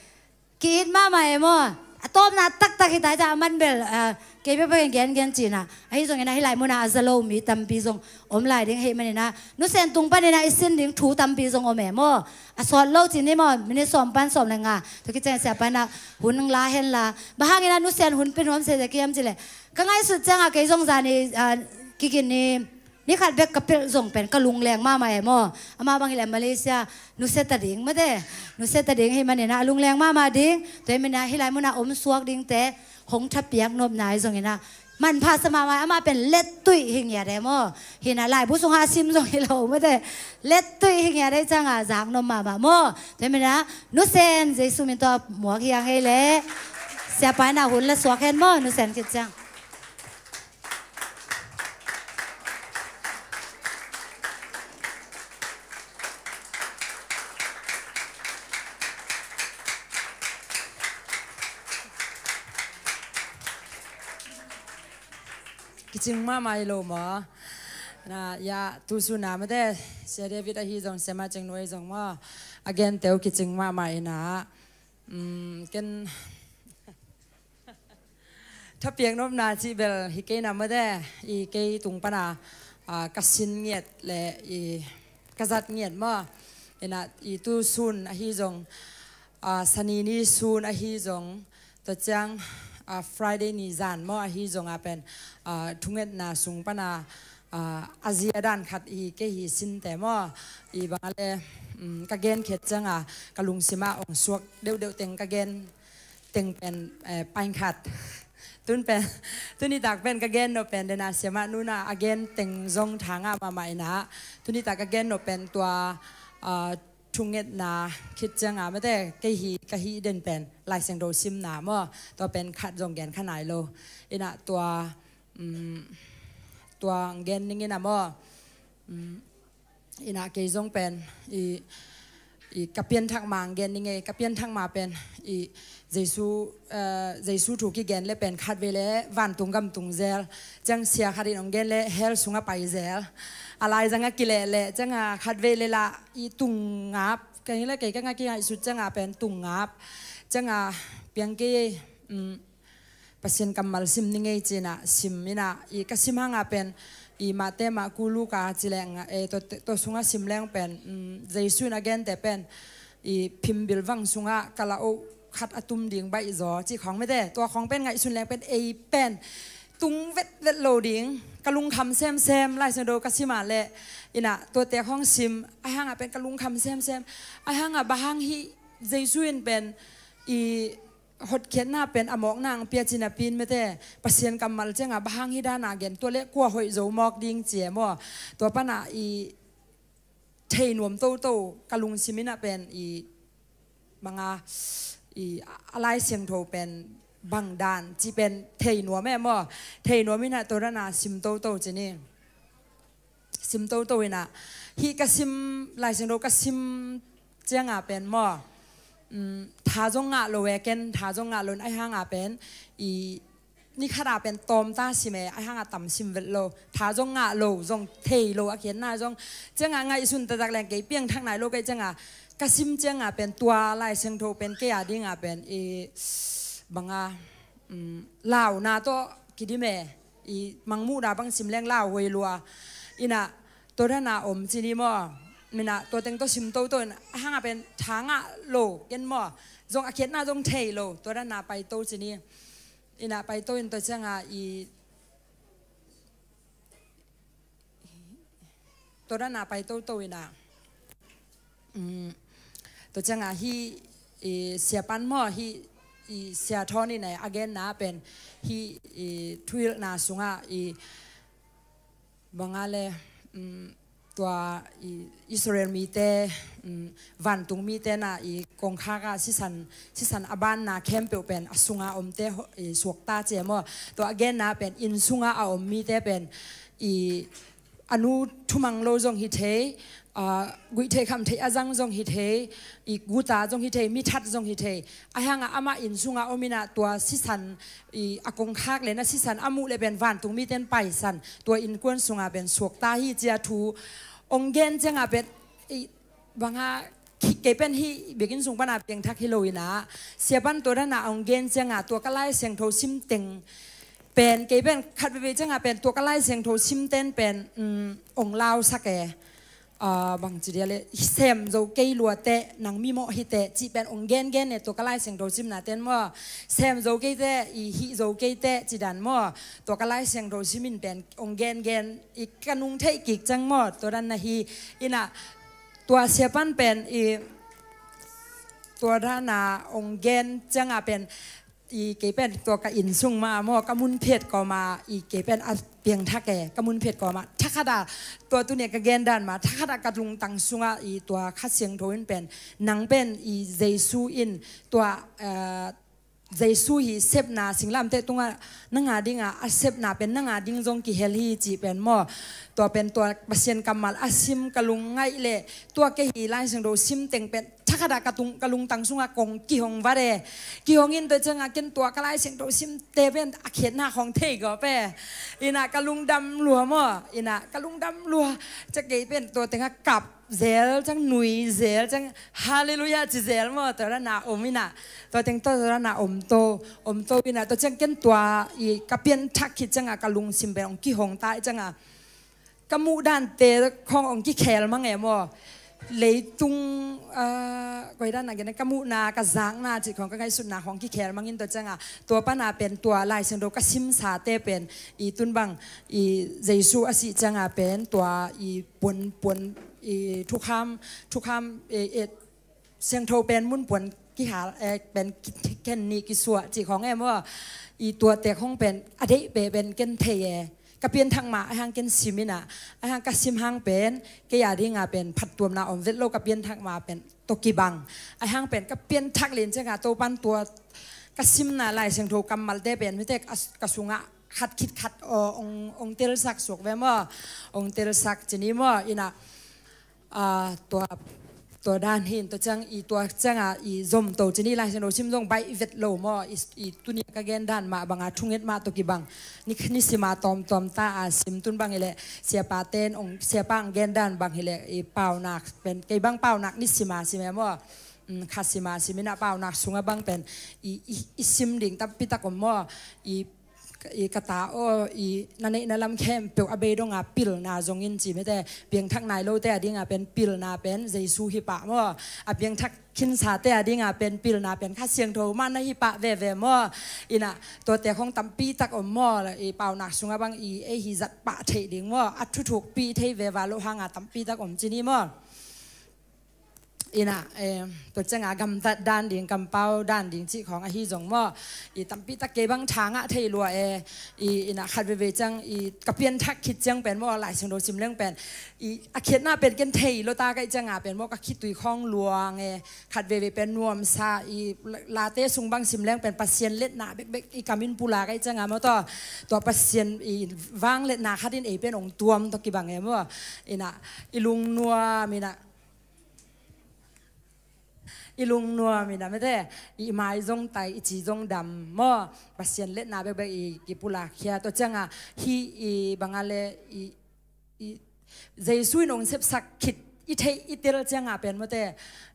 ki-it mahmah e maw. A tawpna taktak hi ta hi ciang a man bel, ah, kei peuhpeuh in gen gen ci na. Ahi zongin ah hih lai mun ah a za lo mi tampi zong om lai ding ahih manin ah, nusen tung panin ah i sin ding thu tampi zong om e maw. A sawt lo ci ni maw, minit sawm pan sawm le nga. Tua khit ciang siapa in ah hun hong la hen la. Bang hangin ah nusen hun pia nuam sese kei hiam cih leh, ka ngaihsut ciangah kei zong zan i, ah, kigin ni, ni khat bek ka pilh zong pen ka lungleng mahmah e maw. Amah bang hi leh Malaysia, nusia ta ding, mate. Nusia ta ding ahih manin ah lungleng mahmah ding. Tua ahih manin ah hih lai mun ah om suak dingte hong thapiak nopna ahi zongin ah manpha sa mahmah, amah pen lettuih hi ngiat e maw. Hi na, laibu sungah a sim zong hi lo, mate. Lettuih hi ngiat e, ciangah zak nop mahmah maw. Tua ahih manin ah nusen, Jesu min tawh muak hi hang ei le. Siapa in ah hun la suak hen maw, nusen khit ciang. Kicing mahmah hi lo maw. Na, ya, tu sun a mate, Sia David ahi zong, Sia Ma Cing Nu ahi zong maw, a gente uh kicing mahmah in ah. Um, ken Thapiak nopna cih bel hi kei na mate, i kei tung pana, ah, ka sin ngiat le i ka zat ngiat maw. Ina i tu sun ahi zong, ah, Sani ni sun ahi zong, tua ciang, ah, Friday ni zan maw ahi zong a pen, ah, thungetna sung pana, ah, a zia dan khat hi kei hi sinte maw. I bang a le, um, ka gen khiat cianga ka lungsima ong suak deuhdeuh teng ka gen teng pen, eh, paing khat. Tun pen, tuni tak pen ka gen no pen dena siama nuna a gen teng zong thanga mama ina. Tuni tak ka gen no pen tua, ah, thungetna khit cianga mate kei hi ka hi den pen Lai Siangtho simna maw. Tua pen khat zong gen kha nai lo. Ina tua, um, tua gen ning ina maw. Um, ina kei zong pen i, i ka pianthak ma gen ning ei, ka pianthak ma pen i Jesu, eh, Jesu thu kigen le pen khat vei le vantung gam tung zel. Ciang sia khat in ong gen le hell sunga pai zel. A laizanga kile le cianga khat vei le la i tung ngap. Kei le kei ka nga kingaihsut cianga pen tung ngap. Cianga piang kei, um, Pasian kammal sim ning ei cina sim ina i ka sim hanga pen i Mate, Marku, Luka ci leng, eh, to, to sunga sim leng pen, um, Jesu in a gente pen i phimbil vang sunga ka la o khat a tum ding baih zaw ci khong mete. Tua khong pen ngaihsun leng pen ei pen tung vetvet lo ding, ka lungkham semsem, Lai Siangtho ka sima le ina tuate khong sim, ai hanga pen ka lungkham semsem, ai hanga bang hang hi Jesu in pen i hotkhiatna pen a mawkna ang pia cina pin mete, Pasian kammal cianga bang hang hi dana gen, tua le kua hoih zo mawk ding cie maw. Tua pana i thei nuam toto ka lungsim ina pen i banga i a Lai Siangtho pen bang dan ci pen thei nuam e maw. Thei nuam ina tua dana sim toto cini. Sim toto ina hi ka sim, Lai Siangtho ka sim cianga pen maw, um, tha zong ngah lo e ken, tha zong ngah lo in ai hanga pen i ni khata pen tawmta sim e, ai hanga tam sim vet lo. Tha zong ngah lo, zong thei lo a khiatna zong cianga ngaihsun taktak leng kei piangthak nai lo kei cianga ka sim cianga pen tua Lai Siangtho pen kei a dinga pen i banga, um, launa tawh kidim e. I mangmuhna bang sim leng lau huai lua. Ina tua dana om cini maw. Mina tua teng tawh sim toto in ai hanga pen tha ngah lo ken maw. Zong a khiatna zong thei lo. Tua dana paito cini. Ina paito in tua cianga i tua dana paito to ina. Um, tua cianga hi i siapan maw hi i sia thawnin a genna pen hi i thuhilhna sunga i banga le, um, tua i Israel mite, um, vantung mite na i kongkhaka sisan, sisan a banna khempeuh pen a sunga omte ho-, i suakta cie maw. Tua a genna pen inn sunga a om mite pen i a nu thumang lo zong hi thei, ah, guih thei kham thei a zang zong hi thei, i guta zong hi thei, mithat zong hi thei. Ai hanga amah inn sunga om ina tua sisan i a kongkhak le na sisan a muh le pen vantung miten paisan tua innkuan sunga pen suakta hi cia thu ong gen cianga pen i banga kei pen hi biakin sung pana piangthak hi lo ina siapan tua dana ong gen cianga tua ka Lai Siangtho sim teng pen kei pen khat veve cianga pen tua ka Lai Siangtho sim ten pen, um, ong lausak e. Ah, bang ci dia le sem zo kei luate nang mimawh hite cih pen ong gengen e tua ka Lai Siangtho simna ten maw. Sem zo keite i hih zo keite ci dan maw. Tua ka Lai Siangtho simin pen ong gengen i ka nung theih kik ciang maw tua dan na hi ina tua siapan pen i tua dana ong gen cianga pen i kei pen tua ka inn sung ma maw ka mun phet kawma i kei pen a piangthak e ka mun phet kawma thakhata tua tuni ka gen dan ma thakhata ka lungtang sunga i tua Kha Siangtho in pen nang pen i Jesu in tua, eh, Jesu hi sepna singlamteh tunga nanga dinga a sepna pen nanga ding zong kihel hi cih pen maw. Tua pen tua Pasian kammal a sim ka lungngaih le tua kei hi Lai Siangtho sim teng pen thakhata ka tung, ka lungtang sunga kong kihong vare. Kihong in tua cianga ken tua ka Lai Siangtho simte pen a khiatna khong thei gawp e. Ina ka lungdam lua maw. Ina ka lungdam lua. Cia kei pen tua tenga kap zel ciang, nui zel ciang, halleluiah ci zel maw, tua dan a om in ah, tua teng tua dan a om to, om to in ah, tua ciang ken tua i ka pianthak khit ciang a ka lungsim pen hong kihong ta i ciang a, ka muh dante khong hong kikhel mang e maw. Leitung, ah, koi dan a gen, ka muhna, ka zakna cih khong, ka ngaihsutna khong kikhel mang in, tua ciang a tua pan a pen tua Lai Siangtho ka simsate pen i tun bang i Jesu a sih ciang a pen tua i puan, puan i thukham, thukham, eh, eh, siangtho pen mun puan kihal, eh, pen ki-, ken nih kisuah cih khong e maw. I tuate khong pen a deih pen ken thei e. Ka pianthak ma a hang ken sim in ah, a hang ka sim hang pen kei a ding a pen phattuamna om vet lo, ka pianthak ma pen tawh kibang. A hang pen ka pianthak lian ciang a Topan tua ka simna Lai Siangtho kammalte pen mite ka, ka sung a khat khit khat aw hong, hong telsak suak ve maw. Hong telsak ci ni maw. In ah, ah, tua, tua dan hi in, tua ciang i, tua ciang a i zom to ci ni, Lai Siangtho sim zong baih vet lo maw. I, i tuni a ka gen dan mah bang a thunget mah tawh kibang. Ni, nisim a tawmtawm ta a sim, tun bang hi leh siapa ten hong, siapa hong gen dan bang hi leh i paunak pen, kei bang paunak nisim a sim e maw. Mm, kha sim a sim in ah paunak sung a bang pen i, i, i sim ding tampi tak om maw. I, i ka ta aw, i na neihna lam khempeuh a bei dong a pilna zong in ci mite, piangthak nai lote a ding a pen pilna pen Jesu hi pah maw. A piangthak khinsate a ding a pen pilna pen Kha Siangtho mah na hi pah veve maw. In ah tuate khong tampi tak om maw. I paunak sung a bang i ei hi zat pah theih ding maw, a thuthukpih thei veva loh hang a tampi tak om ci ni maw. In ah, eh, tua ciang a gamtat dan ding, kampau dan ding cih khong ahi zong maw, i tampi tak kei bang tha ngah thei lua e. I, in ah khat veve ciang i ka pianthak khit ciang pen maw, Lai Siangtho sim leng pen i a khiatna pen ken thei lo ta ka hih ciang a pen maw, ka khitui khong luang e. Khat veve pen nuamsa, i late sung bang sim leng pen Pasian letna bekbek i kam in pulak ka hih ciang a maw, tua, tua Pasian i vang letna khat in ei pen hong tuam tawh kibang e maw. In ah i lungnuam in ah, i lungnuam in ah mite, i mai zong tai, i ci zong dam maw. Pasian letna bekbek i kipulak khia. Tua ciang a hih i bang a le i, i Jesu in hong sepsak khit i theih i tel ciang a pen mite,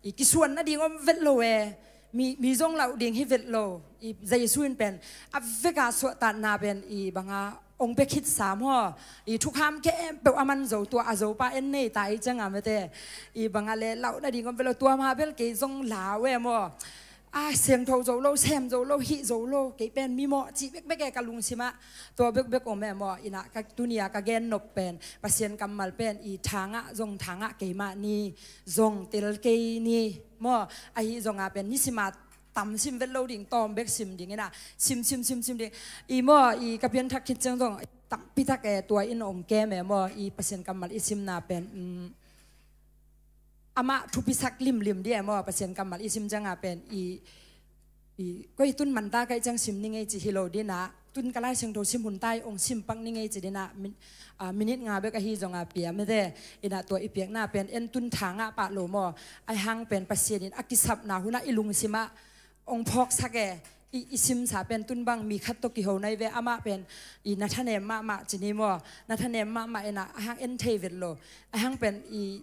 i kisuan nading om vet lo e. Mi, mi zong lauh ding hi vet lo. I Jesu in pen a vek a suahtakna pen i bang a hong pia khitsa maw. I thukham khempeuh a man zo, tua a zo pa en nei ta i ciang a mite, i bang a le lauh nading om vet lo. Tua ma bel kei zong lau e maw. A siangtho zo lo, sem zo lo, hih zo lo, kei pen mimawh cih bekbek e ka lungsim ah. Tua bekbek om e maw. In ah ka tuni a ka gen nop pen Pasian kammal pen i tha ngah zong tha ngah kei mah ni, zong tel kei ni maw. Ahi zong a pen nisim a tam sim vet lo ding, tawm bek sim ding in ah, sim, sim, sim, sim ding. I maw, i ka pianthak khit ciang zong tampi tak e, tua in hong kem e maw, i Pasian kammal i simna pen, um, amah thupisak limlim ding e maw. Pasian kammal i sim ciang a pen i, i koi tun man ta ka hih ciang sim ni ngei ci hi lo ding ah, tun ka Lai Siangtho sim hun ta hi, hong sim pak ni ngei ci ding ah, min-, ah, minit nga bek ahi zong a pia mite. In ah tua i piakna pen en tun tha ngah pah lo maw. A hang pen Pasian in a kisapna hun ah i lungsim ah hong phawksak e. I, i simsa pen tun bang mi khat tawh kiho nai ve, amah pen i na thanem mahmah ci ni maw. Na thanem mahmah in ah, a hang en thei vet lo. A hang pen i,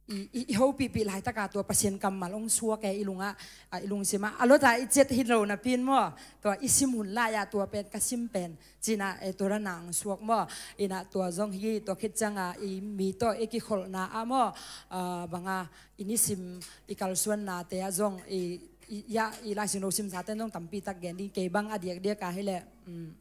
i, i, i hopihpih laitak a tua Pasian kammal hong suak e i lung ah, a, i lungsim ah. A lawt a i ciat hi lo napi in maw, tua i sim hun lai ah tua pen ka sim pen ci in ah, e, tua dan a hong suak maw. In ah tua zong hi, tua khit ciang a i mi tawh i kikholhna ah maw, ah, bang a i nisim i kalsuannate ah zong i, i, ya, i Lai Siangtho simsate zong tampi tak gen ding, kei bang a diakdiak a hi leh, um,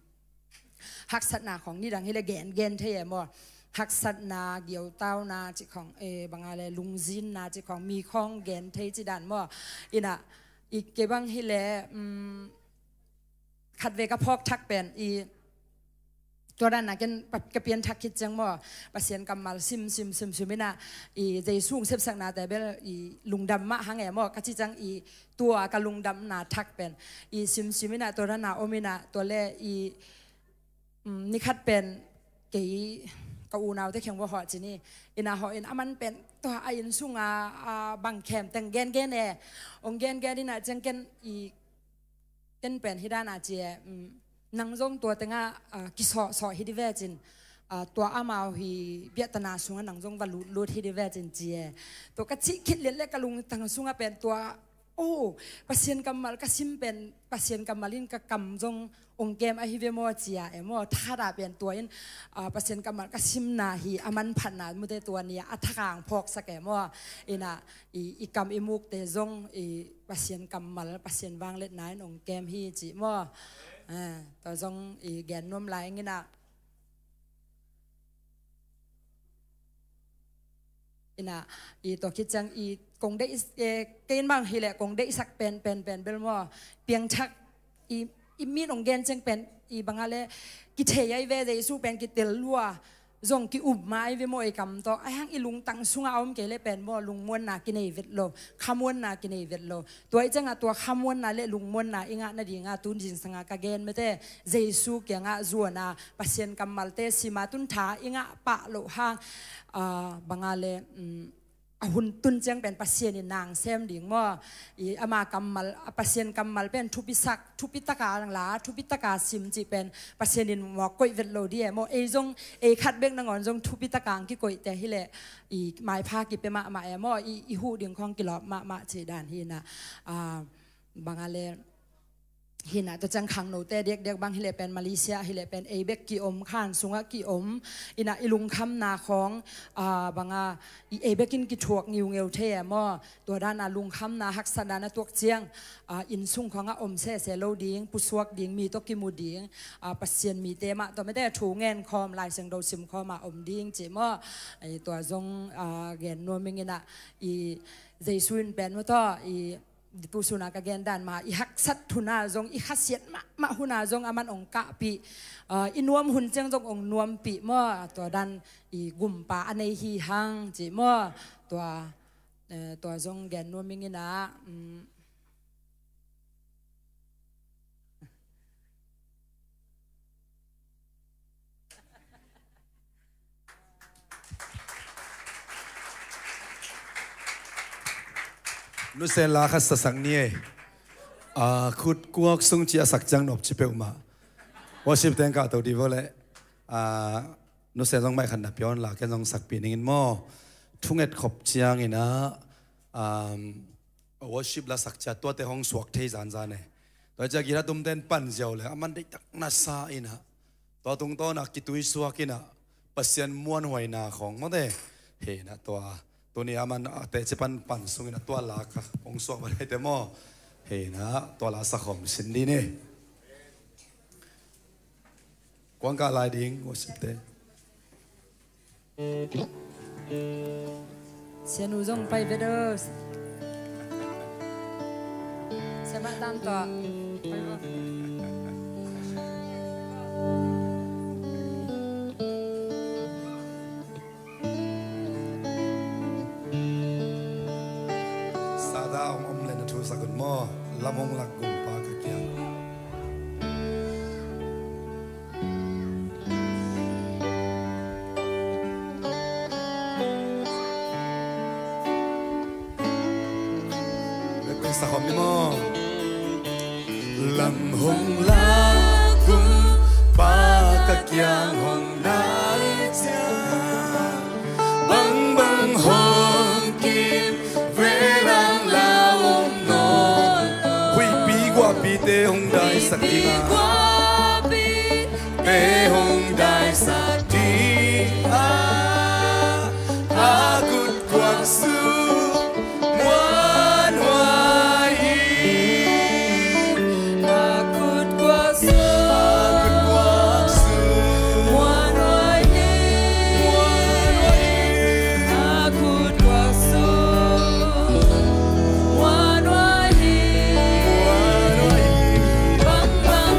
haksatna khong nidang hi leh gen, gen thei e maw. Haksatna, giautauna cih khong, e, bang a le lungzinna cih khong mi khong gen thei cih dan maw. In ah i kei bang hi leh, um, khat ve ka phawk thak pen i, tua dan a ken pa-, ka pianthak khit ciang maw, Pasian kammal sim, sim, sim, sim in ah, i Jesu hong sepsaknate bel i lungdam mah hang e maw, ka ci ciang i tua ka lungdamna thak pen i sim, sim in ah, tua dan a om in ah, tua le i, um, ni khat pen kei ka unaute kiang va hawh ci ni. In ah hawh in, a man pen tua a inn sung a, a bang khem teng gen, gen e. Hong gen, gen in ah ciang ken i, ken pen hi dan a ci e, um, nang zong tua teng ah, ah, kisawhsawh hi di ve cin. ah, tua amau hi biahtana sungah nang zong va lutlut hi di ve cin ci e. Tua ka cih khit lian le ka lungtang sungah pen tua, oh, Pasian kammal ka sim pen, Pasian kammal in ka kam zong ong kem ahi ve maw cia e maw. Thakhat ah pen tua in, ah, Pasian kammal ka simna hi a manphatna mute tua ni a thak ah ong phawksak e maw. Inah i, i kam i mukte zong i Pasian kammal, Pasian vangliatna in ong kem hi ci maw. Ah, tua zong i gen nuam lai ing inah. Inah, i tua khit ciang i kong deih, eh, kein bang hileh kong deihsak pen, pen, pen bel maw. Piangthak i, i min ong gen ciang pen i bangah le kithei ai ve Jesu pen kitel lua. Zong ki-up mai ve maw i kam tawh. Ahi hang i lungtang sungah a om kei le pen maw lungmuanna kinei vet lo. Khamuanna kinei vet lo. Tua i ciangah tua khamuanna le lungmuanna i ngah nadingah tun zingsangah ka gen mete. Jesu kiangah zuana Pasian kammalte sima tun tha i ngah pah loh hang, ah, bangah le, um, a hun tun ciang pen Pasian in nang sem ding maw. I ama kammal, a Pasian kammal pen thupisak, thupitaka la, thupitaka sim cih pen Pasian in mawk koih vet lo di e maw. Ei zong, ei khat bek nangawn zong thupitaka ang kikoihte hileh i maipha kipia mahmah e maw. I, i huh ding khawng kilawp mahmah cih dan hi inah, ah, bangah le hi inah tua ciang khangnote diakdiak bang hileh pen Malaysia hileh pen ei bek ki-om, khan sungah ki-om. Inah i lungkhamna khawng, ah, bangah i ei bekin kithuak ngiungeu thei e maw. Tua dana lungkhamna haksatna na tuak ciang, ah, inn sung khawngah om sese lo ding, pusuak ding, mi tawh kimu ding, ah, Pasian mite mah tawh mete thu ngen khawm, Lai Siangtho sim khawm ah om ding ci maw. Ai, tua zong, ah, gen nuam ing inah i Jesu in pen maw tawh i tu suna ka gen dan mah i haksat huna zong, i khasiat mahmah huna zong aman ong kahpih, ah, i nuam hun ciang zong ong nuampih maw. Tua dan i gumpa a nei hi hang ci maw. Tua, eh, tua zong gen nuam ing inah, um, Nusen la khat sasak ni e. Ah, khut kuak sung ci a sak ciang nop ci peuhmah. Worship teng kah to di vo le. Ah, nusen zong mai khat na piawn la ken zong sakpih ningin maw. Thunget khop ciang inah, um, worship la sak cia tuate hong suak thei zanzan e. Tua cia gila tumten pan ziau le aman deihtak nasa inah. Tua tungtawn a kitui suak inah Pasian muanhuaina khawng mawte. Hi inah tua tuni aman a teci pan pan sung inah tua la ka hong suak ba daite maw. Hi inah tua la sakhawm sin di ni. Kuang kah lai ding worship te. Sianu zong pai vet o. Siamah tam tawh. Sada om om le na thu sak un maw. Lam hong lak gumpa ka kiang. Sa khawm ni maw. Lam hong lak gumpa ka kiang hong nai ciang. Bangbang hong kim ve lang lau om nawn lo. Huihpi guahpite hong daisak ding a. Huihpi guahpite hong daisak ding a. A kut kuang sung muanhuai hi. A kut kuang sung muanhuai hi. A kut kuang sung muanhuai hi. Bangbang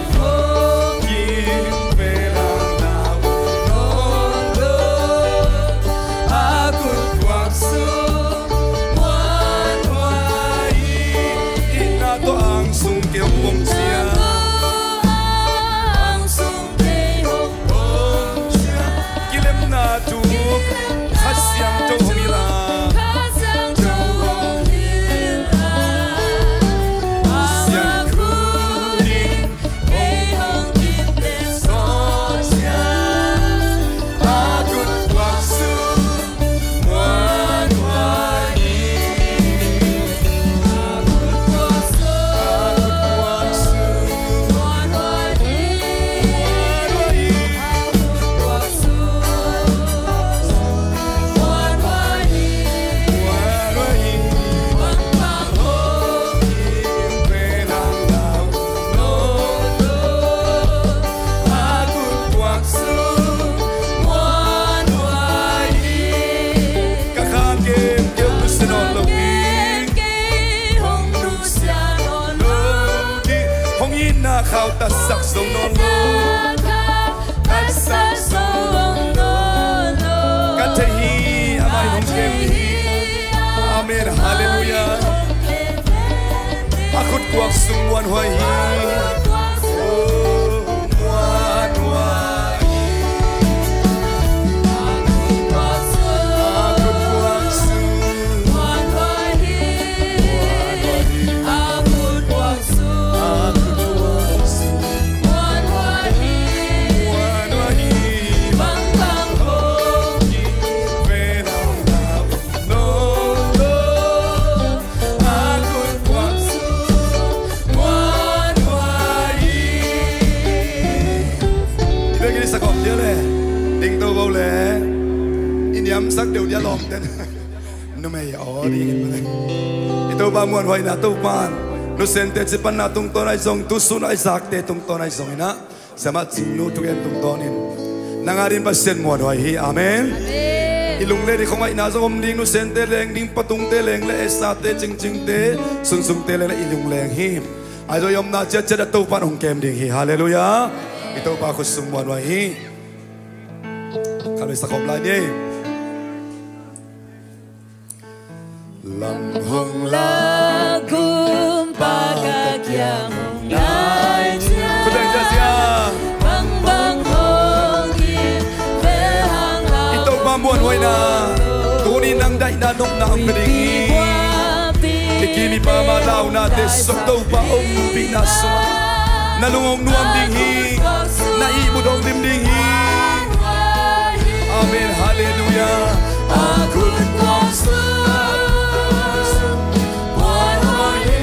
Sak zo nawn lo. Ka thei hi, amah in hong kem hi. Amen. Halleluiah. A khut kuak sung muanhuai hi. Oh, muanhuai hi. A khut kuak sung muanhuai hi. Muanhuai hi. A khut kuak sung. A khut kuak sung. Muanhuai hi. Muanhuai hi. Bangbang hong kim ve lang. No, no. A khut kuak sung muanhuai hi. I bek in i sak om dia le. Ding to bo le. I niamsak deuh dia lawmten. Numei aw ding in. I Topa muanhuaina Topa'n Nu Sente cipanna tungtawn ahi zong, tu sun a i zakte tungtawn ahi zong in ah, Siamah Cingnu thugen tungtawnin nang adingin Pasian muanhuai hi. Amen. Amen. I lungleng i khuangaihna zong om ding, Nu Sente leng ding, Pa Tungte leng le Estate, Cingcingte, Sunsungte leng le i lungleng hi. Ahi zong i omna ciatciat ah Topa'n hong kem ding hi. Halleluiah. I Topa khut sung muanhuai hi. Khat vei sak khawm lai ni. Lam hong lak kumpa ka kiang hong nai ciang. Khut beng ziahziah. Bangbang hong kim ve hang lau. I Topa muanhuaina. Tuni nang daihna nopna om ka ding hi. I kim i pam a launate sawt Topa ompihna sungah na lung hong nuam ding hi. Na ihmut hong dim ding hi. Amen. Halleluiah. A khut kuak sung muanhuai hi.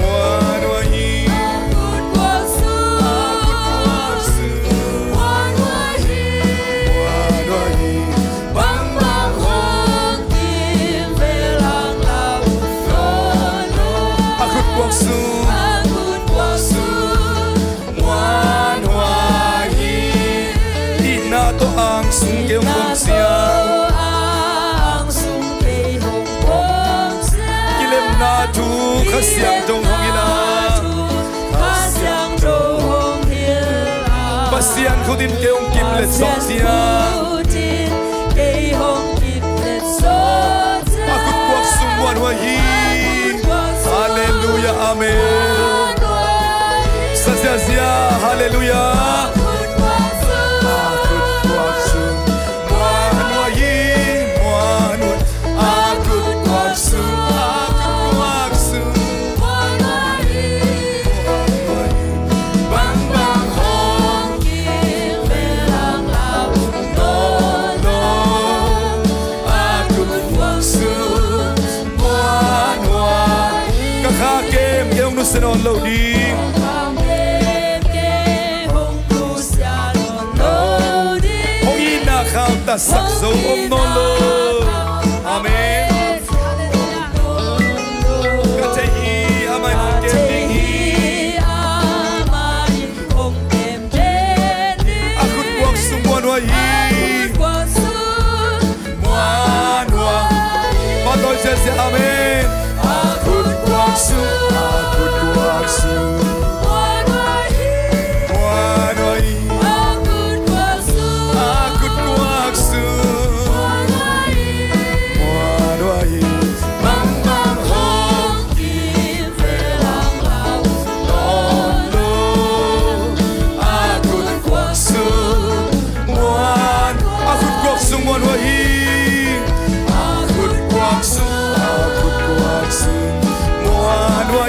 Muanhuai hi. A khut kuak sung. A khut kuak sung muanhuai hi. Muanhuai hi. Bangbang hong kim ve lang lau. No, no. A khut kuak sung. A khut kuak sung. Muanhuai hi. Itna tawh angsung kei hong pom ciang. Kilemna thu Kha Siangtho hong hilh a. Pasian khut in kei hong kim let sawk ciang. A khut kuak sung muanhuai hi. Halleluiah. Amen. Sa ziahziah. Halleluiah. A khut kuak sung muanhuai hi. Muanhuai. A khut kuak sung. A khut kuak sung muanhuai hi. Bangbang hong kim ve lang lau. No, no. A khut kuak sung muanhuai. Ka kha kem kei hong nusia nawn lo ding. Hong itna khau tasak zo om nawn lo. Amen. Ka thei hi, amah in hong kem ding hi. A khut kuak sung muanhuai hi. Muanhuai. Patawi ziahziah. Amen. A khut kuak sung. A khut kuak sung muanhuai hi. Muanhuai hi. A khut kuak sung. A khut kuak sung muanhuai hi. Muanhuai hi. Bangbang hong kim ve lang lau. No, no. A khut kuak sung muan. A khut kuak sung muanhuai hi. A khut kuak sung. A khut kuak sung muanhuai.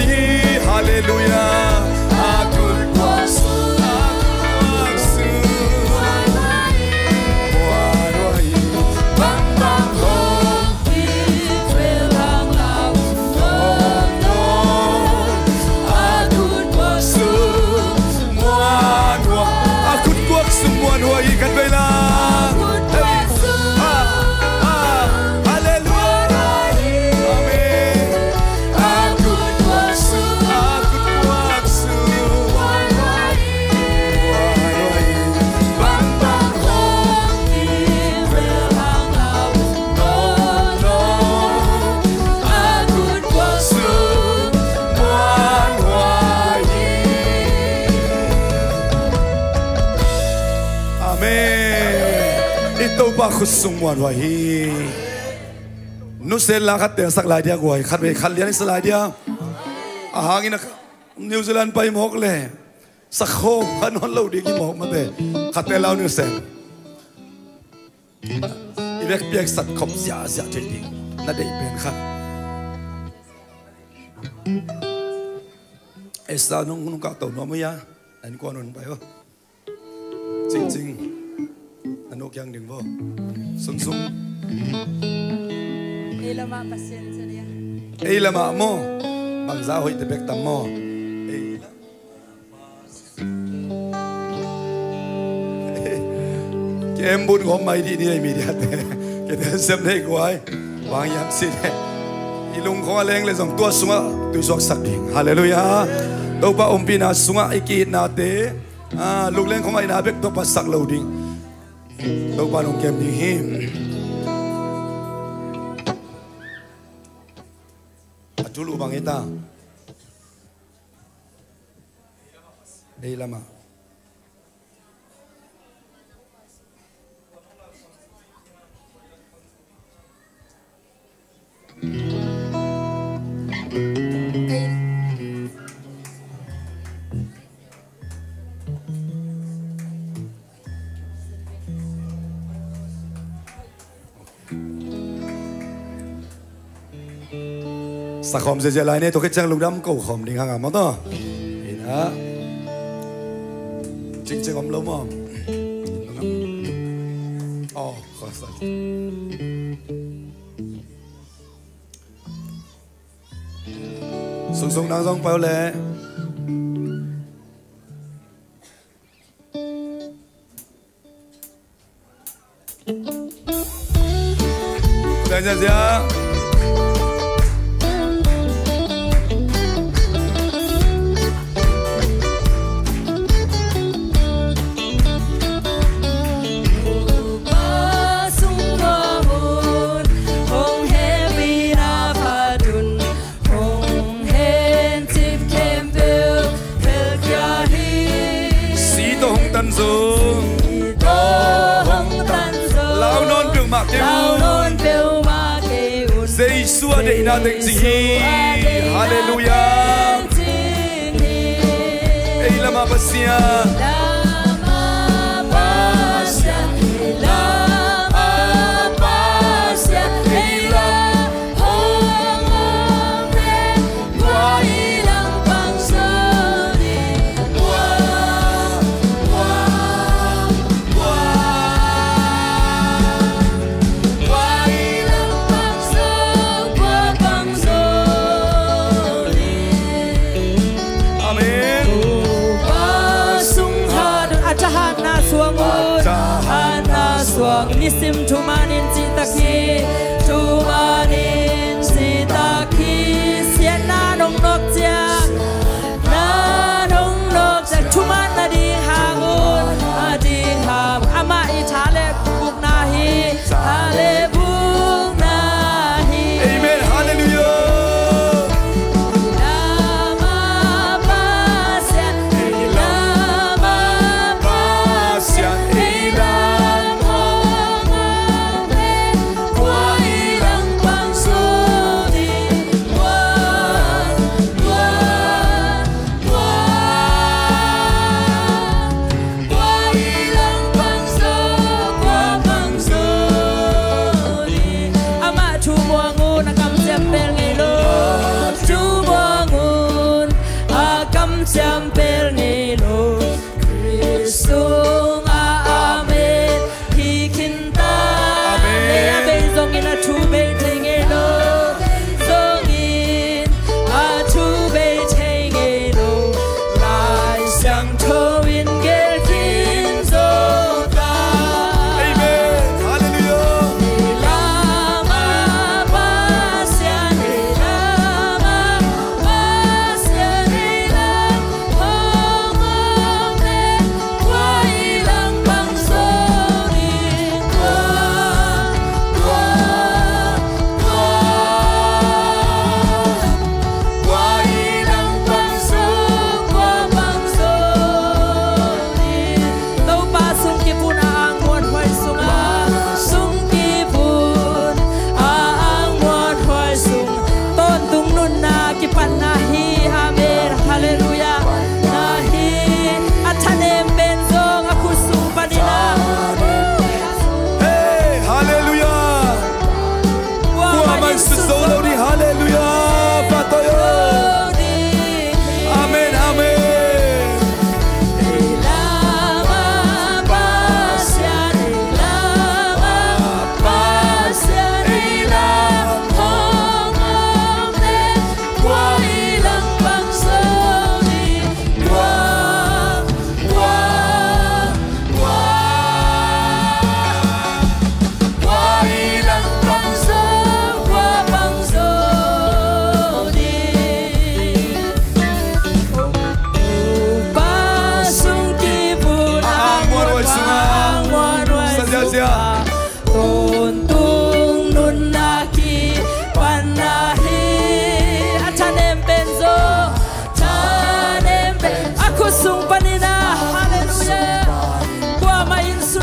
Amen. I Topa khut sung muanhuai hi. Nusia la khat teng sak lai dia guai, khat vei khat lian i sa lai dia. A hangin a New Zealand pai mawk le sakhawm kha nawn lo ding i mawk mate. Khatte lau nusia. I vek piaksat khop ziahziah thei ding na deih pen kha. Esa nong nong kah to nuam uh ia. An kuan un pai uh. Cingcing. A nu kiang ding vo. Sungsung. Ei lamah Pasian cia dia. Ei lamah maw. Bangza hoih te bek tam maw. Ei lamah. Kem bun gom mai dih ni ei media te. Kete sem nei guai. Wang yam si te. I lungkhong a leng le zong tua sungah tuisuaksak ding. Halleluiah. Topa umpina sungah i kiitnate. Ah, lukleng khong aina bek tawh patsak lo ding. Topa nong kem ding hi. A thulu bang hi ta. Ei lamah. Sakhawm ziazia lai ne, tua khit ciang lungdam ko khawm ding hanga maw taw. Ina. Cingcing om lo maw. Oh, khuasa. Sungsung nang zong pau le. Dah nyanyi ya. Hong hen cip khempeuh phelkhia hi. Si tawh hong tan zo. Si tawh hong tan zo. Lau nawn peuhmah kei un. Lau nawn peuhmah kei un. Jesu a deihna teng cing hi. Jesu a deihna teng cing hi. Halleluiah. Ei lamah Pasian. Lamah Pasian, lamah Pasian, ei lam hong om le, tua i lam pang zo ni. Tua, tua, tua. Amen. A thahatna suang un. A thahatna suang. Nisim thumanin cihtak hi. Thumanin cihtak hi. Siatna nong nawk ciang. Na nong nawk ciang. Thuman nading hang un. A ding hang. Amah i tha le bukna hi. Tha le bukna hi. Amen. Halleluiah. Lamah Pasian, lamah Pasian, ei lam hong om le, tua i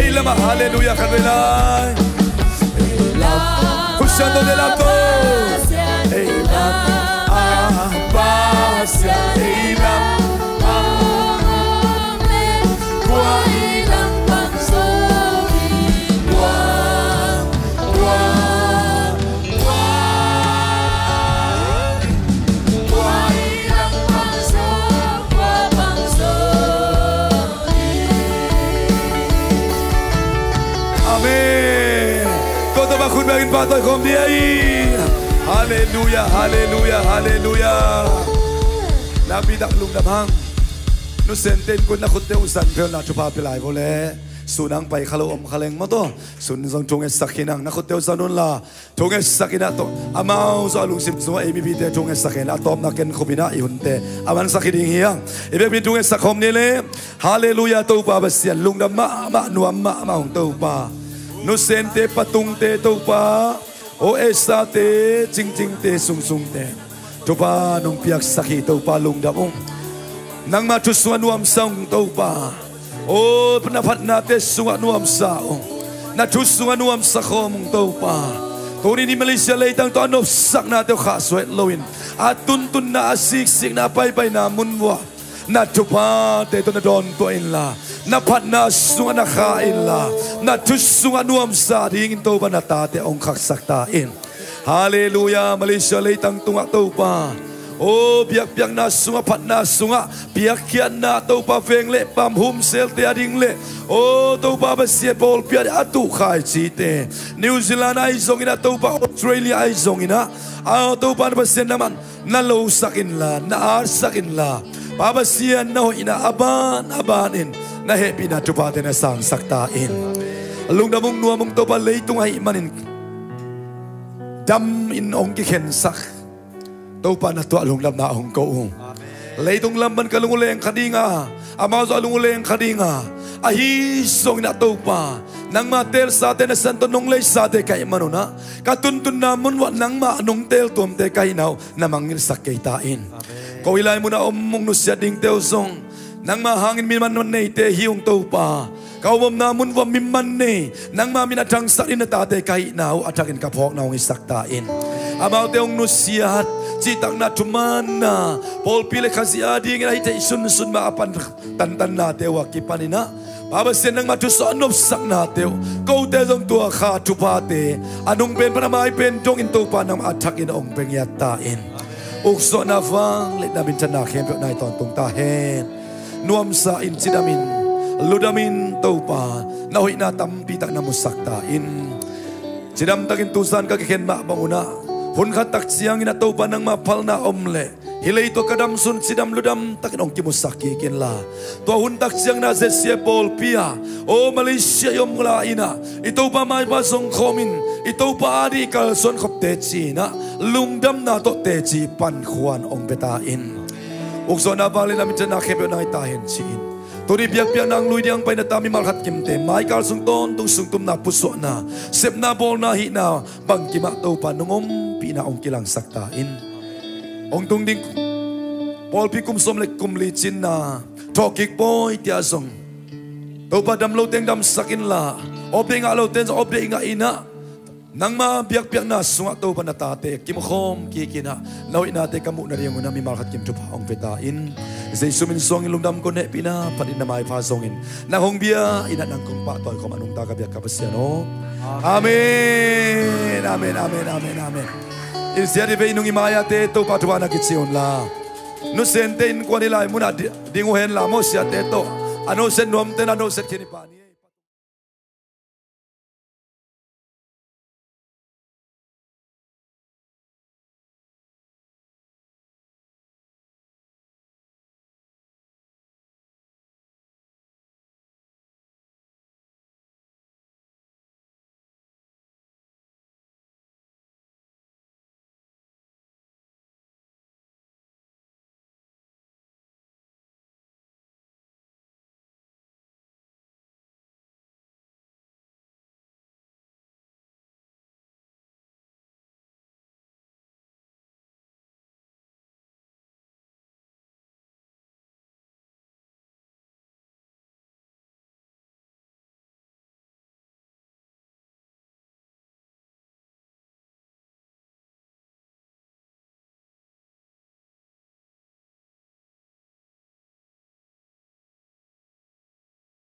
Ei lamah halleluiah khat vei lai. Ei lam. Khut siangtho te lam to. Ei lam. A Pasian ei lam. Amen. Tua tawh bang khut bengin pahtawi khawm dih ei. Halleluiah, halleluiah, halleluiah. Nakpi tak lungdam hang. Nusente in kua na khutte uh zang phelna thupha pia lai vo le. Sun hang pai kha lo om kha leng maw taw. Sun zong thu ngetsak khin hang, na khutte uh zang un la. Thu ngetsak in ah tawh amau zong a lungsim sungah ei mipite thu ngetsak in ah a tawpna ken khup in ah i hunte a mansak hi ding hi hang. I biakpi thu ngetsak khawm ni le. Halleluiah Topa Pasian, lungdam mahmah, nuam mahmah hong Topa. Nusente, patungte Topa, o esate, cingcingte, sungsungte, thupha nong piaksak hi Topa, lungdam ung. Nangmah thu sungah nuamsa ung Topa. O, na phatnate sungah nuamsa ung. Na thu sungah nuamsa khawm ung Topa. Tuni ni Malaysia leitang tawh a nopsaknate uh khahsuah loin, a tuntunna, a siksikna, a paipaina mun uah na thuphate tawh na dawntuah inla, na phatna sungah na kha inla, na thu sungah nuamsa dingin Topa na tate hong khaksak ta in. Halleluiah. Malaysia leitang tungah Topa, o, biakpiakna sungah, phatna sungah, piakkhiatna Topa, veng le pam, humselte a ding le, o Topa Pasian, pawlpi a tuh khaici te, New Zealand ahi zongin ah Topa, Australia ahi zongin ah, a Topa na Pasian na man na losak inla, na atsak inla, Pa Pasian na hoihna a ban a banin na hehpihna thuphate na sangsak ta in. Lungdam ung, nuam ung Topa, leitung ahih manin dam in hong kikhensak Topa na tuah lungdamna hong ko ung. Leitung lam pan ka lung uh leng kha ding a, amau zong a lung uh leng kha ding a, ahi zongin ah Topa, nangma teelsate na san tawh nong leisate ka hih manun ah, ka tuntunna mun uah nangmah nong teeltuamte ka hihna uh na mangngilhsak kei ta in. Ko i lai munah om hong nusiat dingte uh zong nangmah hangin minman neite hi ung Topa. Ka omomna mun uah minman nei, nangmah min a thangsak in na tate ka hihna uh a thakin ka phawkna hong hisak ta in. Amaute hong nusiat, cihtakna thumaanna, pawlpi le Khazih a dingin a hi theih sunsun mah a pan tantannate uh a kipanin ah, Pa Pasian, nangmah thusuah nopsaknate uh, kote zong tua kha thuphate a nung pen pan a mai pen dongin Topa nangmah a thakin hong pia ngiat ta in. Uksuahna, vangliatna, minthanna khempeuh nai tawntung ta hen. Nuamsa in, cidamin, ludamin Topa, na hoihna tampi tak na musak ta in. Cidamtakin tuzan ka kikhen mah bangun ah, hun khat tak ciangin ah Topa nangma phalna om leh, hih leitungah ka damsun cidam ludam takin hong kimusak kik inla, tua hun tak ciangin ah Z C A pawlpi ah, o Malaysia i om lai-in ah, i Topa maipha zong khawmin, i Topa ading i kalsuan khop teci in ah, lungdamna tawh teci pan khuan hong pia ta in. Uksuahna, vangliatna, minthanna khempeuh nai ta hen ci-in, tuni biakpiakna hong lui ding hong paina ta mimal khat kimte mai kal sung tawntung sungtumna, pusuahna, sepna, bawlna, hihna bangkim ah Topa nong ompihna hong kilangsak ta in. Hong tung ding pawlpi kum sawm le kum li cinna thawhkik pawi tiah zong Topa dam lo teng damsak inla, awpdei ngah lo teng zong awpdei ngah in ah, nangma biakpiakna sungah Topa na tate kimkhawm kik in ah, na hoihnate ka muh nadingun ah mimal khat kim thupha hong pia ta in. Jesu min suangin lungdam ko, hehpihna phatin na maipha zongin nang hong bia in ah nang kong pahtawi khawm a nungta ka biak ka Pasian aw. Amen. Amen, amen, amen, amen. I ziat i vei nung i mai-ate Topa thupha na kici unla. Nusente innkuan i lai munah di-, ding uh henla, mawh siate tawh a noset nuamte na noset khin i pah ni.